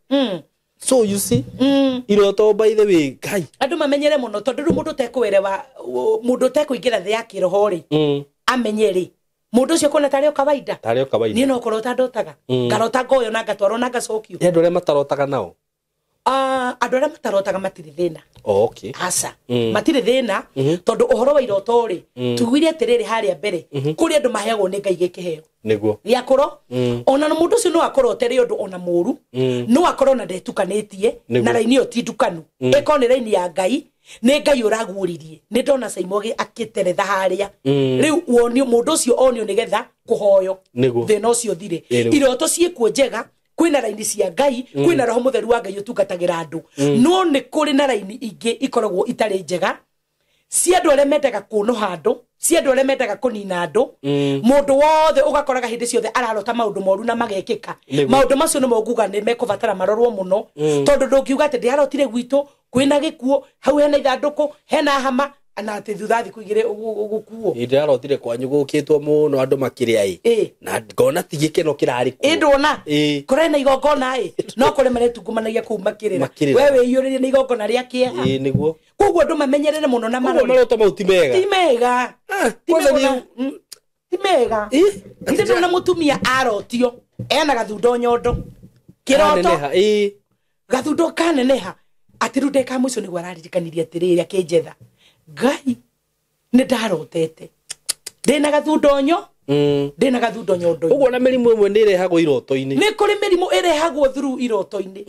So you see iroto by the way Ngai andũ mamenyere mũno tondũ rĩu mũndũ ũtekũerewa mũndũ ũtekũingĩra thĩ ya kĩroho rĩ amenye rĩ mũndũ ũcio kuona tarĩ o kawaida. Tarĩ o kawaida. Niĩ no kũrota ndotaga. Ngarota ngoyo na ngatwarwo na ngacokio. Nĩ andũ arĩa matarotaga nao? Andũ arĩa matarotaga matirĩ thĩna. Oh, okay. Aca. Matirĩ thĩna tondũ ũhoro wa iroto rĩ tugire atĩrĩrĩ harĩa mbere kũrĩ andũ maheagwo nĩ Ngai gĩkĩheo. Nĩguo. Gĩakũro. Ona mũndũ ũcio no akorwo otere ũndũ ona mũũru no akorwo na ndetukanĩtie na raini ĩyo ti ndukanu. Ĩkorwo nĩ raini ya Ngai nĩ Ngai ũraguũririe. Nĩ ndona Simon akĩteretha harĩa. Rĩu wonio mũndũ ũcio onio nĩgetha kũhoyo. Thĩna ũcio ũthire. Iroto ciĩkuo njega kwĩna raini cia Ngai kwĩna roho mũtheru wa Ngai ũtungatagĩra andũ. No nĩ kũrĩ na raini ingĩ ikoragwo itarĩ njega cia andũ arĩa mendaga kũnũha andũ cia andũ arĩa mendaga kũnina andũ. Mũndũ wothe ũgakoraga hĩndĩ ciothe ararota maũndũ moru na magekĩka. Maũndũ macio nĩmo nguga nĩ mekũbatara marorwo mũno tondũ ndũngiuga atĩ ndĩarotire gwitũ kwĩna gĩkuũ hau hena ithandũkũ hena hama na atĩ thutha thikũ igĩrĩ gũkuo. Ndĩrarotire kwanyu gũkĩtwo mũno andũ makĩrĩa ĩ na ngona ti gĩkeno kĩrarĩ kuo. Ĩ ndwona kũrĩ na igongona ĩ no kũrĩ maretungumanagia kũu makĩrĩra. We wĩiyũrĩrie nĩ igongona rĩa kĩeha. Ĩ nĩguo. Koguo andũ mamenyerere mũno na marore. Maroto mau ti mega. Ti mega. Ti mega. Ithe ndona mũtumia arotio ena gathundo nyondo. Kĩroto. Gathundo kaneneha. Atĩ rĩu ndeka mũico nĩguo araririkanirie atĩrĩrĩ akĩnjetha. Ngai nĩ ndarotete ndĩna gathundo Ndĩna gathundo nyondo-inĩ. Ũguo na mĩrimũ ĩmwe nĩ ĩrehagwo iroto-inĩ. Nĩ kũrĩ mĩrimũ ĩrehagwo through iroto-inĩ.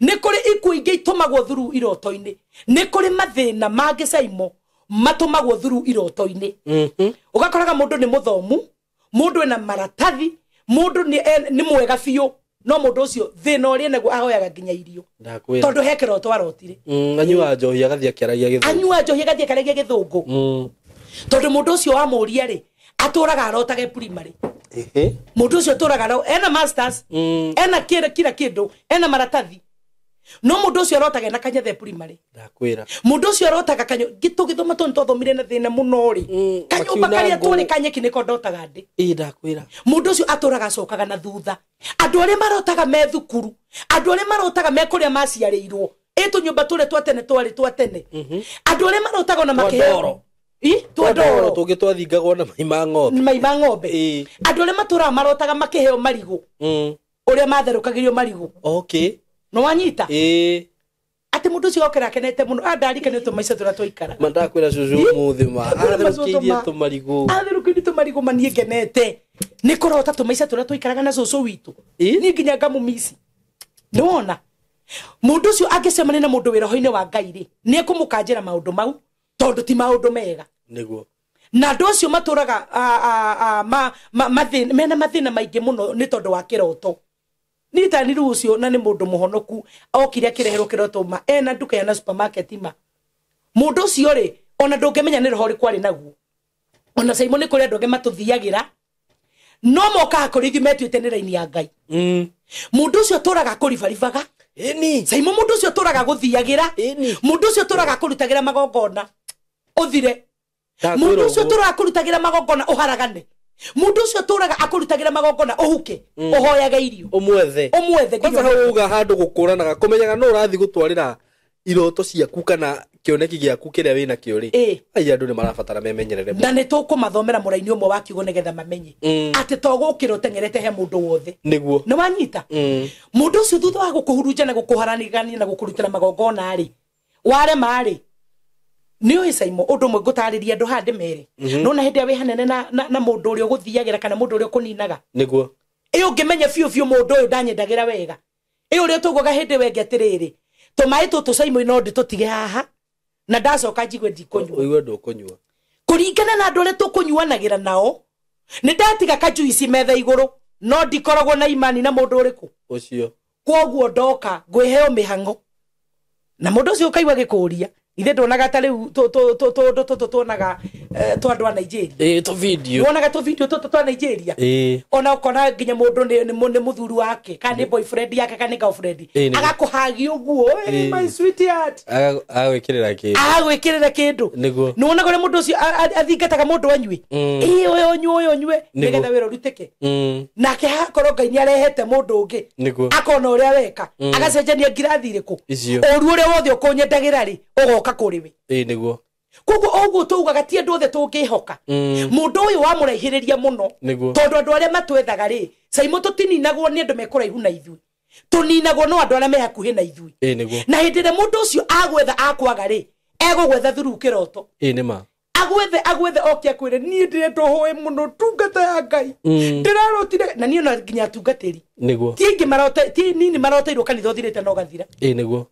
Nĩ kũrĩ ikuũ ingĩ itũmagwo through iroto-inĩ. Nĩ kũrĩ mathĩna mangĩ Saimo matũmagwo through iroto-inĩ. Ũgakoraga mũndũ nĩ mũthomu, mũndũ ena maratathi, mũndũ nĩ mwega biũ, no mũndũ ũcio thĩna ũrĩa naguo ahoyaga nginya irio. Tondũ he kĩroto arotire. Anyua njohi agathiĩ akĩaragia gĩthũngũ. Anyua njohi agathiĩ akĩaragia gĩthũngũ. Tondũ mũndũ ũcio wamũria rĩ, atũraga arotage primary. Mũndũ ũcio atũraga ena masters, ena kila kĩndũ, ena maratathi. No mũndũ ũcio arotaga na kanyathe primary. Ndakwĩra. Mũndũ ũcio arotaga kanyo gĩtũgĩthoma tondũ twathomire na thĩna mũno rĩ. Kanyũmba karĩa twarĩ kanyeki nĩko ndotaga ndĩ. Ĩ ndakwĩra. Mũndũ ũcio atũraga acokaga na thutha. Andũ arĩa marotaga me thukuru, andũ arĩa marotaga me kũrĩa maciarĩirwo, ĩ tũnyũmba tũrĩa twa tene twarĩ twa tene. Andũ arĩa marotaga ona makĩheo. Twa ndoro tũngĩ twathingagwo na mai ma ng'ombe. Mai ma ng'ombe. Andũ arĩa matũraga marotaga makĩheo marigũ. Ũrĩa matherũkagĩrio marigũ. Okay. No wanyita? Ati mundu ucio okera akenete muno andarikane tumaica turia twaikara. Ma ndakwira cucu umuthi ma atherũkĩirie tũmarigũ. Atherũkĩirie tũmarigũ ma niĩ ngenete nĩ kũrota tũmaica turia twaikaraga na cucu witũ. Niĩ nginya ngamũmici. Nĩwona mundu ucio angĩcemania na mundu wĩ roho-inĩ wa Ngai rĩ, nĩ ekũmũkanjĩra maũndũ mau tondũ ti maũndũ mega. Nĩguo. Na andũ acio matũraga mena mathĩna maingĩ mũno nĩ tondũ wa kĩroto. Ni tani rucio na ni mundu muhonoku okire akireherwo kiroto ma ena nduka ya na supermarket ma mundu ucio ri ona ndungimenya ni roho ri kwari naguo ona Simon ni kuri andu angi matuthiagira no moka kuri ithuĩ metuĩte ni raini ya Ngai. Mundu ucio turaga kuribaribaga eni Simon mundu ucio turaga guthiagira mundu ucio turaga kurutagira magongona uthire mundu ucio turaga kurutagira magongona uharagane mundu ucio turaga akurutagira magongona uhuke uhoyaga irio umwethe umwethe kwanza hau uga handu gukuranaga kumenyaga no urathi gutwarira iroto ciaku kana kioneki giaku kiria wina kio ri ai andu ni marabatara memenyerere na ni tukumathomera muraini umwe wa kiugo nigetha mamenye ati to gukira utengerete he mundu wothe niguo ni wanyita mundu ucio thutha wa gukuhurunja na gukuharanigania na gukurutira magongona ri warema ri ni oi Saimo undu mwe ngutariria andu hande mere no na hindi wi hanene na mundu uria uguthiagira kana mundu uria ukuninaga niguo i ungimenya biu biu mundu uyu ndanyendagira wega i uria tuguga hindi wenge atiriri tumai tutu Saimo no nditutige haha na ndacoka njigue ndikunyua uigue ndukunyua kuringana na andu aria tukunyuanagira nao ni ndatiga kajuici metha iguru no ndikoragwo na imani na mundu uriku ucio koguo ndoka ngwiheo mihango na mundu ucio ukaigua gikuria ithe ndonaga ta riu tu tuonaga twa andu a Nigeria tu video wonaga tu video tu twa Nigeria ona ukona nginya mundu ni muthuri wake kana ni boyfriend yake kana ni girlfriend agakuhagia uguo my sweetheart agagwikirira kindu agagwikirira kindu niwonaga uria mundu ucio athingataga mundu anyue uyu unyue uyu unyue nigetha wira urutike nake hakorwo Ngai ni arehete mundu ungi akona uria weka agacenjania ngirathi iriku uru uria wothe ukunyendagira ri ugoka kuri we niguo koguo oguo tuugaga ti andu othe tungihoka mundu uyu wamuraihiriria muno tondu andu aria matwethaga ri Saimo tutininagwo ni andu mekuraihu na ithui tuninagwo no andu aria me hakuhi na ithui na hindi ria mundu ucio agwetha akwaga ri egugwetha through kiroto nima agwethe agwethe oke akwire nie ndirenda hoe muno tungata ya Ngai ndirarotire na nie ona nginya tungatiri niguo ti ingi marote ti nini maroteirwo kanitha uthirite no gathira niguo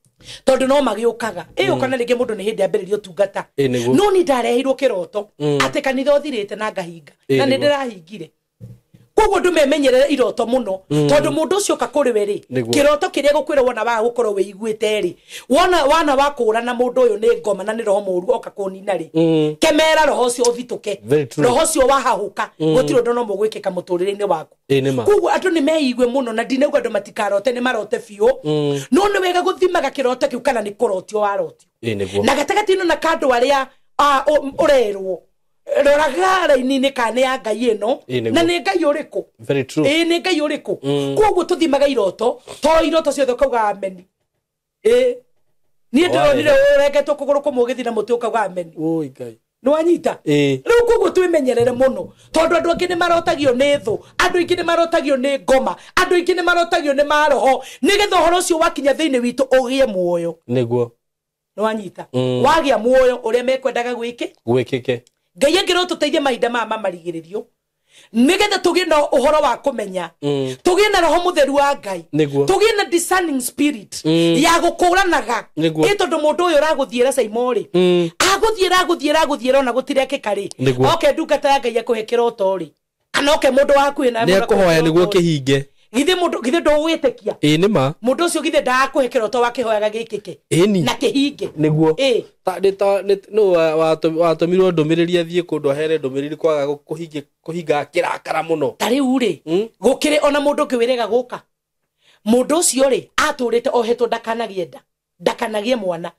tondu no magiukaga ukona ringi mundu ni hindi ambiririo tungata no ni ndareheirwo kiroto ati kanitha uthirite na ngahinga na ni ndirahingire koguo ndu memenyerere iroto muno tondu mundu ucio ka kuri we ri kiroto kiria gukwira wona wa gukorwo wiiguite ri wona wana wa kurana mundu uyu ni ngoma na ni roho muru oka kunina ri kemera roho ucio uthituke roho ucio wahahuka gutiri undu no mugwikika muturire-ini waku koguo andu ni meigue muno na ndinauga andu matikarote ni marote biu no ni wega guthimaga kiroto kiu kana ni kurotio warotio na gatagati-inĩ na kandu aria urerwo roraga raini-inĩ kana nĩ ya Ngai ĩno na nĩ Ngai ũrĩkũ nĩ Ngai ũrĩkũ koguo tũthimaga iroto to iroto ciothe ũkauga ameni niĩ ndĩronire ũrengetwo kũgũrũ kũmwe ũgĩthiĩ na mũtĩ ũkauga ameni nĩ wanyita rĩu koguo twĩmenyerere mũno tondũ andũ angĩ nĩ marotagio nĩ thũ andũ aingĩ nĩ marotagio nĩ ngoma andũ aingĩ nĩ marotagio nĩ maroho nĩgetha ũhoro ũcio wakinya thĩinĩ witũ ũgĩe muoyo nĩguo nĩ wanyita wagĩa muoyo ũrĩa mekwendaga gwĩke gwĩkĩke Ngai angĩrwo tũteithie mahinda maya ma marigĩrĩrio Nigetha tugie na uhoro wa kumenya. Tugie na roho mutheru wa Ngai. Tugie na discerning spirit ya gukuranaga. Ĩ tondu mundu uyu uraguthiira Saimo ri. Aguthiira ona gutirekeka ri. Oke ndungata ya Ngai akuhe kiroto ri. Kana oke mundu wakuhe na nĩekũhoya nĩguo kĩhinge. Githĩ mundu githĩ ndũgwĩtĩkia. Ĩ nĩ ma. Mundu ũcio githĩ ndakũhe kĩroto wakĩhoyaga gĩkĩke. Ĩni. Na kĩhinge. Nĩguo. Ĩ. Ta nĩ ta nũ watũmirwo ndũmĩrĩri athiĩ kũndũ ahere ndũmĩrĩri kwaga kũhinga kĩrakara mũno. Ta rĩu rĩ, gũkĩrĩ ona mũndũ ũngĩ wĩrĩga gũka. Mũndũ ũcio rĩ, atũrĩte ohetwo ndakanagie nda, ndakanagie mwana.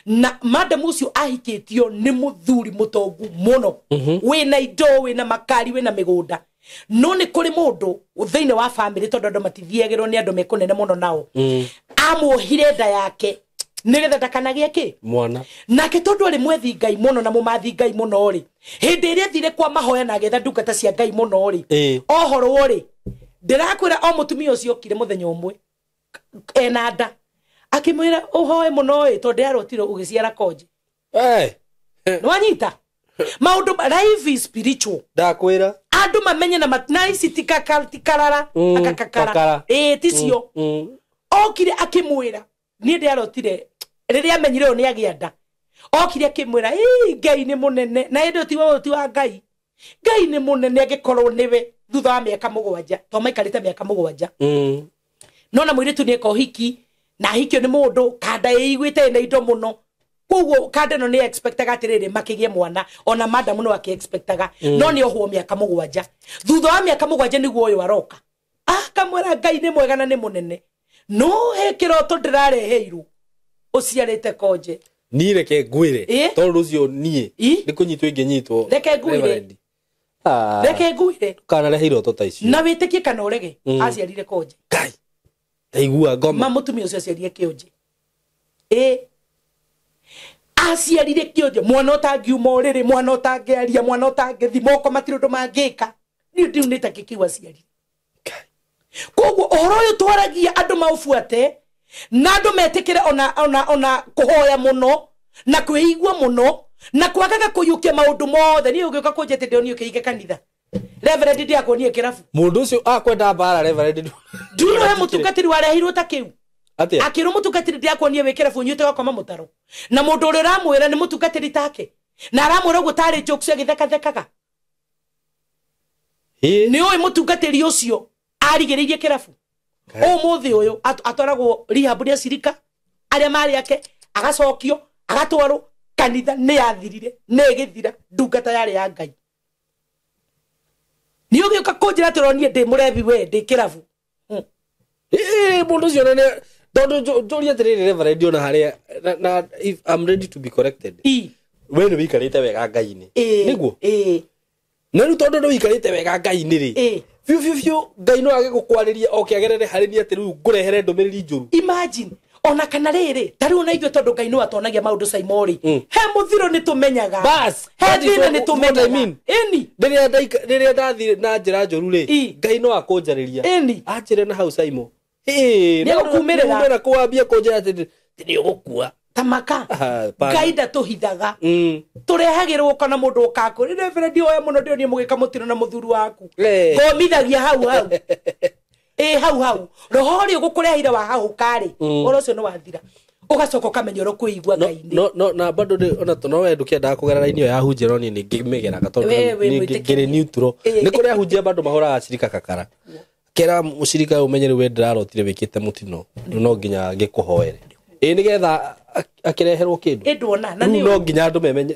Na madam ũcio ahikĩtio nĩ mũthuri mũtongu mũno. Wĩna indo, wĩna makari, wĩna mĩgũnda. No nĩ kũrĩ mũndũ thĩinĩ wa family tondũ andũ matithiagĩrwo nĩ andũ mekũnene mũno nao. Amuohire nda yake nĩgetha ndakanagie kĩ? Mwana. Nake tondũ arĩ mwethi Ngai mũno na mũmathi Ngai mũno rĩ, hĩndĩ ĩrĩa athire kwa mahoya na agetha ndungata cia Ngai mũno rĩ, ohorwo rĩ, ndĩrakwĩra o mũtumia ũcio okire mũthenya ũmwe ena nda akĩmwĩra ũhoe mũno ĩ tondũ ndĩarotire ũgĩciara konje. Nĩwanyita? Maũndũ life is spiritual. Ndakwĩra andu mamenye na na ici tikarara akakakara ĩ ticio. Okire akĩmwĩra niĩ ndĩarotire rĩrĩa amenyire ũyũ nĩagĩa nda. Okire akĩmwĩra ĩ Ngai nĩ mũnene na ĩndĩ ti wa Ngai. Ngai nĩ mũnene angĩkorwo nĩwe thutha wa mĩaka 7 to maikarĩte mĩaka 7. No na mũirĩtu nĩeka ũhiki na ahikio nĩ mũndũ kanda ĩiguĩte ĩna indo mũno. Koguo kanda no nĩ expectaga atĩrĩrĩ makĩgĩe mwana ona madam no akĩ-expectaga no nĩ ohwo mĩaka 7. Thutha wa mĩaka 7 nĩguo ũyũ aroka. Akamwĩra Ngai nĩ mwega na nĩ mũnene. No he kĩroto ndĩrareheirwo ũciarĩte konje. Niĩ reke ngwĩre tondũ ũcio niĩ nĩ kũnyitwo ingĩnyitwo. Reke ngwĩre. Reke ngwĩre. Ndũkanarehe iroto ta icio. Na wĩtĩkie kana ũrege aciarire konje. Ngai. Ndaigua ngoma. Ma mũtumia ũcio aciarire kĩonje. Ĩ aciarire kĩonje mwana ũtangiuma ũrĩrĩ mwana ũtangĩaria mwana ũtangĩthi moko matirĩ ũndũ mangĩka. Niĩ ndiu nĩ ta kĩkiu aciarire. Koguo ũhoro ũyũ twaragia andũ maũbuate na andũ metĩkĩre ona kũhoya mũno na kwĩigua mũno na kwagaga kũiyũkia maũndũ mothe. Niĩ ũgĩũka kũnjia atĩ ndĩronio kĩhinge kanitha. Reverend ndiakuonie kĩrabu. Mũndũ ũcio akwenda mbara Reverend. Ndiũĩ he mũtungatĩri warehirwo ta kĩu. Atia? Akĩrwo mũtungatĩri ndiakuonie wĩ kĩrabu ũnyuĩte ũgakoma mũtaro. Na mũndũ ũrĩa ũramwĩra nĩ mũtungatĩri take. Na aramwĩra ũguo tarĩ jokes agĩthekathekaga. Nĩ ũĩ mũtungatĩri ũcio arigĩrĩirie kĩrabu. Ũmũthĩ ũyũ atwaragwo rehab nĩ acirika arĩa marĩ ake agacokio agatwarwo kanitha nĩ yathirire nĩ ĩgĩthira ndungata yarĩ ya Ngai. Nĩ ũgĩũka kũnjĩra atĩ ũronire ndĩ mũrebi we ndĩ kĩrabu. Mũndũ ũcio nĩ tondũ njũrie atĩrĩrĩ Reverend ona harĩa na if I'm ready to be corrected. We nĩ wĩikarĩte wega Ngai-inĩ. Nĩguo? Na rĩu tondũ nĩ wĩikarĩte wega Ngai-inĩ rĩ, biũ biũ biũ Ngai no age gũkwarĩria oke agerere harĩ niĩ atĩ rĩu ngũrehere ndũmĩrĩri njũru. Imagine ona kana rĩrĩ ta rĩu ona ithuĩ tondũ Ngai no atonagia maũndũ Saimo rĩ, he mũthiro nĩ tũmenyaga. Bas, he thĩna nĩ tũmenyaga. Ĩni. Rĩrĩa ndathiĩ na njĩra njũru rĩ, Ngai no akũnjarĩria. Ĩni. Anjĩre na hau Saimo. Nĩegũkumĩrĩra. Nĩ kũwambia kũnjĩra atĩ nĩ ũgũkua. Tamaka. Ngai ndatũhithaga. Tũrehagĩrwo kana mũndũ ũkakũrĩ Reverend oya mũno ndĩronire mũgĩka mũtino na mũthuri waku. Ngomithagia hau hau. Ĩ hau hau. Roho ũrĩa ũgũkũrehire wa hahũka rĩ, ũhoro ũcio nĩ wathira. Ũgacoka ũkamenya ũrĩa ũkwĩigua Ngai-inĩ. No na bado ona no we ndũkĩendaga kũgera raini ĩyo ya hunjia no niĩ nĩ ngĩmĩgeraga tondũ ngĩrĩ neutral. Nĩ kũrĩ ahunjia bado mahũraga acirika kakara. Kera mũcirika ũmenye rĩu we ndĩrarotire wĩkĩte mũtino no nginya ngĩkũhoere. Ĩ nĩgetha akĩreherwo kĩndũ. Ĩ nduona na nĩ no nginya andũ memenye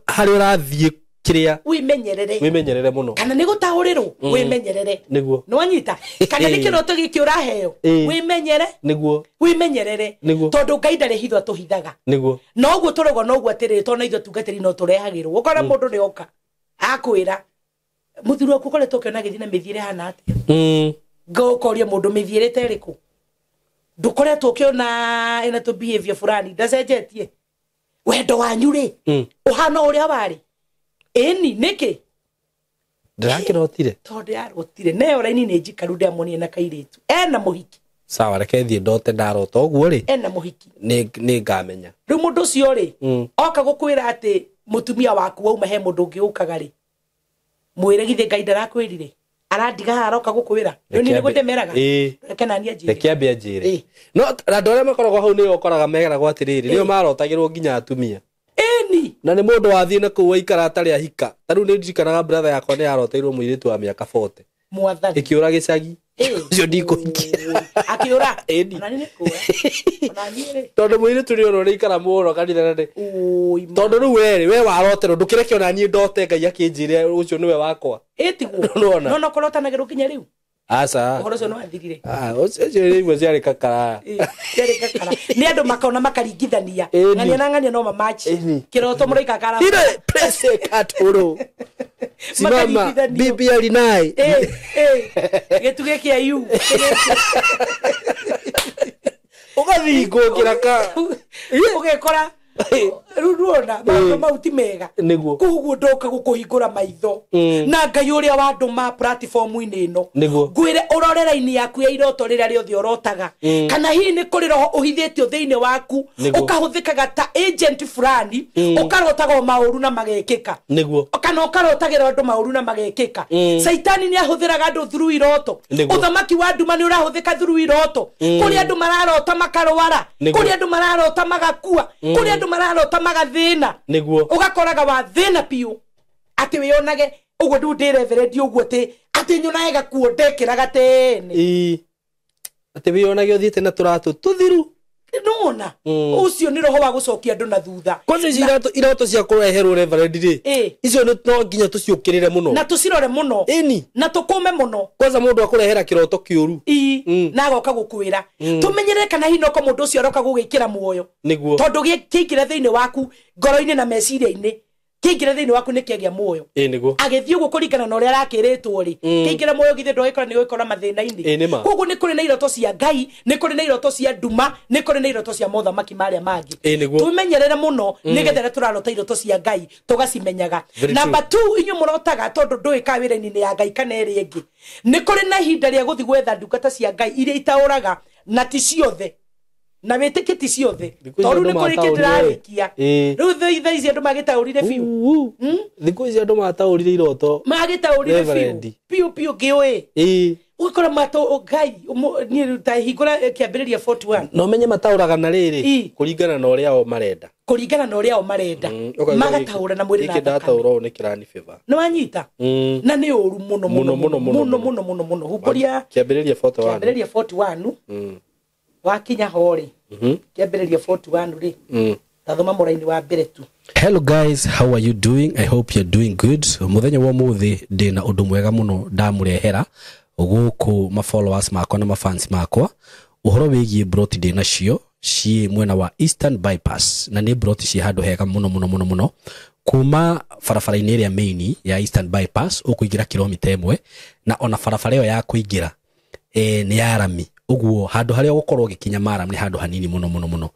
harĩa ũrathiĩ kĩrĩa wĩmenyerere. Wĩmenyerere mũno. Kana nĩ gũtaũrĩrwo wĩmenyerere. Nĩguo. Nĩwanyita? Kana nĩ kĩroto gĩkĩ ũraheo wĩmenyere. Nĩguo. Wĩmenyerere. Nĩguo. Tondũ Ngai ndarĩ hitho atũhithaga. Nĩguo. Na ũguo tũrauga noguo atĩrĩrĩ tondũ na ithuĩ atungatĩri no tũrehagĩrwo. Ũkona mũndũ nĩ oka akwĩra mũthuri waku ũkoretwo ũkĩona agĩthiĩ na mĩthiĩre ĩhana atĩa? Ũkoria mũndũ mĩthiĩre ta ĩrĩkũ? Ndũkoretwo ũkĩona ĩna tũ behavior fulani ndacenjetie. Wendo wanyu rĩ ũhana ũrĩa warĩ. Ĩni nĩkĩ? Ndĩrakĩrotire. Tondũ ndĩrarotire. Neyo raini nĩ njikaru ndĩamuonire na kairĩtu. Ena mũhiki. Sawa reke thiĩ ndote ndarota ũguo rĩ. Ena mũhiki. Nĩ ngamenya. Rĩu mũndũ ũcio rĩ, oka gũkwĩra atĩ mũtumia waku wauma he mũndũ ũngĩ ũkaga rĩ. Mwĩre githĩ Ngai ndarakwĩrire arandiga haha aroka gũkwĩra rĩu niĩ nĩguo ndĩmeraga. Reke naniĩ anjĩre. Reke ambe anjĩre. No andũ arĩa makoragwo hau nĩo ũkoraga meragwo atĩrĩrĩ, nĩo marotagĩrwo nginya atumia. Ĩni. Na nĩ mũndũ wathiĩ na kũu waikara atarĩ ahika. Ta rĩu nĩ ndirikanaga brother yakwa nĩ aroteirwo mũirĩtu wa mĩaka 40. Mwathani. Ĩkĩũra gĩcagi. Ũcio ndikũhikia. Akĩũra. Ĩni. Ona niĩ nĩ kũũra. Ona niĩ rĩ. Tondũ mũirĩtu nĩ ũrĩa ũrĩikara mũno kanitha na nĩ. Tondũ rĩu we rĩ, we waroterwo ndũkĩreke ona niĩ ndote Ngai akĩnjĩre ũcio nĩwe wakwa. Ĩtiguo. Nĩwona? No no kũrotanagĩrwo nginya rĩu. Aca. Ũhoro ũcio nĩ wathirire. Ũcio nĩ imwe ciarĩ kakaraya. Ciarĩ kakara. Nĩ andũ makona makaringithania. Ng'ania na ng'ania no mamachi. Kĩroto mũraika kara. Ile prese katoro. Simama bibi alinai. Gĩtugĩ kĩa yu. Ũgathingwo kĩraka. Ũgekora rĩu ruona maũndũ mau ti mega. Nĩguo. Koguo ndoka gũkũhingũra maitho. Na Ngai ũrĩa wandũma platform-inĩ ĩno. Nĩguo. Ngwĩre ũrore raini yaku ya iroto rĩrĩa rĩothe ũrotaga. Kana hihi nĩ kũrĩ roho ũhithĩtio thĩinĩ waku. Ũkahũthĩkaga ta agent fulani. Ũkarotaga o maũru na magekĩka. Nĩguo. Kana ũkarotagĩra andũ maũru na magekĩka. Caitani nĩ ahũthĩraga andũ through iroto. Ũthamaki wa nduma nĩ ũrahũthĩka through iroto. Kũrĩ andũ mararota makarwara. Kũrĩ andũ mararota magakua. Kũrĩ andũ mararota magathĩna. Nĩguo. Ũgakoraga wathĩna biũ atĩ wĩonage ũguo rĩu ndĩ reverend ũguo atĩ nyonaga gakuo ndekĩraga tene. Atĩ wĩonage ũthiĩte na tũratũ tũthiru. Nĩwona? Ũcio nĩ roho wa gũcokia andũ na thutha. Kwanza ici iroto cia kũreherwo reverend rĩ, icio no nginya tũciũkĩrĩre mũno. Na tũcirore mũno. Ĩni. Na tũkũme mũno. Kwanza mũndũ akũrehera kĩroto kĩũru. Na agoka gũkwĩra. Tũmenyerere kana hihi noko mũndũ ũcio aroka gũgĩkĩra muoyo. Nĩguo. Tondũ kĩingĩra thĩinĩ waku ngoro-inĩ na meciria-inĩ. Kĩingĩra thĩinĩ waku nĩ kĩagĩa muoyo. Nĩguo. Agĩthiĩ ũguo kũringana na ũrĩa arakĩrĩtwo rĩ. Kĩingĩra muoyo githĩ ndũgĩkora nĩ ũgĩkora mathĩna-inĩ. Koguo nĩ kũrĩ na iroto cia Ngai, nĩ kũrĩ na iroto cia nduma, nĩ kũrĩ na iroto cia mothamaki marĩa mangĩ. Tũmenyerere mũno nĩgetha rĩrĩa tũrarota iroto cia Ngai tũgacimenyaga. Number 2, inyuĩ mũrotaga tondũ ndũĩ kana wĩra-inĩ ya Ngai kana ĩrĩa ĩngĩ. Nĩ kũrĩ na ihinda rĩa gũthiĩ gwetha ndungata cia Ngai iria itaũraga na ti ciothe. Na wĩtĩkie ti ciothe. Tondũ nĩ kũrĩ kĩndũ ndĩrarĩkia. Rĩu thaa ici andũ magĩtaũrire biũ. Thikũ ici andũ mataũrire iroto. Magĩtaũrire biũ. Biũ biũ ngĩũĩ. Ũgakora Ngai niĩ ta hingũra kĩambĩrĩria 41. No menye mataũraga na rĩrĩ kũringana na ũrĩa o marenda. Kũringana na ũrĩa o marenda. Magataũra na mwĩrĩ na thakame. Gĩkĩ ndataũra ũũ nĩ kĩrani favor. Nĩ wanyita? Na nĩ ũru mũno mũno mũno mũno mũno mũno mũno. Humbũria kĩambĩrĩria 41. Kĩambĩrĩria 41. Wakinya ho rĩ. Kĩambĩrĩria 41 rĩ. Tathoma mũraini wa mbere tu. Hello guys, how are you doing? I hope you're doing good. Mũthenya wa ũmũthĩ ndĩna ũndũ mwega mũno ndamũrehera gũkũ ma followers makwa na ma fans makwa. Ũhoro wĩgiĩ broti ndĩ nacio ciĩ mwena wa Eastern Bypass na nĩ broti ciĩ handũ hega mũno mũno mũno mũno. Kuma barabara-inĩ ĩrĩa main ya Eastern Bypass ũkũingĩra kilomita 1 na ona barabara ĩyo ya kũingĩra nĩ ya rami. Ũguo handũ harĩa ũgũkorwo ũgĩkinya maram nĩ handũ hanini mũno mũno mũno.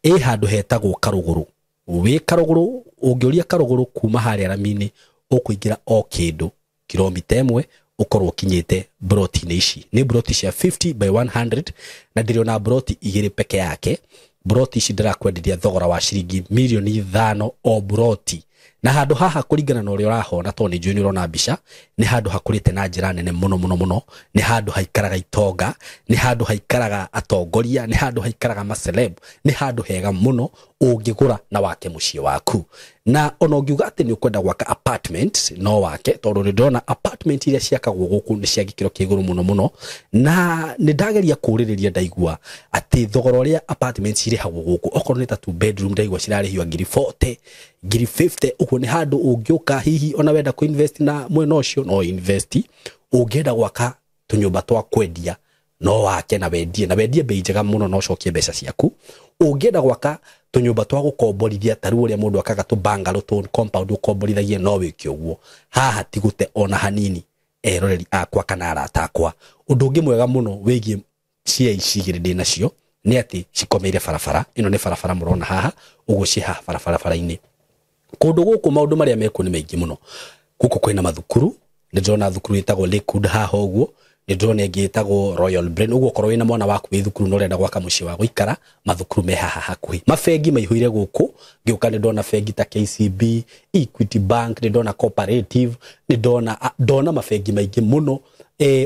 Ĩ handũ hetagwo Karũgũrũ. Wĩ Karũgũrũ, ũngĩũria Karũgũrũ kuma harĩa rami-inĩ ũkũingĩra o kĩndũ kilomita 1 ũkorwo ũkinyĩte broti-inĩ ici. Nĩ broti cia 50 by 100 na ndĩrĩ broti igĩrĩ peke yake. Broti ici ndĩrakwenderia thogora wa ciringi milioni 5 o broti. Na handũ haha kũringana na ũrĩa ũrahona tondũ nĩ njũĩ nĩ ũrona mbica, nĩ handũ hakũrĩte na njĩra nene mũno mũno mũno. Nĩ handũ haikaraga itonga, nĩ handũ haikaraga atongoria, nĩ handũ haikaraga maceleb, nĩ handũ hega mũno ũngĩgũra na wake mũciĩ waku. Na ona ũngiuga atĩ nĩ ũkwenda gwaka apartment no wake, tondũ nĩ ndĩrona apartment iria ciakagwo gũkũ nĩ cia gĩkĩro kĩa igũrũ mũno mũno. Na nĩ ndageria kũũrĩrĩria ndaigua atĩ thogora ũrĩa apartment cirĩhagwo gũkũ okorwo nĩ ta 2 bedroom ndaigua cirarĩhio ngiri 40, ngiri 50. Ũguo nĩ handũ ũngĩũka hihi ona wenda kũ invest na mwena ũcio no invest. Ũngĩenda gwaka tũnyũmba twa kwendia no wake na wendie, na wendie bei njega mũno na ũcokie mbeca ciaku. Ũngĩenda gwaka tũnyũmba twa gũkomborithia ta rĩu ũrĩa mũndũ akaga tũ bungalow tũ compound ũkomborithagie no wĩke ũguo. Haha ti gũte ona hanini eroreri akwa kana arata akwa. Ũndũ ũngĩ mwega mũno wĩgiĩ cia ici igĩrĩ ndĩ nacio nĩ atĩ cikomeire barabara. Ĩno nĩ barabara mũrona haha, ũguo ciĩ haha barabara-inĩ. Kũndũ gũkũ maũndũ marĩa mekuo nĩ maingĩ mũno. Gũkũ kwĩna mathukuru, nĩ ndĩrona thukuru ĩtagwo Lakewood haha ũguo. Nĩ ndĩrona ĩngĩ ĩtagwo Royal Brain. Ũguo okorwo wĩna mwana waku wĩ thukuru na ũrenda gwaka mũciĩ wa gũikara, mathukuru me haha hakuhĩ. Mabengi maihũire gũkũ. Ngĩũka nĩ ndona bengi ta KCB, Equity Bank, nĩ ndona Cooperative, nĩ ndona mabengi maingĩ mũno.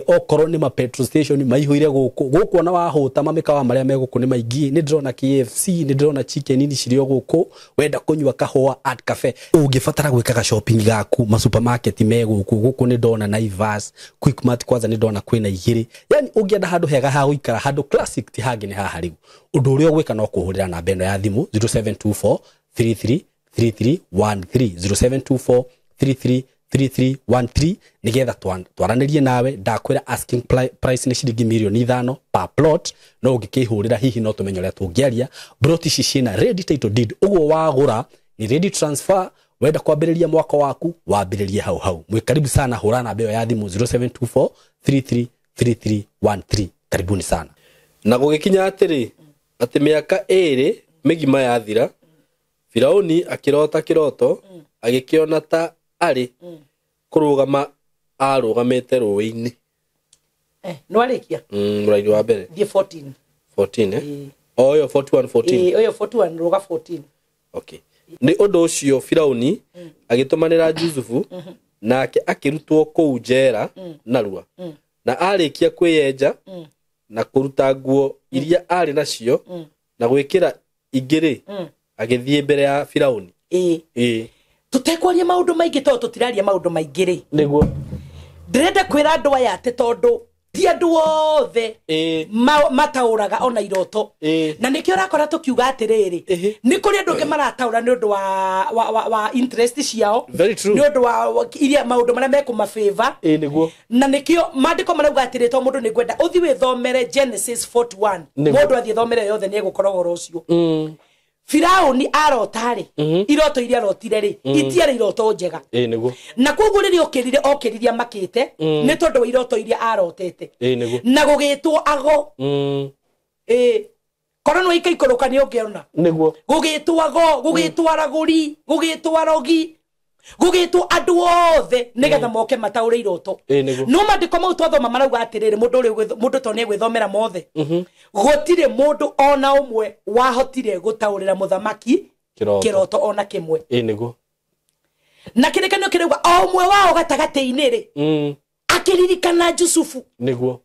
Okorwo nĩ ma petrol station maihũire gũkũ. Gũkũ ona wahũta mamĩkawa marĩa me gũkũ nĩ maingĩ. Nĩ ndĩrona KFC, nĩ ndĩrona chicken ini cirĩ o gũkũ. Wenda kũnyua kahũa Art Cafe. Ũngĩbatara gwĩkaga shopping gaku, ma supermarket me gũkũ. Gũkũ nĩ ndona Naivas, Quickmart kwanza nĩ ndona kwĩna igĩrĩ. Yani ũngĩenda handũ hega ha gũikara, handũ classic ti hangĩ nĩ haha rĩu. Ũndũ ũrĩa ũgwĩka no kũhũrĩra namba ĩno ya thimũ 0724 33 3313, 0724 33 3313, nigetha twaranĩrie nawe. Ndakwĩra asking price nĩ ciringi 5 mirioni per plot, no ũngĩkĩhũrĩra hihi no tũmenye ũrĩa tũngĩaria. Plot ici ciĩna ready title deed, ũguo wagũra ni ready transfer. Wenda kwambĩrĩria mwaka waku, wambĩrĩrie hau hau. Mwĩ karibu sana, hũra namba ĩyo ya thimũ 0724 33 3313. Karibuni sana. Na gũgĩkinya atĩrĩ, atĩ mĩaka 2 mĩgima yathira, Firauni akĩrota kĩroto, agĩkĩona ta arĩ kũrũgama arũgamĩte rũĩ-inĩ. Nĩwarĩkia? Mũraini wa mbere. Thiĩ 14. 14, eh? Ĩĩ. O ĩyo 41 14. Ĩĩ, ũyũ 41 rũga 14. Okay. Nĩ ũndũ ũcio Firauni agĩtũmanĩra Jusufu, nake akĩrutwo kũu njera narua. Na arĩkia kwĩyenja na kũruta nguo iria arĩ nacio na gwĩkĩra ingĩ-rĩ, agĩthiĩ mbere ya Firauni. Ĩĩ. Ĩĩ. Tũtekwaria maũndũ maingĩ, tondũ tũtiraria maũndũ maingĩ rĩ, Nĩguo. ndĩrenda kwĩra andũ aya atĩ tondũ ti andũ othe mataũraga ona iroto. Na nĩkĩo ũrakora tũkiuga atĩrĩrĩ, nĩ kũrĩ andũ angĩ marataũra nĩ ũndũ wa interest ciao. Very true. Nĩ ũndũ wa iria maũndũ marĩa mekũmafavor. Ĩĩ nĩguo. Na nĩkĩo maandĩko marauga atĩrĩ, to mũndũ nĩ ngwenda ũthiĩ wĩthomere Genesis 41. Mũndũ athiĩ thomere yothe nĩ egũkora ũhoro ũcio. Firauni arota-rĩ, iroto iria arotire rĩ, itiarĩ iroto njega. Ĩĩ nĩguo. Na koguo rĩrĩa okĩrire amakĩte nĩ tondũ wa iroto iria arotete. Ĩĩ nĩguo. Na gũgĩtwo ago. Ĩĩ, korwo nĩ waikaikũrũka nĩ ũngĩona. Nĩguo. Gũgĩtwo ago, gũgĩtwo aragũri, gũgĩtwo arogi, gũgĩtwo andũ othe nĩgetha moke mataũre iroto. Ĩĩ nĩguo. No maandĩko mau twathoma marauga atĩrĩrĩ, mũndũ ũrĩa mũndũ to nĩ egwĩthomera mothe, gũtirĩ mũndũ ona ũmwe wahotire gũtaũrĩra mũthamaki Kĩroto. kĩroto ona kĩmwe. Ĩĩ nĩguo. Na kĩrĩkanĩro kĩrauga o ũmwe wao gatagatĩ-inĩ rĩ, akĩririkana Jusufu. Nĩguo.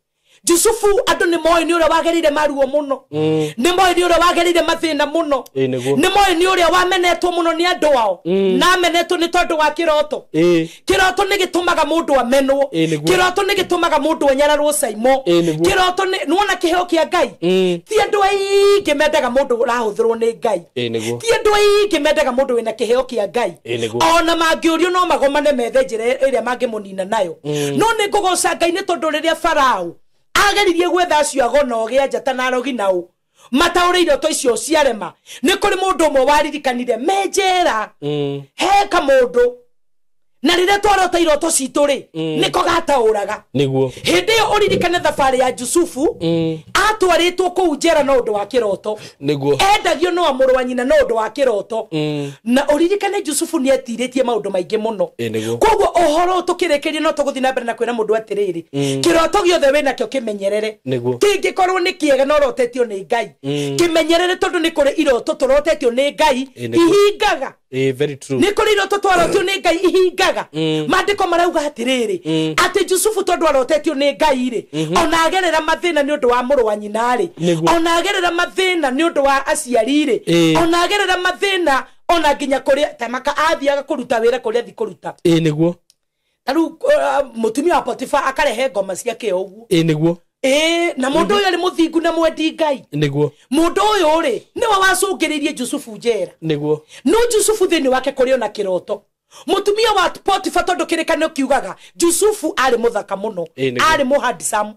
Jusufu andũ nĩ moĩ nĩ ũrĩa wagereire maruo mũno, nĩ moĩ nĩ ũrĩa wagereire mathĩna mũno, Ĩĩ nĩguo. nĩ moĩ nĩ ũrĩa wamenetwo mũno nĩ andũ ao, na amenetwo nĩ tondũ wa kĩroto. Kĩroto nĩ gĩtũmaga mũndũ amenwo. Ĩĩ nĩguo. Kĩroto nĩ gĩtũmaga mũndũ anyararwo caimo. Ĩĩ nĩguo. Kĩroto nĩ nĩwona kĩheo kĩa Ngai. Ti andũ aingĩ mendaga mũndũ ũrahũthĩrwo nĩ Ngai. Ĩĩ nĩguo. Ti andũ aingĩ mendaga mũndũ wĩna kĩheo kĩa Ngai. Ĩĩ nĩguo. Ona mangĩũrio no magomane methe njĩra ĩrĩa mangĩmũnina nayo. No nĩ ngũgoca Ngai nĩ tondũ rĩrĩa Farao ageririe gwetha acio ago na ũgĩa njata na arogi nao mataũre iroto icio ciarema, nĩ kũrĩ mũndũ ũmwe waririkanire me njera, he kamũndũ na rĩrĩa twarota iroto citũ rĩ, nĩko gataũraga. Nĩguo. Hĩndĩ ĩyo ũririkane thabarĩ ya Jusufu, atwarĩtwo kũu njera no ũndũ wa kĩroto. Nĩguo. Endagio no mũrũ wa nyina no ũndũ wa kĩroto. Na ũririkane Jusufu nĩ etirĩtie maũndũ maingĩ mũno. Ĩĩ nĩguo. Koguo ũhoro tũkĩrĩkĩria no tũgũthiĩ na mbere na kwĩra mũndũ atĩrĩrĩ, kĩroto gĩothe wĩnakĩo kĩmenyerere. Nĩguo. Kĩngĩkorwo nĩ kĩega na ũrotetio nĩ Ngai, kĩmenyerere, tondũ nĩ kũrĩ iroto tũrotetio nĩ Ngai Ĩĩ nĩguo. ihingaga. Ĩĩ, very true. Nĩ kũrĩ iroto twarotio nĩ Ngai ihingaga. Maandĩko marauga atĩrĩrĩ, atĩ Jusufu tondũ arotetio nĩ Ngai rĩ, ona agerera mathĩna nĩ ũndũ wa mũrũ wa nyina rĩ, Nĩguo. ona agerera mathĩna nĩ ũndũ wa aciari rĩ, ona agerera mathĩna ona nginya kũrĩa tamaka athiaga kũruta wĩra, kũrĩa athi kũruta. Ĩĩ nĩguo. Ta rĩu mũtumia wa Potifa akarehe ngoma ciake ũguo. Ĩĩ nĩguo. Ĩĩ, na mũndũ ũyũ arĩ mũthingu na mwendi Ngai. Nĩguo. Mũndũ ũyũ rĩ, nĩwe wacũngĩrĩirie Jusufu njera. Nĩguo. No Jusufu thĩinĩ wake kũrĩ ona kĩroto. Mũtumia wa Potifa, tondũ kĩrĩkanĩro kiugaga Jusufu arĩ mũthaka mũno, Ĩĩ nĩguo. arĩ mũhandsome,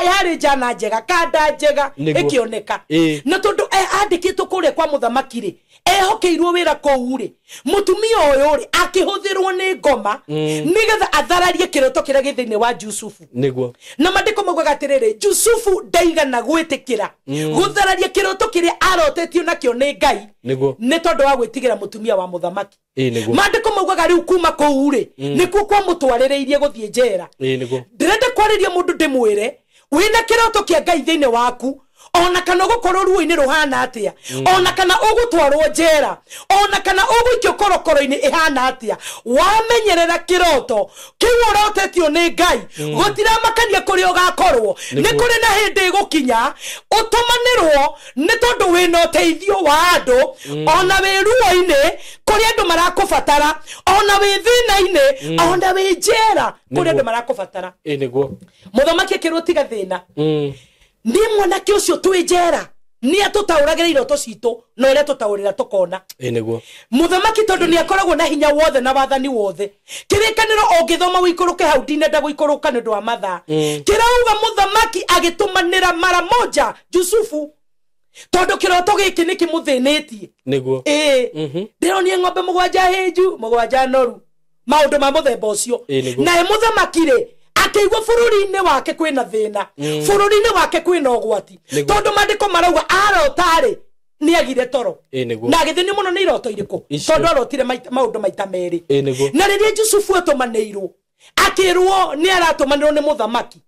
yarĩ njana njega, kanda njega Nĩguo. ĩkĩoneka. Ĩĩ. Na tondũ andĩkĩtwo kũrĩa kwa mũthamaki rĩ, ehokeirwo wĩra kũu rĩ, mũtumia ũyũ rĩ akĩhũthĩrwo nĩ ngoma nĩgetha athararie kĩroto kĩrĩa gĩ thĩinĩ wa Jusufu. Nĩguo. Na maandĩko maugaga atĩrĩrĩ, Jusufu ndaigana gwĩtĩkĩra gũthararia kĩroto kĩrĩa arotetio nakĩo nĩ Ngai. Nĩguo. Nĩ tondũ wa gwĩtigĩra mũtumia wa mũthamaki. Ĩĩ nĩguo. Maandĩko maugaga rĩu kuma kũu rĩ, nĩkuo kwamũtwarĩrĩirie gũthiĩ njera. Ĩĩ nĩguo. Ndĩrenda kwarĩria mũndũ ndĩmwĩre wĩna kĩroto kĩa Ngai thĩinĩ waku, ona kana ũgũkorwo ruo-inĩ rũhana atĩa, ona kana ũgũtwarwo njera, ona kana ũgũikio korokoro-inĩ ĩhana atĩa, wamenyerera kĩroto kĩu ũrotetio nĩ Ngai, gũtiramakania kũrĩa ũgakorwo. Nĩ kũrĩ na hĩndĩ ĩgũkinya ũtũmanĩrwo nĩ tondũ wĩna ũteithio wa andũ, ona wĩ ruo-inĩ kũrĩa andũ marakũbatara, ona wĩ thĩna-inĩ, ona wĩ njera kũrĩa andũ marakũbatara. Ĩĩ nĩguo. Mũthamaki akĩrwo tiga thĩna. Nĩ mwanake ũcio twĩ njera nĩ atũtaũragĩra iroto citũ na ũrĩa tũtaũrĩra tũkona. Ĩĩ nĩguo. Mũthamaki tondũ nĩ akoragwo na hinya wothe na wathani wothe, kĩrĩkanĩro ũngĩthoma ũikũrũke hau, ndinenda gũikũrũka nĩ ũndũ wa mathaa, kĩrauga mũthamaki agĩtũmanĩra mara moja Jusufu tondũ kĩroto gĩkĩ nĩ kĩmũthĩnĩtie. Nĩguo. Ĩĩ, ndĩronire ng'ombe mũgwanja hĩnju, mũgwanja noru, maũndũ ma mũthemba ũcio. Naye mũthamaki rĩ akĩigua bũrũri-inĩ wake kwĩna thĩna, bũrũri-inĩ wake kwĩna ũgwati, tondũ maandĩko marauga arota-rĩ nĩ agire toro. Na agĩthĩnio mũno nĩ iroto irĩkũ, tondũ arotire maũndũ maita merĩ. Na rĩrĩa Jusufu atũmanĩirwo akĩrwo nĩ aratũmanĩrwo nĩ mũthamaki,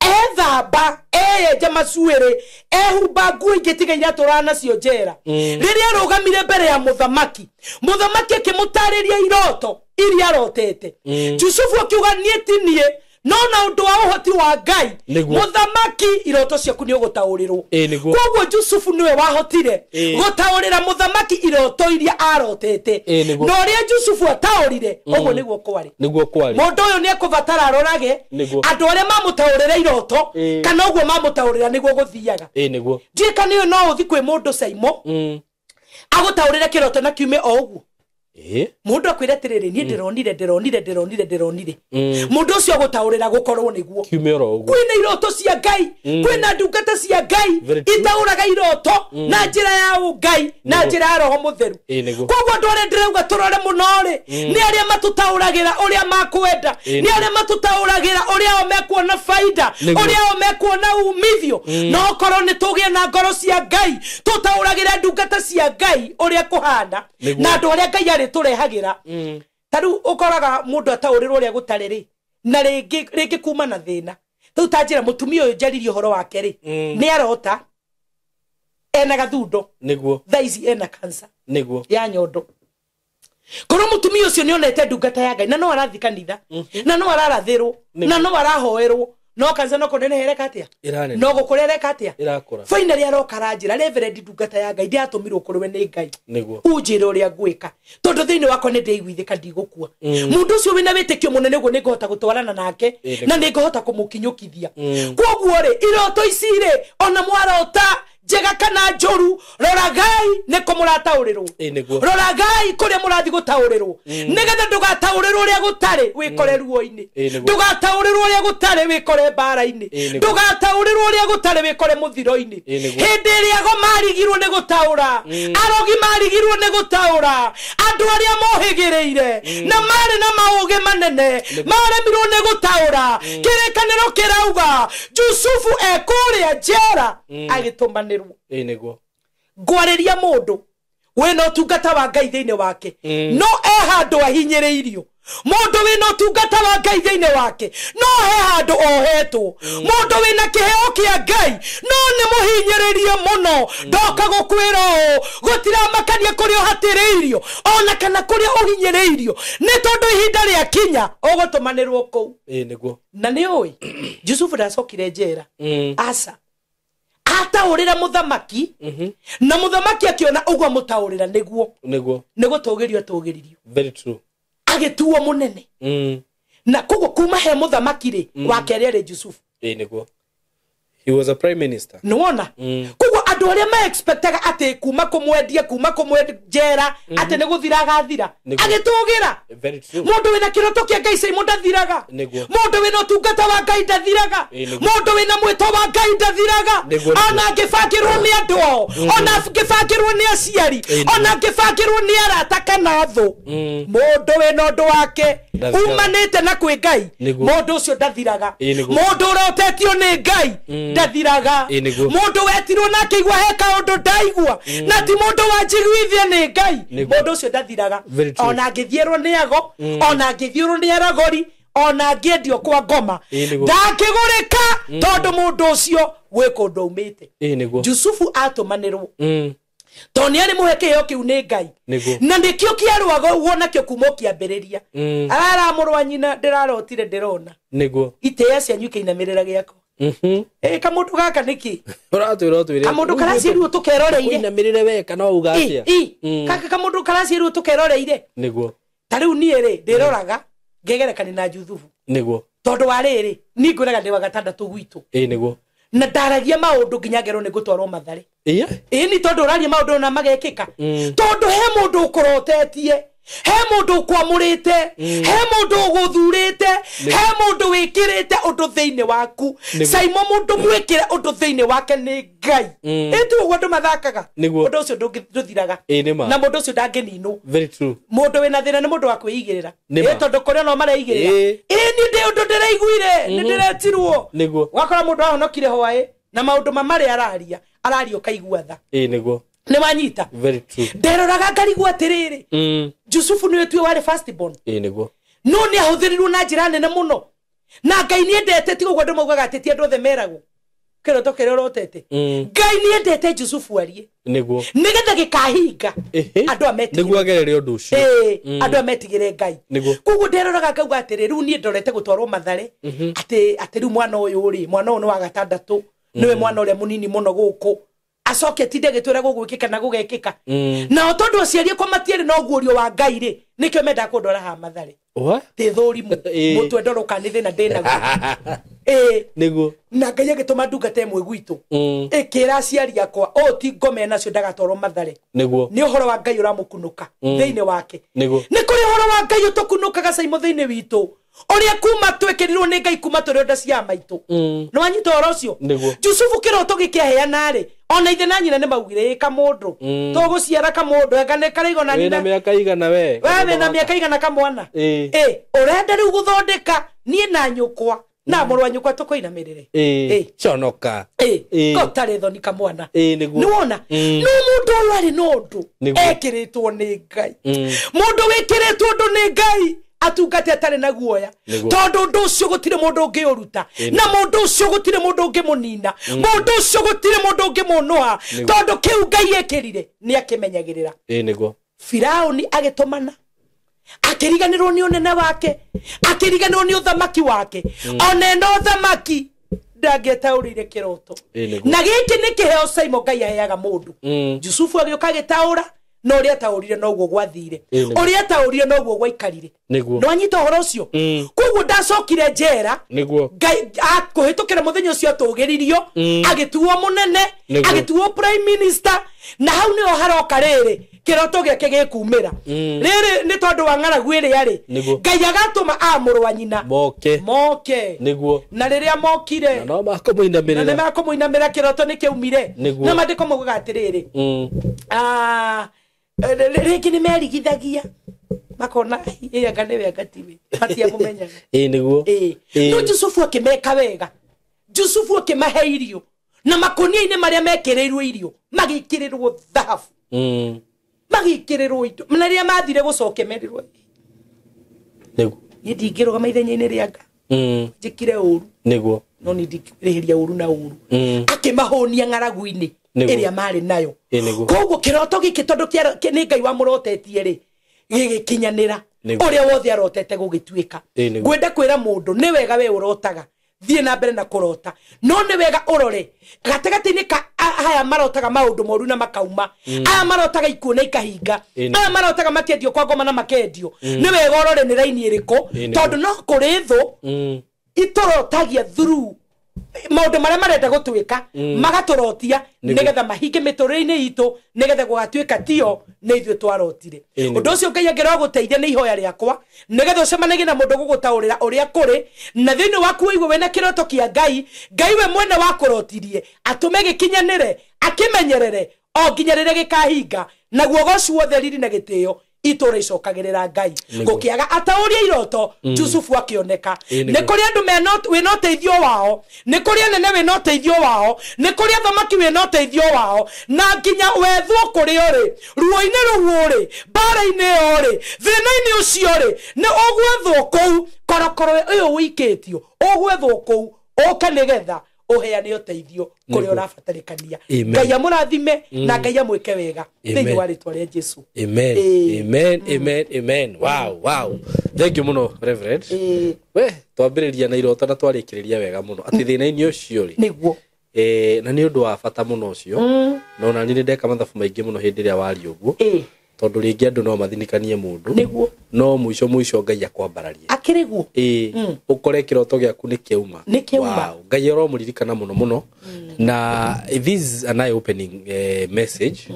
ethamba, eyenja macuĩrĩ, ehumba nguo ingĩ tiga iria atũraga nacio njera. Rĩrĩa arũgamire mbere ya mũthamaki, mũthamaki akĩmũtarĩria iroto iria arotete. Jusufu akiuga niĩ ti niĩ, no na ũndũ wa ũhoti wa Ngai, mũthamaki iroto ciaku nĩ ũgũtaũrĩrwo. Koguo Jusufu nĩwe wahotire gũtaũrĩra mũthamaki iroto iria arotete. Na ũrĩa Jusufu ataũrire, ũguo nĩguo kwarĩ. Nĩguo kwarĩ. Mũndũ ũyũ nĩ ekũbatara arorage andũ arĩa mamũtaũrĩra iroto, kana ũguo mamũtaũrĩra nĩguo gũthiaga. Ĩĩ nĩguo. Ndiũĩ kana ũyũ no ũthiĩ kwĩ mũndũ Caimo agũtaũrĩre kĩroto na kiume o ũguo. Mũndũ akwĩra atĩrĩrĩ, niĩ ndĩronire ndĩronire ndĩronire ndĩronire. Mũndũ ũcio agũtaũrĩra gũkorwo nĩguo. Kiume oro ũguo. Kwĩna iroto cia Ngai, kwĩna ndungata cia Ngai itaũraga iroto na njĩra ya ũngai, na njĩra ya Roho Mũtheru. Koguo andũ arĩa ndĩrauga tũrore mũno rĩ, nĩ arĩa matũtaũragĩra ũrĩa makwenda, nĩ arĩa matũtaũragĩra ũrĩa o mekuona baida, ũrĩa o mekuona umithio. No okorwo nĩ tũgĩe na ngoro cia Ngai, tũtaũragĩra ndungata cia Ngai ũrĩa kũhana, na andũ arĩa Ngai arĩ tũrehagĩra. Ta rĩu ũkoraga mũndũ ataũrĩrwo ũrĩa gũtarĩ rĩ, na rĩngĩ rĩngĩ kuma na thĩna. Rĩu ta njĩra mũtumia ũyũ njaririe ũhoro wake rĩ, nĩ arota ena gathundo. Nĩguo. Thaa ici ena cancer. Nĩguo. Ya nyondo. Korwo mũtumia ũcio nĩ onete ndungata ya Ngai, na no arathiĩ kanitha, na no ararathĩrwo, na no arahoerwo, no kansa no kũneneha ĩreka atĩa? No gũkũra ĩreka atĩa? Ĩrakũra. Finally aroka aranjĩra, Reverend ndungata ya Ngai ndĩratũmirwo kũrĩ we nĩ Ngai. Nĩguo. Ũnjĩre ũrĩa ngwĩka, tondũ thĩinĩ wakwa nĩ ndĩiguithĩka ndigũkua. Mũndũ ũcio wĩna wĩtĩkio mũnene ũguo nĩngũhota gũtwarana nake, na nĩngũhota kũmũkinyũkithia. Koguo rĩ, iroto ici rĩ, ona mwarota njega kana njũru, roragai nĩkũ mũrataũrĩrwo. Roragai kũrĩa mũrathiĩ gũtaũrĩrwo, nĩgetha ndũgataũrĩrwo ũrĩa gũtarĩ wĩkore ruo-inĩ, ndũgataũrĩrwo ũrĩa gũtarĩ wĩkore mbara-inĩ, ndũgataũrĩrwo ũrĩa gũtarĩ wĩkore mũthiro-inĩ. Hĩndĩ ĩrĩa ago marigirwo nĩ gũtaũra, arogi marigirwo nĩ gũtaũra, andũ arĩa mohĩgĩrĩire na marĩ na maũgĩ manene maremirwo nĩ gũtaũra. Kĩrĩkanĩro kĩrauga Jusufu ekũrĩa njera agĩtũmanĩrwo. Ĩĩ nĩguo. Ngwarĩria mũndũ wĩna ũtungata wa Ngai thĩinĩ wake, no e handũ ahinyĩrĩirio. Mũndũ wĩna ũtungata wa Ngai thĩinĩ wake, no he handũ ohetwo. Mũndũ wĩna kĩheo kĩa Ngai, no nĩ mũhinyĩrĩrie mũno. Ndoka gũkwĩra ũũ, gũtiramakania kũrĩa ũhatĩrĩirio, ona kana kũrĩa ũhinyĩrĩirio, nĩ tondũ ihinda rĩakinya ũgũtũmanĩrwo kũu. Ĩĩ nĩguo. Na nĩ ũĩ Jusufu ndacokire njera. Aca, ataũrĩra mũthamaki, na mũthamaki akĩona ũguo mũtaũrĩra nĩguo. Nĩguo. Nĩ gũtũgĩrio atũgĩririo. Very true. Agĩtuo mũnene. Na koguo kuma he mũthamaki rĩ, wa kerĩ arĩ Jusufu. Ĩĩ nĩguo. He was a prime minister. Nĩwona? Koguo andũ arĩa ma-expectaga atĩ kuma kũmwendia, kuma kũmwendia njera, atĩ nĩ gũthira agathira, agĩtũgĩra. Very true. Mũndũ wĩna kĩroto kĩa Ngai Caimo ndathiraga. Mũndũ wĩna ũtungata wa Ngai ndathiraga. Mũndũ wĩna mwĩto wa Ngai ndathiraga. Ona angĩbangĩrwo nĩ andũ ao, ona angĩbangĩrwo nĩ aciari, ona angĩbangĩrwo nĩ arata kana thũ, mũndũ wĩna ũndũ wake umanĩte na kwĩ Ngai, mũndũ ũcio ndathiraga. Mũndũ ũrotetio nĩ Ngai ndathiraga. Mũndũ wetirwo na akĩigua Ngĩigua he kaũndũ ndaigua na ti mũndũ wanjiguithia nĩ Ngai, mũndũ ũcio ndathiraga. Ona angĩthiĩrwo nĩ ago, ona angĩthiĩrwo nĩ aragori, ona angĩendio kwa ngoma, ndangĩgũrĩka tondũ mũndũ ũcio gwĩ kũndũ aumĩte. Jusufu atũmanĩrwo tondũ nĩ arĩ mũhe kĩheo kĩu nĩ Ngai, na nĩkĩo kĩarũagwo nakĩo kuma ũkĩambĩrĩria. Arara mũrũ wa nyina ndĩrarotire ndĩrona itĩĩa cianyu ikĩinamĩrĩra gĩakwa. Kamũndũ gaka nĩkĩ ũratwĩra ũtwĩre kamũndũ karaciĩrirwo tũkeroreire ũinamĩrĩre we kana uga atĩa? Kaka kamũndũ karaciĩrirwo tũkeroreire. Nĩguo ta rĩu niĩ rĩ ndĩroraga ngegerekania na Juthubu. Nĩguo tondũ wa rĩrĩ niĩ ngwĩraga ndĩ wa gatandatũ gwitũ. Nĩguo na ndaragia maũndũ nginya ngerwo nĩ ngũtwarwo Mathare. Ĩĩ ni tondũ ũraria maũndũ na magekĩka. Tondũ he mũndũ ũkũrotetie, he mũndũ ũkwamũrĩte, he mũndũ ũgũthurĩte, he mũndũ wĩkĩrĩte ũndũ thĩinĩ waku. Saimo mũndũ mwĩkĩre ũndũ thĩinĩ wake nĩ Ngai. Ĩ ti ũguo andũ mathakaga. Ũndũ ũcio ndũthiraga na mũndũ ũcio ndangĩninwo. Mũndũ wĩna thĩna nĩ mũndũ wa kwĩigĩrĩra. Ĩ tondũ kũrĩa no mareigĩrĩra. Ĩ niĩ ndĩ ũndũ ndĩraiguire, nĩ ndĩretirwo. Wakora mũndũ ahonokire hwaĩ na maũndũ ma marĩa araria, araria ũkaigua tha. Nĩguo nĩ wanyita. Nderoraga ngarigwo atĩrĩrĩ, Jusufu nĩwe tuĩ warĩ first born. Nĩguo no nĩ ahũthĩrirwo na njĩra nene mũno na Ngai nĩ endete, ti ũguo andũ maugaga atĩ ti andũ othe meragwo kĩroto kĩrĩa ũrotete. Ngai nĩ endete Jusufu arie nĩguo nĩgetha gĩkahinga andũ ametigĩre, nĩguo agerere ũndũ ũcio. Andũ ametigĩre Ngai. Koguo nderoraga ngauga atĩrĩ, rĩu niĩ ndorete gũtwarwo Mathare atĩ rĩu mwana ũyũ rĩ, mwana ũyũ nĩ wa gatandatũ, nĩwe mwana ũrĩa mũnini mũno gũkũ, acoke tinde gĩtwĩra gũgwĩkĩka na gũgekĩka. Nao tondũ aciari akwa matiarĩ na ũguũrio wa Ngai rĩ, nĩkĩo mendaga kũndwara haha Mathare. Tĩ thũrimũ mũtwe ndorũka nĩ thĩna ndĩnaguo. Nĩguo na Ngai agĩtũma ndungata ĩmwe gwitũ ĩkĩra aciari akwa, ũũ ti ngome nacio ndagatwarwo Mathare. Nĩguo nĩ ũhoro wa Ngai ũramũkunũka thĩinĩ wake. Nĩguo nĩ kũrĩ ũhoro wa Ngai ũtũkunũkaga Saimo thĩinĩ witũ, ũrĩa kuma twĩkĩrirwo nĩ Ngai kuma tũrĩ nda cia maitũ. Nĩ wanyita ũhoro ũcio? Jusufu kĩroto gĩkĩaheana rĩ, ona ithe na nyina nĩ maugire ĩ kamũndũ tũgũciara kamũndũ anga nĩ karaigana nyina. Wĩna mĩaka igana we? We wĩna mĩaka igana kamwana. Ũrenda rĩu gũthondeka niĩ na nyũkwa na mũrũ wa nyũkwa tũkũinamĩrĩre. Conoka. Ko tarĩ thoni kamwana. Nĩwona no mũndũ ũyũ arĩ na ũndũ ekĩrĩtwo nĩ Ngai. Mũndũ wĩkĩrĩtwo ũndũ nĩ Ngai atungate atarĩ na guoya, tondũ ũndũ ũcio gũtirĩ mũndũ ũngĩũruta, na mũndũ ũcio gũtirĩ mũndũ ũngĩmũnina, mũndũ ũcio gũtirĩ mũndũ ũngĩmũnũha, tondũ kĩu Ngai ekĩrire nĩ akĩmenyagĩrĩra. Nĩguo Firaũni agĩtũmana, akĩriganĩrwo nĩ ũnene wake, akĩriganĩrwo nĩ ũthamaki wake. Ona ena ũthamaki ndangĩetaũrĩire kĩroto. Na gĩkĩ nĩ kĩheo Saimo Ngai aheaga mũndũ. Jusufu agĩũka agĩtaũra, no ũrĩa ataũrire noguo gwathire, ũrĩa ataũrire noguo gwaikarire. Nĩ wanyita ũhoro ũcio? Koguo ndacokire njera. Ngai kũhĩtũkĩra mũthenya ũcio atũgĩririo, agĩtuo mũnene, agĩtuo prime minister, na hau nĩho haroka rĩrĩ kĩroto gĩake gĩkumĩra. Rĩrĩ nĩ tondũ wa ng'aragu ĩrĩa rĩ, Ngai agatũma a mũrũ wa nyina moke. Nĩguo na rĩrĩa mokire no makũmũinamĩrĩra, na nĩ makũmũinamĩrĩra, kĩroto nĩ kĩaumire. Na maandĩko maugaga atĩrĩrĩ, rĩngĩ nĩ merigithagia makona ĩ anga nĩwe anga tiwe, matiamũmenyaga. Nĩguo no Jusufu akĩmeka wega, Jusufu akĩmahe irio, na makũnia-inĩ marĩa mekĩrĩirwo irio magĩkĩrĩrwo thahabu, magĩkĩrĩrwo indo, na rĩrĩa mathire gũcokia merirwo nĩguo niĩ ndingĩrũgama ithenya-inĩ rĩa nga njĩkire ũru. Nĩguo no niĩ ndingĩrĩhĩria ũru na ũru. Akĩmahũnia ng'aragu-inĩ ĩrĩa marĩ nayo. Koguo kĩroto gĩkĩ tondũ nĩ Ngai wamũrotetie rĩ, gĩgĩkinyanĩra ũrĩa wothe arotete gũgĩtuĩka. Ngwenda kwĩra mũndũ nĩ wega we ũrotaga, thiĩ na mbere na kũrota, no nĩ wega ũrore gatagatĩ-inĩ ka haya marotaga maũndũ moru na makauma, aya marotaga ikuũ na ikahinga, aya marotaga makendio kwa ngoma na makendio, nĩ wega ũrore nĩ raini ĩrĩkũ, tondũ no kũrĩ thũ itũrotagia through maũndũ marĩa marenda gũtuĩka, magatũrotia nĩgetha mahinge mĩtũrĩre-inĩ itũ, nĩgetha gũgatuĩka tio nĩ ithuĩ twarotire. Ũndũ ũcio Ngai angĩrora gũteithia nĩ ihoya rĩakwa, nĩgetha ũcemanagie na mũndũ gũgũtaũrĩra ũrĩa kũrĩ, na thĩinĩ waku ũigue wĩna kĩroto kĩa Ngai. Ngai we mwene wakũrotirie atũme gĩkinyanĩre, akĩmenyerere o nginya rĩrĩa gĩkahinga, naguo gocu wothe riri na gĩtĩo itũra icokagĩrĩra Ngai. Gũkĩaga ataũri a iroto, Jusufu akĩoneka. Nĩ kũrĩ andũ wĩna ũteithio wao, nĩ kũrĩ anene wĩna ũteithio wao, nĩ kũrĩ athamaki wĩna ũteithio wao, na nginya wethwo kũrĩ ũrĩ, ruo-inĩ rũu ũrĩ, mbara-inĩ ĩyo ũrĩ, thĩna-inĩ ũcio ũrĩ, nĩ ũgwethwo kũu, korokoro ĩyo ũikĩtio, ũgwethwo kũu, ũke nĩgetha uheane ũteithio kũrĩa ũrabatarĩkania. Ngai amũrathime na Ngai amwĩke wega thĩinĩ wa rĩtwa rĩa Jesu. Amen. Amen. Amen. Amen. Wow, wow. Thank you mũno Reverend. We twambĩrĩria na iroto na twarĩkĩrĩria wega mũno atĩ thĩna-inĩ ũcio rĩ nĩguo na nĩ ũndũ wa bata mũno ũcio, no na niĩ ndeka mathabu maingĩ mũno hĩndĩ ĩrĩa waria ũguo, tondũ rĩngĩ andũ no mathinikanie mũndũ nĩguo, no mũico mũico Ngai akwambararie akĩrĩ guo, ũkore kĩroto gĩaku nĩ kĩauma. Nĩ kĩauma. Wow. Ngai aromũririkana mũno mũno. Na this is an eye opening message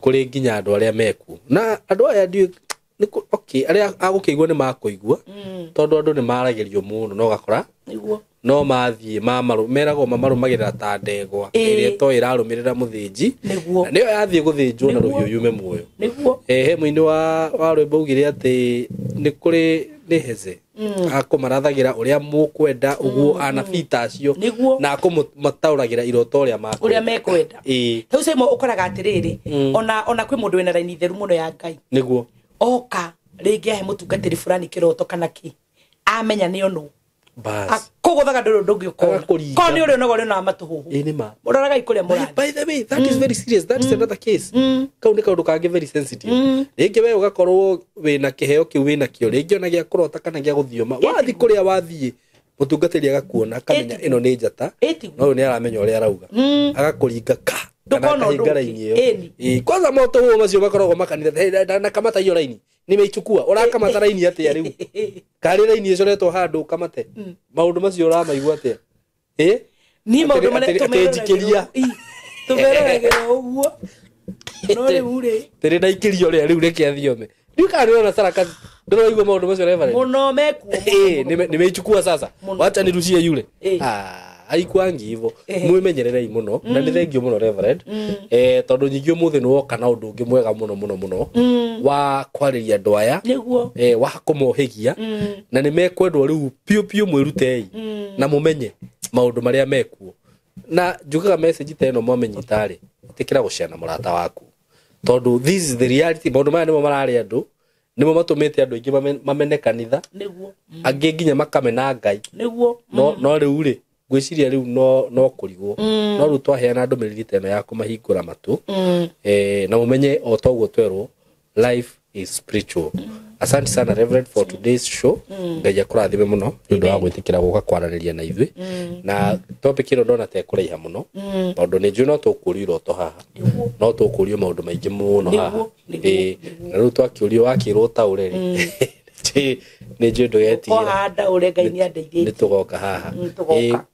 kũrĩ nginya andũ arĩa mekuo na andũ aya ndiũĩ okay, arĩa agũkĩigua nĩ makũigua, tondũ andũ nĩ maragĩrio mũno no gakora nĩguo no mathiĩ meragwo mamarũmagĩrĩra ta ndegwa ĩrĩa ĩtoĩ ĩrarũmĩrĩra mũthĩnji, nĩguo na nĩyo yathiĩ gũthĩnjwo na rũhiũ yume muoyo. Nĩguo he mũini wa rwĩmbo augire atĩ nĩ kũrĩ nĩ heze akũmarathagĩra ũrĩa mũkwenda ũguo anabii ta acio, na akũmataũragĩra iroto ũrĩa ũrĩa mekwenda. Rĩu Saimo ũkoraga atĩrĩrĩ, ona kwĩ mũndũ wĩna raini theru mũno ya Ngai, nĩguo oka rĩngĩ ahe mũtungatĩri fulani kĩroto kana kĩ, amenya nĩ onũ akũgũthaga ndũrĩ ũndũ ũngĩ ũkona korwo nĩ ũrĩ onaga ũrĩ onaga matũhũhũ. Mũroragai kũrĩa mũrathiĩ. By the way, that is very serious. That is another case. Kau nĩ kaũndũ kangĩ very sensitive. Rĩngĩ we ũgakorwo wĩna kĩheo kĩu wĩna kĩo, rĩngĩ ona gĩa kũrota kana gĩa gũthioma, wathiĩ kũrĩa wathiĩ mũtungatĩri agakuona akamenya ĩno nĩ njata, no ũyũ nĩ aramenya ũrĩa arauga, agakũringa ka ndũkona ũndũ ũngĩ. Kwanza motũhũhũ macio makoragwo makanitha na kamata iyo raini nimeichukua ũrakamata raini atĩa rĩu karĩ raini ĩcoretwo handũ ũkamate maũndũ macio ũramaigua atĩa? Niĩ maũndũ marĩa tũmeroragĩra ũguo no rĩu rĩ tĩrĩ na ikĩrio rĩa rĩu reke athiome ndiũ kana nĩũrona sarakazi ndũraigua maũndũ macio Reverend mũno mekuo. Nimeichukua sasa wacha nirushie yule aikwangi hivyo. Mwimenyererei mũno na nĩ thengio mũno Reverend, tondũ nyingĩ ũmũthĩ nĩ woka na ũndũ ũngĩ mwega mũno mũno mũno wa kwarĩria andũ aya, wa kũmohĩgia, na nĩ mekwendwo rĩu piũ piũ mwĩrutei na mũmenye maũndũ marĩa mekuo. Na njugaga message ta ĩno mwamenyita rĩ, ĩtĩkĩra gũciana mũrata waku, tondũ this is the reality. Maũndũ maya nĩmo mararĩa andũ, nĩmo matũmĩte andũ aingĩ mamene kanitha, angĩ nginya makamena Ngai, nĩguo. No rĩu rĩ ngwĩciria rĩu no kũrigwo, no rĩu twaheana ndũmĩrĩri ta ĩno ya kũmahingũra matũ, na mũmenye o toguo twerwo life is spiritual. Asante sana Reverend for today's show. Ngai akũrathime mũno nĩ ũndũ wa gwĩtĩkĩra gũka kwaranĩria na ithuĩ, na topic ĩno ndona ta ĩkũraiha mũno, tondũ nĩ njũĩ no tũkũrio iroto haha, no tũkũrio maũndũ maingĩ mũno haha, na rĩu twakĩũrio wakĩrwo ũtaũre rĩ nĩ njũĩ ndũgetigĩra nĩ tũgoka haha.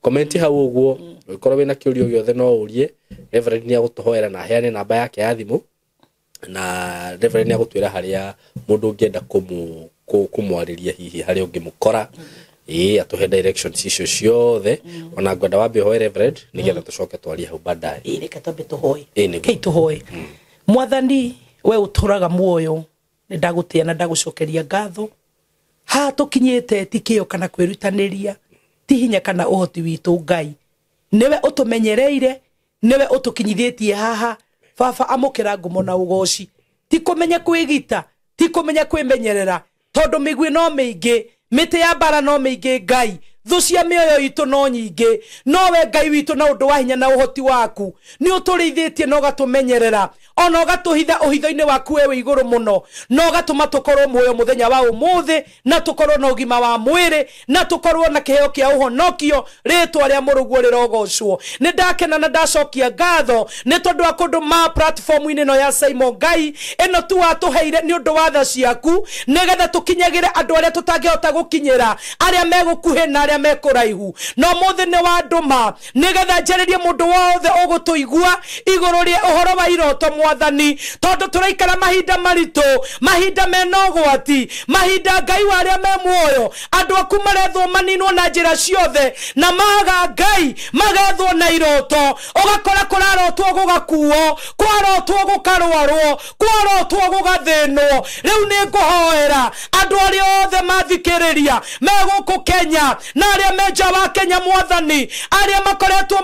Comment hau ũguo ũngĩkorwo wĩna kĩũrio gĩothe no ũrie Reverend nĩ agũtũhoera na aheane namba yake ya thimũ, na Reverend nĩ agũtwĩra harĩa mũndũ ũngĩenda kũmwarĩria hihi harĩa ũngĩmũkora, atũhe directions icio ciothe. Ona ngwenda wambe ũhoe Reverend nĩgetha tũcoke twarie hau baadaye. Reke twambe tũhoe. Kei tũhoe. Mwathani we ũtũraga muoyo, nĩ ndagũtĩa na ndagũcokeria ngatho. Haha tũkinyĩte ti kĩo kana kwĩrutanĩria, ti hinya kana ũhoti witũ Ngai, nĩwe ũtũmenyereire, nĩwe ũtũkinyithĩtie haha. Baba amũkĩra ngumo na ũgoci. Ti kũmenya kwĩgita, ti kũmenya kwĩmenyerera, tondũ mĩguĩ no mĩingĩ, mĩtĩ ya mbara no mĩingĩ Ngai, thũ cia mĩoyo itũ no nyingĩ, no we Ngai witũ na ũndũ wa hinya na ũhoti waku nĩ ũtũrĩithĩtie na ũgatũmenyerera, ona ũgatũhitha ũhitho-inĩ waku we wĩ igũrũ mũno, na ũgatũma tũkorwo muoyo mũthenya wa ũmũthĩ, na tũkorwo na ũgima wa mwĩrĩ, na tũkorwo na kĩheo kĩa ũhonokio. Rĩtwa rĩa mũrũguo rĩrogocwo. Nĩ ndakena na ndacokia ngatho nĩ tondũ wa kũndũ ma platform-inĩ ĩno ya Saimo Ngai ĩno tu watũheire nĩ ũndũ wa tha ciaku, nĩgetha tũkinyagĩre andũ arĩa tũtangĩhota gũkinyĩra, arĩa megũkuhĩ na arĩa arĩa me kũraihu. No mũthĩ nĩ wandũma nĩgetha njarĩrie mũndũ wothe ũgũtũigua igũrũ rĩa ũhoro wa iroto mwathani, tondũ tũraikara mahinda maritũ, mahinda mena ũgwati, mahinda Ngai wa arĩa me muoyo, andũ aku marethwo maninwo na njĩra ciothe, na maga Ngai magethwo na iroto. Ũgakora kũrarotwo gũgakuo, kwarotwo gũkarwarwo, kwarotwo gũgathĩnwo. Rĩu nĩ ngũhoera andũ arĩa othe mathikĩrĩria me gũkũ Kenya na arĩa me nja wa Kenya mwathani, arĩa makoretwo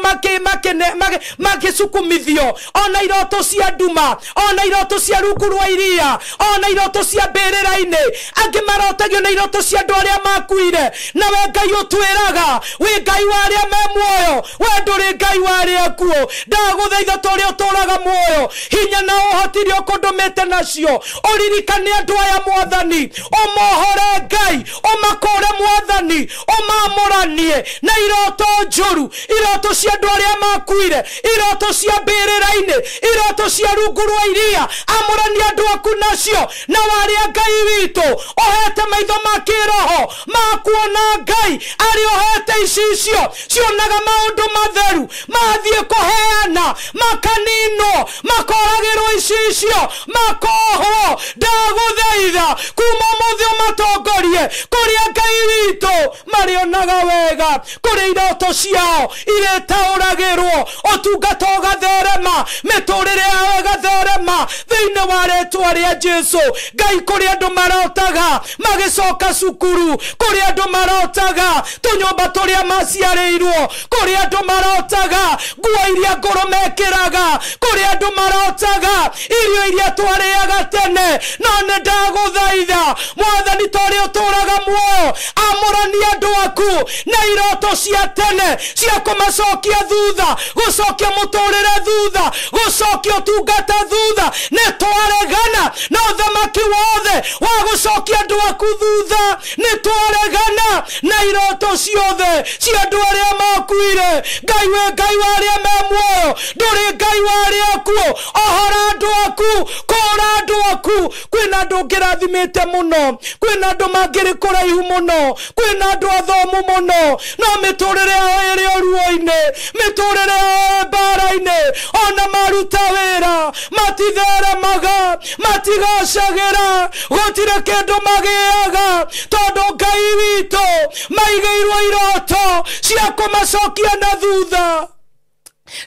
magĩcukumithio ona iroto cia nduma, ona iroto cia rungu rwa iria, ona iroto cia mbĩrĩra-inĩ, angĩ marotagio na iroto cia andũ arĩa makuire. Nawe Ngai ũtwĩraga wĩ Ngai wa arĩa me muoyo, we ndũrĩ Ngai wa arĩa akuũ. Ndagũthaitha ta ũrĩa ũtũũraga muoyo, hinya na ũhoti iria ũkũndũmĩte nacio, ũririkane andũ aya mwathani, ũmohore Ngai, ũmakũre mwathani, ũmamũranie na iroto njũru, iroto cia andũ arĩa makuire, iroto cia mbĩrĩra-inĩ, iroto cia rungu rwa iria. Amũrania andũ aku nacio, na warĩa Ngai witũ ũhete maitho ma kĩroho ma kuona Ngai, arĩa ũhete icicio cionaga maũndũ matheru, mathiĩ kũheana makaninwo, makoragĩrwo icicio, makohwo. Ndagũthaitha kuma ũmũthĩ ũmatongorie kũrĩa Ngai witũ marĩonaga wega, kũrĩa iroto ciao irĩtaũragĩrwo, ũtungata ũgatherema, mĩtũrĩre yao ĩgatherema thĩinĩ wa rĩtwa rĩa Jesu. Ngai, kũrĩa andũ marotaga magĩcoka cukuru, kũrĩa andũ marotaga tũnyũmba tũrĩa maciarĩirwo, kũrĩa andũ marotaga nguo iria ngũrũ mekĩraga, kũrĩa andũ marotaga irio iria twarĩaga tene. No nĩ ndagũthaitha mwathani, ta ũrĩa ũtũũraga muoyo, amũrania andũ aku na iroto cia tene cia kũmacokia thutha, gũcokia mũtũrĩre thutha, gũcokia ũtungata thutha. Nĩ twaregana na ũthamaki wothe wa gũcokia andũ aku thutha, nĩ twaregana na iroto ciothe cia andũ arĩa makuire. Ngai we Ngai wa arĩa me muoyo, ndũrĩ Ngai wa arĩa akuũ. Ohora andũ aku, kũra andũ aku. Kwĩna andũ ũngĩrathimĩte mũno, kwĩna andũ mangĩrĩ kũraihu mũno, kwĩna andũ athomu mũno, no mĩtũrĩre yao ĩrĩ o ruo-inĩ, mĩtũrĩre yao ĩ mbara-inĩ. Ona maruta wĩra matitheremaga, matigacagĩra, gũtirĩ kĩndũ magĩaga, tondũ Ngai witũ maigĩirwo iroto cia kũmacokia na thutha,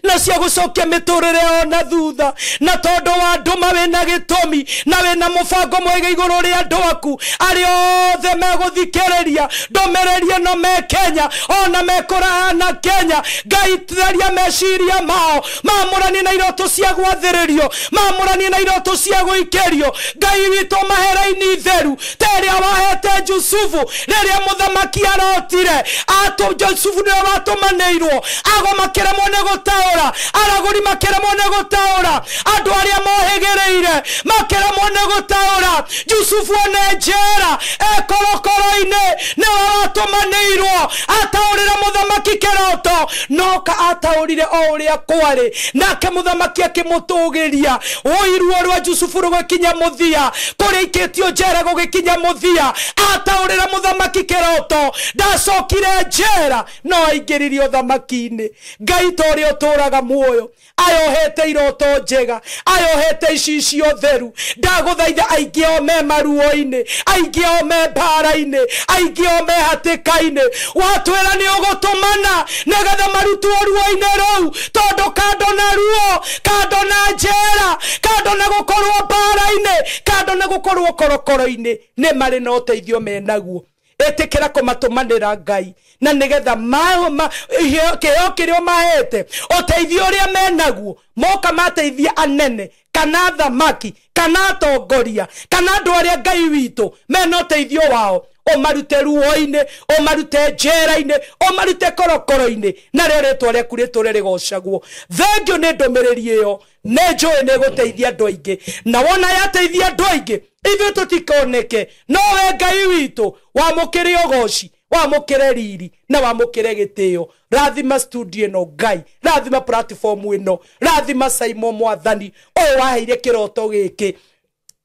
na cia gũcokia mĩtũrĩre yao na thutha. Na tondũ wa ndũma wĩna gĩtũmi na wĩna mũbango mwega igũrũ rĩa andũ aku arĩa othe megũthikĩrĩria ndũmĩrĩri ĩno me Kenya ona me kũraya na Kenya, Ngai theria meciria mao, mamũranie na iroto cia gwathĩrĩrio, mamũranie na iroto cia gũikĩrio. Ngai witũ mahe raini theru ta ĩrĩa wahete Jusufu rĩrĩa mũthamaki arotire. Jusufu nĩwe watũmanĩirwo, ago makĩremwo nĩ gũtaũra, aragũri makĩremwo nĩ gũtaũra, andũ arĩa mohĩgĩrĩire makĩremwo nĩ gũtaũra. Jusufu one njera ekorokoro-inĩ, nĩwe watũmanĩirwo ataũrĩre mũthamaki kĩroto, no ka ataũrire o ũrĩa kwarĩ, nake mũthamaki akĩmũtũgĩria. Ũiruo rwa Jusufu rũgĩkinya mũthia, kũrĩa ikĩtio njera gũgĩkinya mũthia. Ataũrĩra mũthamaki kĩroto, ndacokire njera no aingĩririo thamaki-inĩ. Ngai ta ũrĩa ũtũũraga muoyo, ayohete iroto njega, ayohete icicio theru, ndagũthaitha aingĩ ao me maruo-inĩ, aingĩ ao me mbara-inĩ, aingĩ ao me hatĩka-inĩ. Watwĩra nĩ ũgũtũmana nĩgetha marutwo ruo-inĩ rũu, tondũ kando na ruo, kando na njera, kando na gũkorwo mbara-inĩ, kando na gũkorwo korokoro-inĩ, nĩ marĩ na ũteithio menaguo. Ĩtĩkĩra kũmatũmanĩra Ngai, na nĩgetha kĩheo kĩrĩa ũmahete, ũteithio ũrĩa menaguo, moka mateithia anene kana thamaki kana atongoria kana andũ arĩa Ngai witũ mena ũteithio wao, ũmarute ruo-inĩ, ũmarute njera-inĩ, ũmarute korokoro-inĩ, narĩo rĩtwa rĩaku rĩtũre rĩgocagwo. Thengio nĩ ndũmĩrĩri ĩyo, nĩ njũĩ nĩ ĩgũteithia andũ aingĩ, na wona yateithia andũ aingĩ ithuĩ tũtikoneke, no we Ngai witũ wamũkĩre ũgoci, wamũkĩre riri na wamũkĩre gĩtĩo. Rathima studio ĩno Ngai, rathima platform ĩno, rathima Saimo mwathani ũyũ waheire kĩroto gĩkĩ.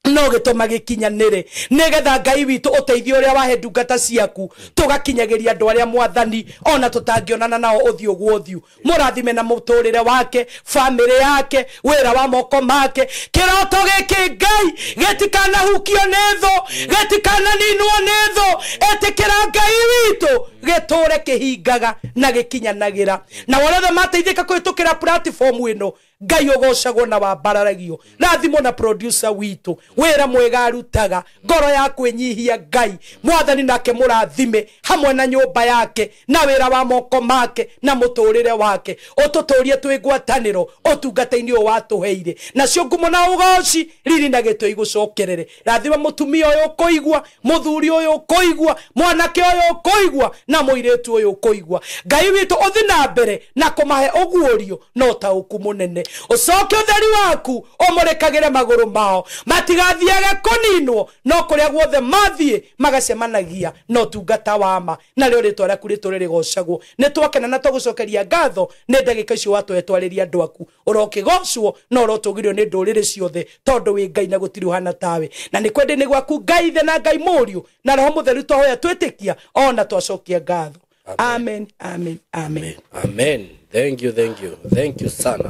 No gĩtũma gĩkinyanĩre nĩgetha Ngai witũ ũteithio ũrĩa wahe ndungata ciaku tũgakinyagĩria andũ arĩa mwathani ona tũtangĩonana nao ũthiũ gwa ũthiũ. Mũrathime na mũtũrĩre wake, bamĩrĩ yake, wĩra wa moko make. Kĩroto gĩkĩ Ngai gĩtikanahukio nĩ thũ, gĩtikananinwo nĩ thũ. Ĩtĩkĩra Ngai witũ gĩtũre kĩhingaga na gĩkinyanagĩra. Na wothe mateithĩka kũhĩtũkĩra platform ĩno, Ngai ũgocagwo na wambararagio. Rathimwo na producer witũ, wĩra mwega arutaga, ngoro ya kwĩnyihia Ngai mwathani nake mũrathime hamwe na nyũmba yake na wĩra wa moko make na mũtũrĩre wake. Ũtũtũrie twĩ ngwatanĩro ũtungata-inĩ ũyũ watũheire, nacio ngumo na ũgoci riri na gĩtĩo igũcokerere. Rathima mũtumia ũyũ ũkũigua, mũthuri ũyũ ũkũigua, mwanake ũyũ ũkũigua na mũirĩtu ũyũ ũkũigua. Ngai witũ ũthi na mbere na kũmahe ũguũrio na ũtaũku mũnene. Ũcoke ũtheri waku ũmũrĩkagĩre magũrũ mao, matigathiage kũninwo, no kũrĩa guothe mathiĩ magacemanagia na ũtungata wa ma, narĩo rĩtwa rĩaku rĩtũre rĩgocagwo. Nĩ twakena na tũgũcokeria ngatho nĩ ndagĩka icio watũhe twarĩria andũ aku. Ũrokĩgocwo na ũrotũgĩrio nĩ ndũrĩrĩ ciothe, tondũ wĩ Ngai na gũtirĩ ũhana tawe. Na nĩ kwendĩ-inĩ gwaku Ngai Ithe na Ngai Mũriũ na Roho Mũtheru twahoya twĩtĩkia ona twacokia ngatho. Amen, amen, amen. Amen. Thank you, thank you. Thank you sana.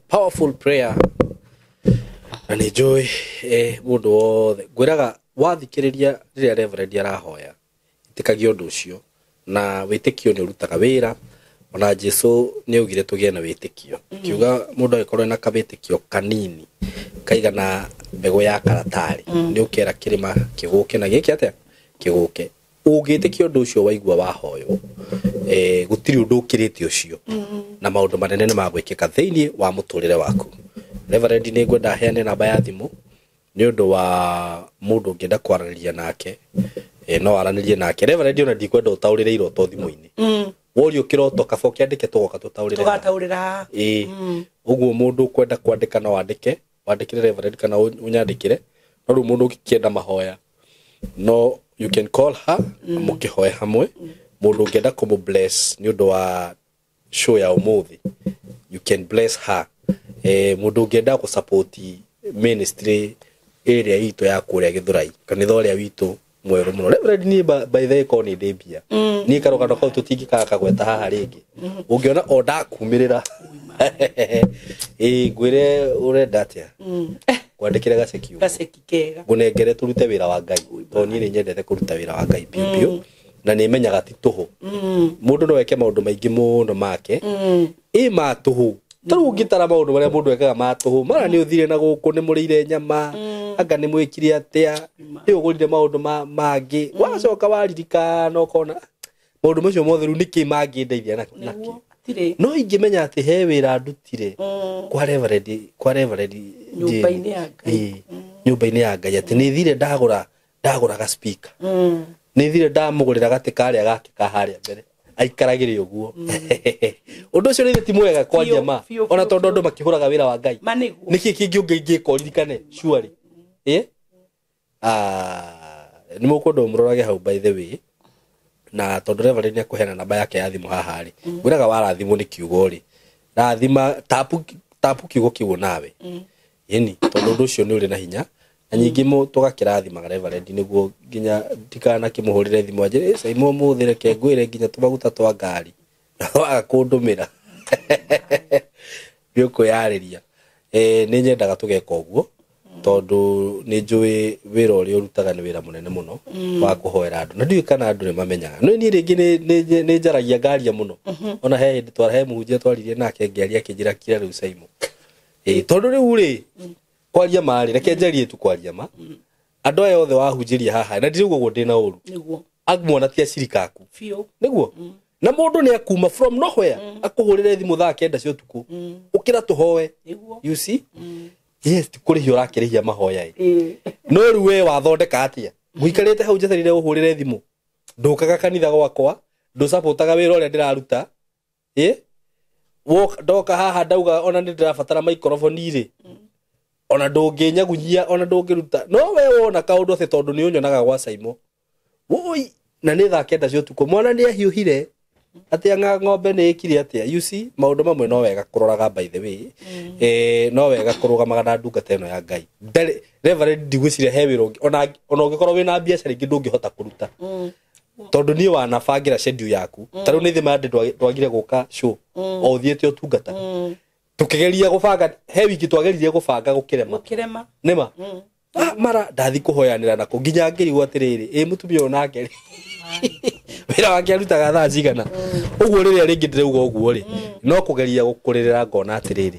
Powerful prayer. Na nĩ njũĩ mũndũ wothe ngwĩraga wathikĩrĩria rĩrĩa Reverend arahoya, ĩtĩkagia ũndũ ũcio, na wĩtĩkio nĩ ũrutaga wĩra. Ona Jesu nĩ augire tũgĩe na wĩtĩkio, kiuga mũndũ angĩkorwo ena kawĩtĩkio kanini kaigana mbegũ ya karatarĩ, nĩ ũkera kĩrĩma kĩgũke na gĩke atĩa, kĩgũke. Ũngĩtĩkia ũndũ ũcio waigua wahoywo, gũtirĩ ũndũ ũkĩrĩte ũcio, na maũndũ manene nĩ magwĩkĩka thĩinĩ wa mũtũrĩre waku. Reverend nĩ ngwenda heane namba ya thimũ nĩ ũndũ wa mũndũ ũngĩenda kwaranĩria nake, no aranĩrie nake. Reverend ona ndikwenda ũtaũrĩre iroto thimũ-inĩ. Worio kĩroto kaba ũkĩandĩke tũgoka tũtaũrĩre. Tũgataũrĩra. Ũguo mũndũ ũkwenda kwandĩka no andĩke, wandĩkĩre Reverend kana ũnyandĩkĩre. No rĩu mũndũ ũngĩkĩenda mahoya, no you can call her mũkĩhoe hamwe. Mũndũ ũngĩenda kũmũ bless nĩ ũndũ wa show ya ũmũthĩ, you can bless her. Mũndũ ũngĩenda gũ support ministry ĩrĩa itũ ya kũrĩa Gĩthũrai, kanitha ũrĩa witũ mwerũ mũno. Reverend niĩ by the way korwo nĩ ndĩ mbia, niĩ karũgano kau tũtingĩkaga kagweta haha rĩngĩ. Ũngĩona o ndakumĩrĩra, ngwĩre ũrenda atĩa, kwandĩkĩre gaceki ũguo. Gaceki kega. Ngũnengere tũrute wĩra wa Ngai, tondũ niĩ nĩ nyendete kũruta wĩra wa Ngai biũ biũ, na nĩ menyaga ti tũhũ. Mũndũ no eke maũndũ maingĩ mũno make, ĩ ma tũhũ. Ta rĩu ũngĩtara maũndũ marĩa mũndũ ekaga ma tũhũ, mara nĩ ũthire na gũkũ, nĩ mũrĩire nyama, anga nĩ mwĩkire atĩa, nĩ ũgũrire maũndũ mangĩ, wacoka waririkana ũkona maũndũ macio mothe rĩu nĩkĩ mangĩndeithia nakĩ. No ingĩmenya atĩ he wĩra ndutire kwa Reverend, kwa Reverend Nyũmba-inĩ ya Ngai. Nyũmba-inĩ ya Ngai, atĩ nĩ thire ndagũra ga speaker. Nĩ thire ndamũgũrĩra gatĩ karĩa gake ka harĩa mbere aikaragĩre ũguo. Ũndũ ũcio nĩ ti mwega kwaria ma, ona tondũ andũ makĩhũraga wĩra wa Ngai. Nĩkĩ kĩngĩ ũngĩngĩka ũririkane surely? Nĩ mũkwenda ũmũrorage hau by the way. Na tondũ Reverend nĩ akũheana namba yake ya thimũ haha rĩ, ngwĩraga warathimwo nĩ kiugo rĩ, rathima tapu kiugo kĩu nawe. Ĩni, tondũ ũndũ ũcio nĩ ũrĩ na hinya. Na nyingĩ tũgakĩrathimaga Reverend nĩguo nginya ndikanakĩmũhũrĩre thimũ anjĩre, Saimo ũmũthĩ reke ngwĩre nginya tũmaguta twa ngari. Waga kũndũmĩra. Nĩ ũkwĩyarĩria. Nĩ nyendaga tũgeka ũguo, tondũ nĩ njũĩ wĩra ũrĩa ũrutaga nĩ wĩra mũnene mũno wa kũhoera andũ. Na ndiũĩ kana andũ nĩ mamenyaga. No niĩ rĩngĩ nĩ njaragia ngaria mũno. Ona he hĩndĩ he mũhunjia twaririe nake ngĩaria akĩnjĩra kira rĩu Saimo. Tondũ rĩu rĩ, kwaria ma rĩ, reke njarie tu kwaria ma. Andũ aya othe wahunjĩria haha, na ndirauga ũguo ndĩna ũru. Amwe ti acirika aku. Nĩguo? Na mũndũ nĩ akuma from nowhere, akũhũrĩre thimũ thaa 9 cia ũtukũ. Ũkĩra tũhoe. You see? Yes, ti kũrĩhia ũrakĩrĩhia mahoya ĩ. No rĩu we wathondeka atĩa? Ngũikarĩte hau njetereire ũhũrĩre thimũ. Ndũkaga kanitha gwakwa, ndũcapotaga wĩra ũrĩa ndĩraruta. Ndoka haha ndauga ona nĩ ndĩrabatara microphone rĩ. Ona ndũngĩnyagunyia, ona ndũngĩruta. No we wona kaũndũ atĩ tondũ nĩ ũnyonaga gwa Saimo. Woi, na nĩ thaa 9 cia ũtukũ. Mwana nĩ ahiũhire. Atia ng'ombe nĩ ĩkire atĩa. You see, maũndũ mamwe no wega kũroraga, by the way. No wega kũrũgamaga na ndungata ĩno ya Ngai. Ndarĩ Reverend, ndigwĩciria he wĩra ũngĩ ona ũngĩkorwo wĩna biacara ingĩ ndũngĩhota kũruta, tondũ niĩ wanabangĩra schedule yaku. Ta rĩu nĩ thima ndwagire gũka show o ũthiĩte ũtungata, tũkĩgeria gũbanga, he wiki twageririe gũbanga gũkĩrema. Gũkĩrema. Nĩma mara ndathi kũhoyanĩra nako nginya ngĩrigwo atĩrĩrĩ, ĩ mũtumia ũyũ nake rĩ, wĩra wake arutaga thaa cigana ũguo? Rĩrĩa rĩngĩ ndĩrauga ũguo rĩ, no kũgeria gũkũrĩrĩra ngona atĩrĩrĩ,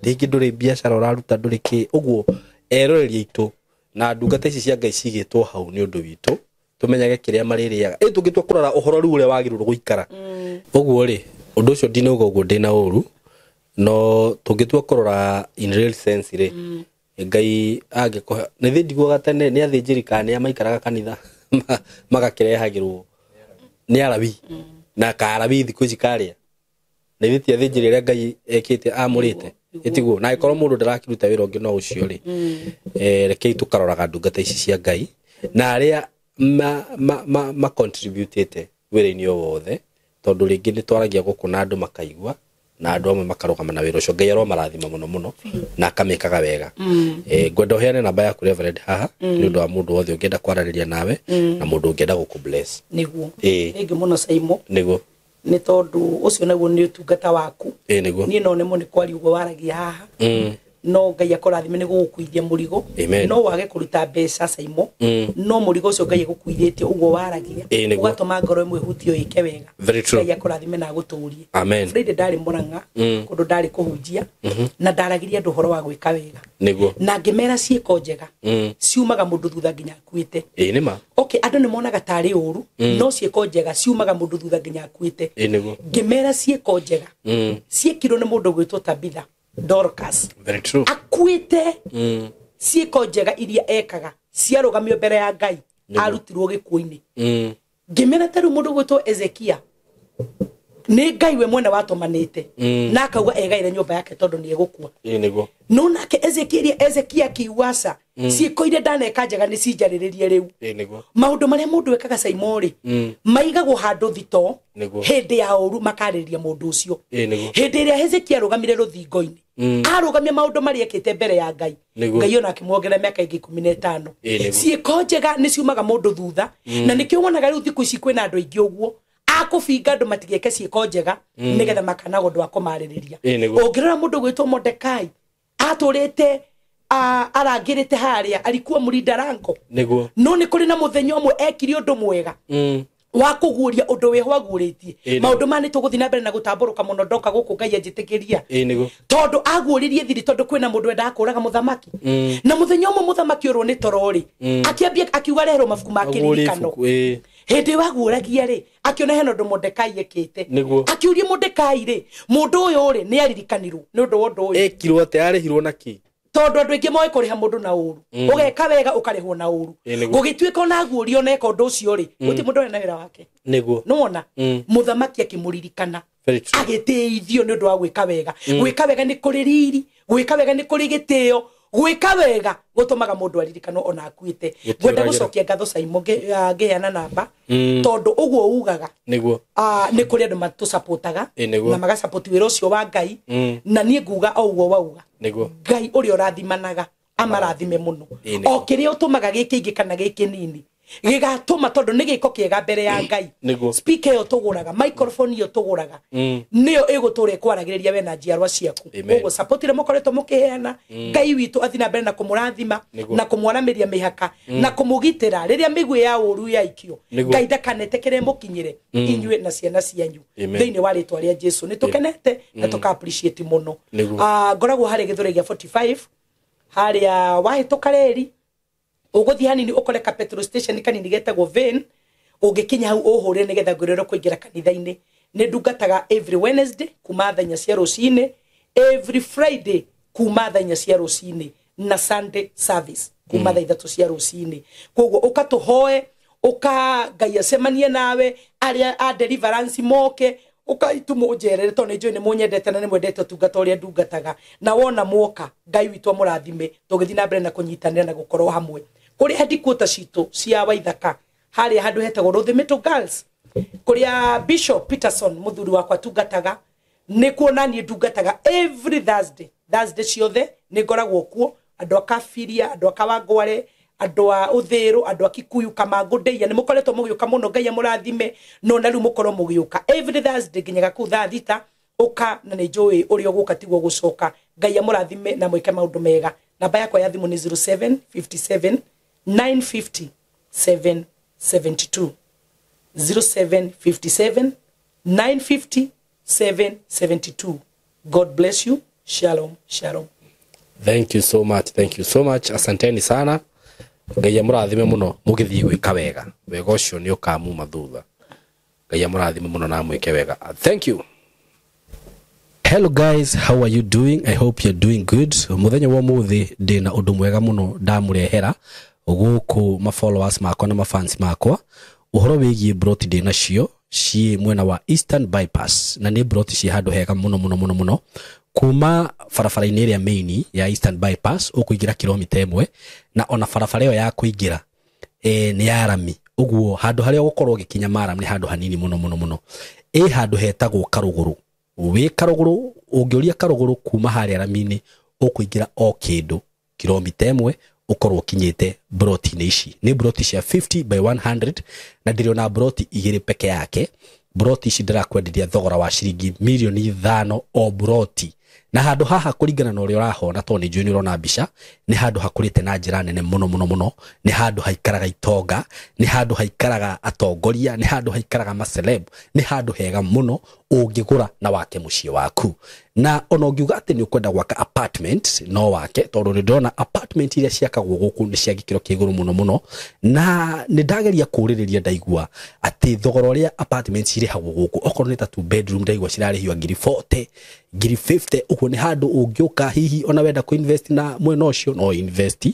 rĩngĩ ndũrĩ biacara ũraruta, ndũrĩ kĩ ũguo. Eroreri aitũ na ndungata ici cia Ngai cigĩtwo hau nĩ ũndũ witũ, tũmenyage kĩrĩa marĩrĩaga. Ĩ tũngĩtua kũrora ũhoro rĩu ũrĩa wagĩrĩirwo gũikara ũguo rĩ, ũndũ ũcio ndinauga ũguo ndĩna ũru, no tũngĩtua kũrora in real sense rĩ, Ngai angĩkũhe nĩ thĩ ndiguaga tene nĩ athĩnjĩri kana nĩ maikaraga kanitha magakĩrehagĩrwo nĩ arawi na kaarawi thikũ ici karĩa nĩ thĩ ti athĩnjĩri arĩa Ngai ekĩte amũrĩte, ĩtiguo? Na angĩkorwo mũndũ ndarakĩruta wĩra ũngĩ no ũcio rĩ, rekei tũkaroraga ndungata ici cia Ngai na arĩa ma contributĩte wĩra-inĩ o wothe, tondũ rĩngĩ nĩ twaragia gũkũ na andũ makaigua na andũ amwe makarũgama na wĩra ũcio. Ngai aromarathima mũno mũno na akamĩkaga wega. Ngwenda ũheane namba yaku, Reverend, haha nĩ ũndũ wa mũndũ wothe ũngĩenda kwaranĩria nawe na mũndũ ũngĩenda gũkũ bless. Nĩguo. Ĩĩ. Rĩngĩ mũno, Saimo. Nĩguo. Nĩ tondũ ũcio naguo nĩ ũtungata waku. Ĩĩ, nĩguo. Niĩ no nemwo nĩ kwaria ũguo waragia haha, no Ngai akũrathime nĩ gũgũkuithia mũrigo. Amen. No wage kũruta mbeca, Saimo, no mũrigo ũcio Ngai agũkuithĩtie ũguo waragia Ĩĩ, nĩguo. ũgatũma ngoro ĩmwe ĩhutio ĩke wega. Very true. Ngai akũrathime na agũtũrie. Amen. Friday ndarĩ Mũrang'a, kũndũ ndarĩ kũhunjia, na ndaragĩria andũ ũhoro wa gwĩka wega, na ngĩmera ciĩko njega ciumaga mũndũ thutha nginya akuĩte. Ĩĩ, nĩma. Okay, andũ nĩ monaga tarĩ ũru, no ciĩko njega ciumaga mũndũ thutha nginya akuĩte. Ĩĩ, nĩguo. Ngĩmera ciĩko njega ciĩkirwo nĩ mũndũ gwĩtwo Tabitha Dorcas, Very true. akuĩte, ciĩko njega iria ekaga ciarũgamio mbere ya Ngai, arutirwo gĩkuũ-inĩ. Ngĩmera ta rĩu mũndũ gwĩtwo Ezekia, nĩ Ngai we mwene watũmanĩte na akauga egaire nyũmba yake tondũ nĩ egũkua. Ĩĩ, nĩguo. No nake Ezekia, Ezekia akiuga aca, ciĩko iria ndaneka njega nĩ cinjarĩrĩrie rĩu. Ĩĩ, nĩguo. Maũndũ marĩa mũndũ ekaga, Saimo rĩ, maigagwo handũ thito hĩndĩ ya ũru makarĩrĩria mũndũ ũcio. Ĩĩ, nĩguo. Hĩndĩ ĩrĩa Hezekia arũgamire rũthingo-inĩ, arũgamia maũndũ marĩa ekĩte mbere ya Ngai, Ngai ona akĩmuongerera mĩaka ĩngĩ 15. Ĩĩ, nĩguo. Ciĩko njega nĩ ciumaga mũndũ thutha, na nĩkĩo wonaga rĩu thikũ ici kwĩna andũ aingĩ ũguo akũbinga andũ matigeke ciĩko njega nĩgetha makanaga ũndũ wa kũmarĩrĩria. Ĩĩ, nĩguo. Ũngĩrora mũndũ gwĩtwo Mordekai, atũrĩte arangĩrĩte harĩa alikuwa mũrinda rango, no nĩ kũrĩ na mũthenya ũmwe ekire ũndũ mwega wa kũguũria ũndũ wĩho aguũrĩtie. Ĩĩ, nĩguo. Maũndũ maya nĩ tũgũthiĩ na mbere na gũtambũrũka mũno ndoka gũkũ, Ngai anjĩtĩkĩria. Ĩĩ, nĩguo. Tondũ aguũririe thiri tondũ kwĩna mũndũ wendaga kũraga mũthamaki, na mũthenya ũmwe mũthamaki ũrwo nĩ toro rĩ, akĩambia akiuga reherwo mabuku ma Aguũrie kĩririkano. ibuku, ĩĩ. Hĩndĩ ĩyo aguũragia rĩ, akĩona hena ũndũ Mordekai ekĩte. Akiũria Mordekai rĩ, mũndũ ũyũ rĩ, nĩ aririkanirwo nĩ ũndũ wa ũndũ ũyũ? Ekirwo atĩa? Arĩhirwo na kĩ? Tondũ andũ aingĩ moĩ kũrĩha mũndũ na ũru, ũgeka wega ũkarĩhwo na ũru. Ĩĩ, nĩguo. Gũgĩtuĩka ona aguũria ona eka ũndũ ũcio rĩ, gũtirĩ mũndũ ũrĩa na wĩra wake. Nĩwona mũthamaki akĩmũririkana, Very true. agĩtĩithio nĩ ũndũ wa gwĩka wega. Gwĩka wega nĩ kũrĩ riri, gwĩka wega nĩ kũrĩ gĩtĩo, gwĩka wega gũtũmaga mũndũ aririkanwo ona akuĩte. Ngwenda gũcokia ngatho, Saimo, ngĩheana namba, tondũ ũguo ugaga, nĩ kũrĩ andũ matũcapotaga Ĩĩ, nĩguo. na magacapoti wĩra ũcio wa Ngai, na niĩ nguga o ũguo wauga, Ngai ũrĩa ũrathimanaga amarathime mũno. Ĩĩ, nĩguo. O kĩrĩa ũtũmaga gĩ kĩingĩ kana gĩ kĩnini gĩgatũma, tondũ nĩ gĩko kĩega mbere ya Ngai. Speaker ĩyo tũgũraga, microphone ĩyo tũgũraga, nĩyo ĩgũtũra ĩkwaragĩrĩria we na njiarwa ciaku. Amen. Ũguo support ĩrĩa mũkoretwo mũkĩheana, Ngai witũ athiĩ na mbere na kũmũrathima na kũmwaramĩria mĩhaka na kũmũgitĩra rĩrĩa mĩguĩ ya ũru yaikio. Ngai ndakanetĩkĩre mũkinyĩre inyuĩ na ciana cianyu. Amen. Thĩinĩ wa rĩtwa rĩa Jesu, nĩ tũkenete na tũka appreciate mũno. Ngoragwo harĩa Gĩthũrai gĩa 45, harĩa wahĩtũka reri ũgũthiĩ hanini ũkore ka petrol station kanini getagwo Vane. Ũngĩkinya hau ũhũre nĩgetha ngwĩrĩrwo kũingĩra kanitha-inĩ. Nĩ ndungataga every Wednesday kuma thaa 4 cia rũcinĩ, every Friday kuma thaa 4 cia rũcinĩ, na Sunday service kuma thaa 3 cia rũcinĩ. Koguo ũka tũhoe, ũka Ngai acemanie nawe, arĩa a deliverance moke, ũka itu mũnjerere, tondũ nĩ njũĩ nĩ mũnyendete na nĩ mwendete ũtungata ũrĩa ndungataga. Na wona mwoka, Ngai witũ amũrathime, tũgĩthiĩ na mbere na kũnyitanĩra na gũkorwo hamwe kũrĩ headquarter citũ cia Waithaka, harĩa handũ hetagwo Rũthĩmĩtũ Girls. Kuria Bishop Peterson muthuri wakwa tungataga nä kuona niä ndungataga every Thursday, Thursday ciothe nä ngoragwo kuo, andå a Kabiria, andå a Kawangware, andå a Uthiru, andå a Kikuyu, Kamangu, Ndeia, nä må koretwo må gä å ka må no, Ngai amå rathime, no na rä u må korwo må gä å ka every Thursday nginyaga kuu thaa 6 uka, na nä njå ä å rä a å gå ka tiguo gå coka. Ngai amå rathime na mwä ke maå ndå mega. Namba yakwa ya thimå nä 0757 950 772, 0757 950 772. God bless you. Shalom, shalom. Thank you so much, thank you so much. Asanteni sana. Ngai amũrathime mũno mũgĩthiĩ gwĩka wega. Wega ũcio nĩ ũkamuma thutha. Ngai amũrathime mũno na mwĩke wega. Thank you. Hello guys, how are you doing? I hope you're doing good. Muthenya wa muthi ndina undu mwega muno ndamurehera guku ma followers makwa na ma fans makwa. Uhoro wigie broti ndina cio ci mwena wa Eastern Bypass, na ni broti ci handu hega muno muno muno muno. Kuma barabara-inĩ ĩrĩa main ya Eastern Bypass ũkũingĩra kilomita 1, na ona barabara ĩyo ya kũingĩra nĩ ya rami, ũguo handũ harĩa ũgũkorwo ũgĩkinya maram nĩ handũ hanini muno muno muno. Ĩ handũ hetagwo Karũgũrũ. Wĩ Karũgũrũ, ũngĩũria Karũgũrũ kuma harĩa rami-inĩ ũkũingĩra o kĩndũ kilomita 1 ũkorwo ũkinyĩte broti-inĩ ici. Nĩ broti cia 50 by 100 na ndĩrĩ broti igĩrĩ peke yake. Broti ici ndĩrakwenderia thogora wa ciringi milioni 5 o broti. Na handũ haha kũringana na ũrĩa ũrahona, tondũ nĩ njũĩ nĩ ũrona mbica, nĩ handũ hakũrĩte na njĩra nene mũno mũno mũno. Nĩ handũ haikaraga itonga, nĩ handũ haikaraga atongoria, nĩ handũ haikaraga maceleb, nĩ handũ hega mũno ũngĩgũra na wake mũciĩ waku. Na ona ũngiuga atĩ nĩ ũkwenda gwaka apartment no wake, tondũ nĩ ndĩrona apartment iria ciakagwo gũkũ nĩ cia gĩkĩro kĩa igũrũ mũno mũno. Na nĩ ndageria kũũrĩrĩria ndaigua atĩ thogora ũrĩa apartment cirĩhagwo gũkũ, okorwo nĩ ta 2 bedroom ndaigua cirarĩhio ngiri 40, ngiri 50. Ũguo nĩ handũ ũngĩũka hihi ona wenda kũ-invest na mwena ũcio no invest.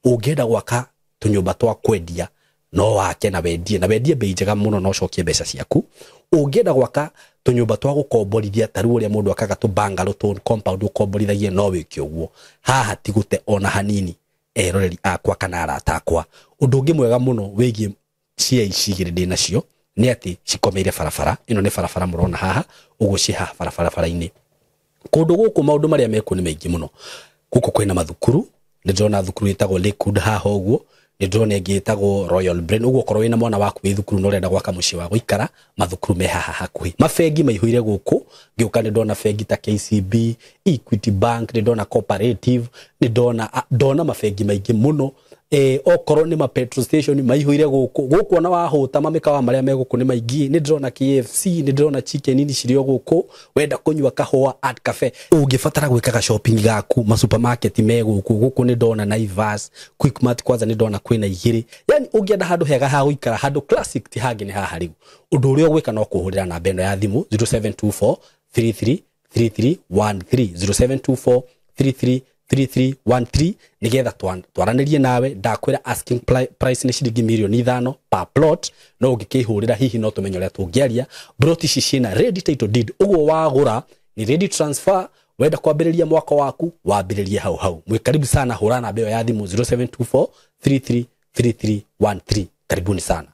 Ũngĩenda gwaka tũnyũmba twa kwendia no wake na wendie, na wendie bei njega mũno na ũcokie mbeca ciaku. Ũngĩenda gwaka tũnyũmba twa gũkomborithia ta rĩu ũrĩa mũndũ akaga tũ bungalow tũ compound ũkomborithagie no wĩke ũguo. Haha ti gũte ona hanini, eroreri akwa kana arata akwa. Ũndũ ũngĩ mwega mũno wĩgiĩ cia ici igĩrĩ ndĩ nacio nĩ atĩ cikomeire barabara. Ĩno nĩ barabara mũrona haha, ũguo ciĩ haha barabara-inĩ. Kũndũ gũkũ maũndũ marĩa mekuo nĩ maingĩ mũno. Gũkũ kwĩna mathukuru, nĩ ndĩrona thukuru ĩtagwo Lakewood haha ũguo, nĩ ndĩrona ĩngĩ ĩtagwo Royal Brain. Ũguo okorwo wĩna mwana waku wĩ thukuru na ũrenda gwaka mũciĩ wa gũikara, mathukuru me haha hakuhĩ. Mabengi maihũire gũkũ, ngĩũka nĩ ndona bengi ta KCB, Equity Bank, nĩ ndona Cooperative, nĩ ndona mabengi maingĩ mũno. Okorwo nĩ ma petrol station maihũire gũkũ. Gũkũ ona wahũta mamĩkawa marĩa me gũkũ nĩ maingĩ. Nĩ ndĩrona KFC, nĩ ndĩrona chicken ini cirĩ o gũkũ. Wenda kũnyua kahũa at cafe, ũngĩbatara gwĩkaga shopping gaku, ma supermarket me gũkũ. Gũkũ nĩ ndona Naivas, Quickmart kwanza nĩ ndona kwĩna igĩrĩ. Yani ũngĩenda handũ hega ha gũikara, handũ classic ti hangĩ nĩ haha rĩu. Ũndũ ũrĩa ũgwĩka no kũhũrĩra namba ĩno ya thimũ 0724 33 3313, 0724 33 3313, nigetha twaranĩrie nawe. Ndakwĩra asking price nĩ ciringi milioni 5 per plot, no ũngĩkĩhũrĩra hihi no tũmenye ũrĩa tũngĩaria. Broti ici ciĩna ready title deed, ũguo wagũra ni ready transfer. Wenda kwambĩrĩria mwaka waku wambĩrĩrie hau hau. Mwĩ karibu sana, hũra namba ĩyo ya thimũ 0724 33 3313. Karibuni sana.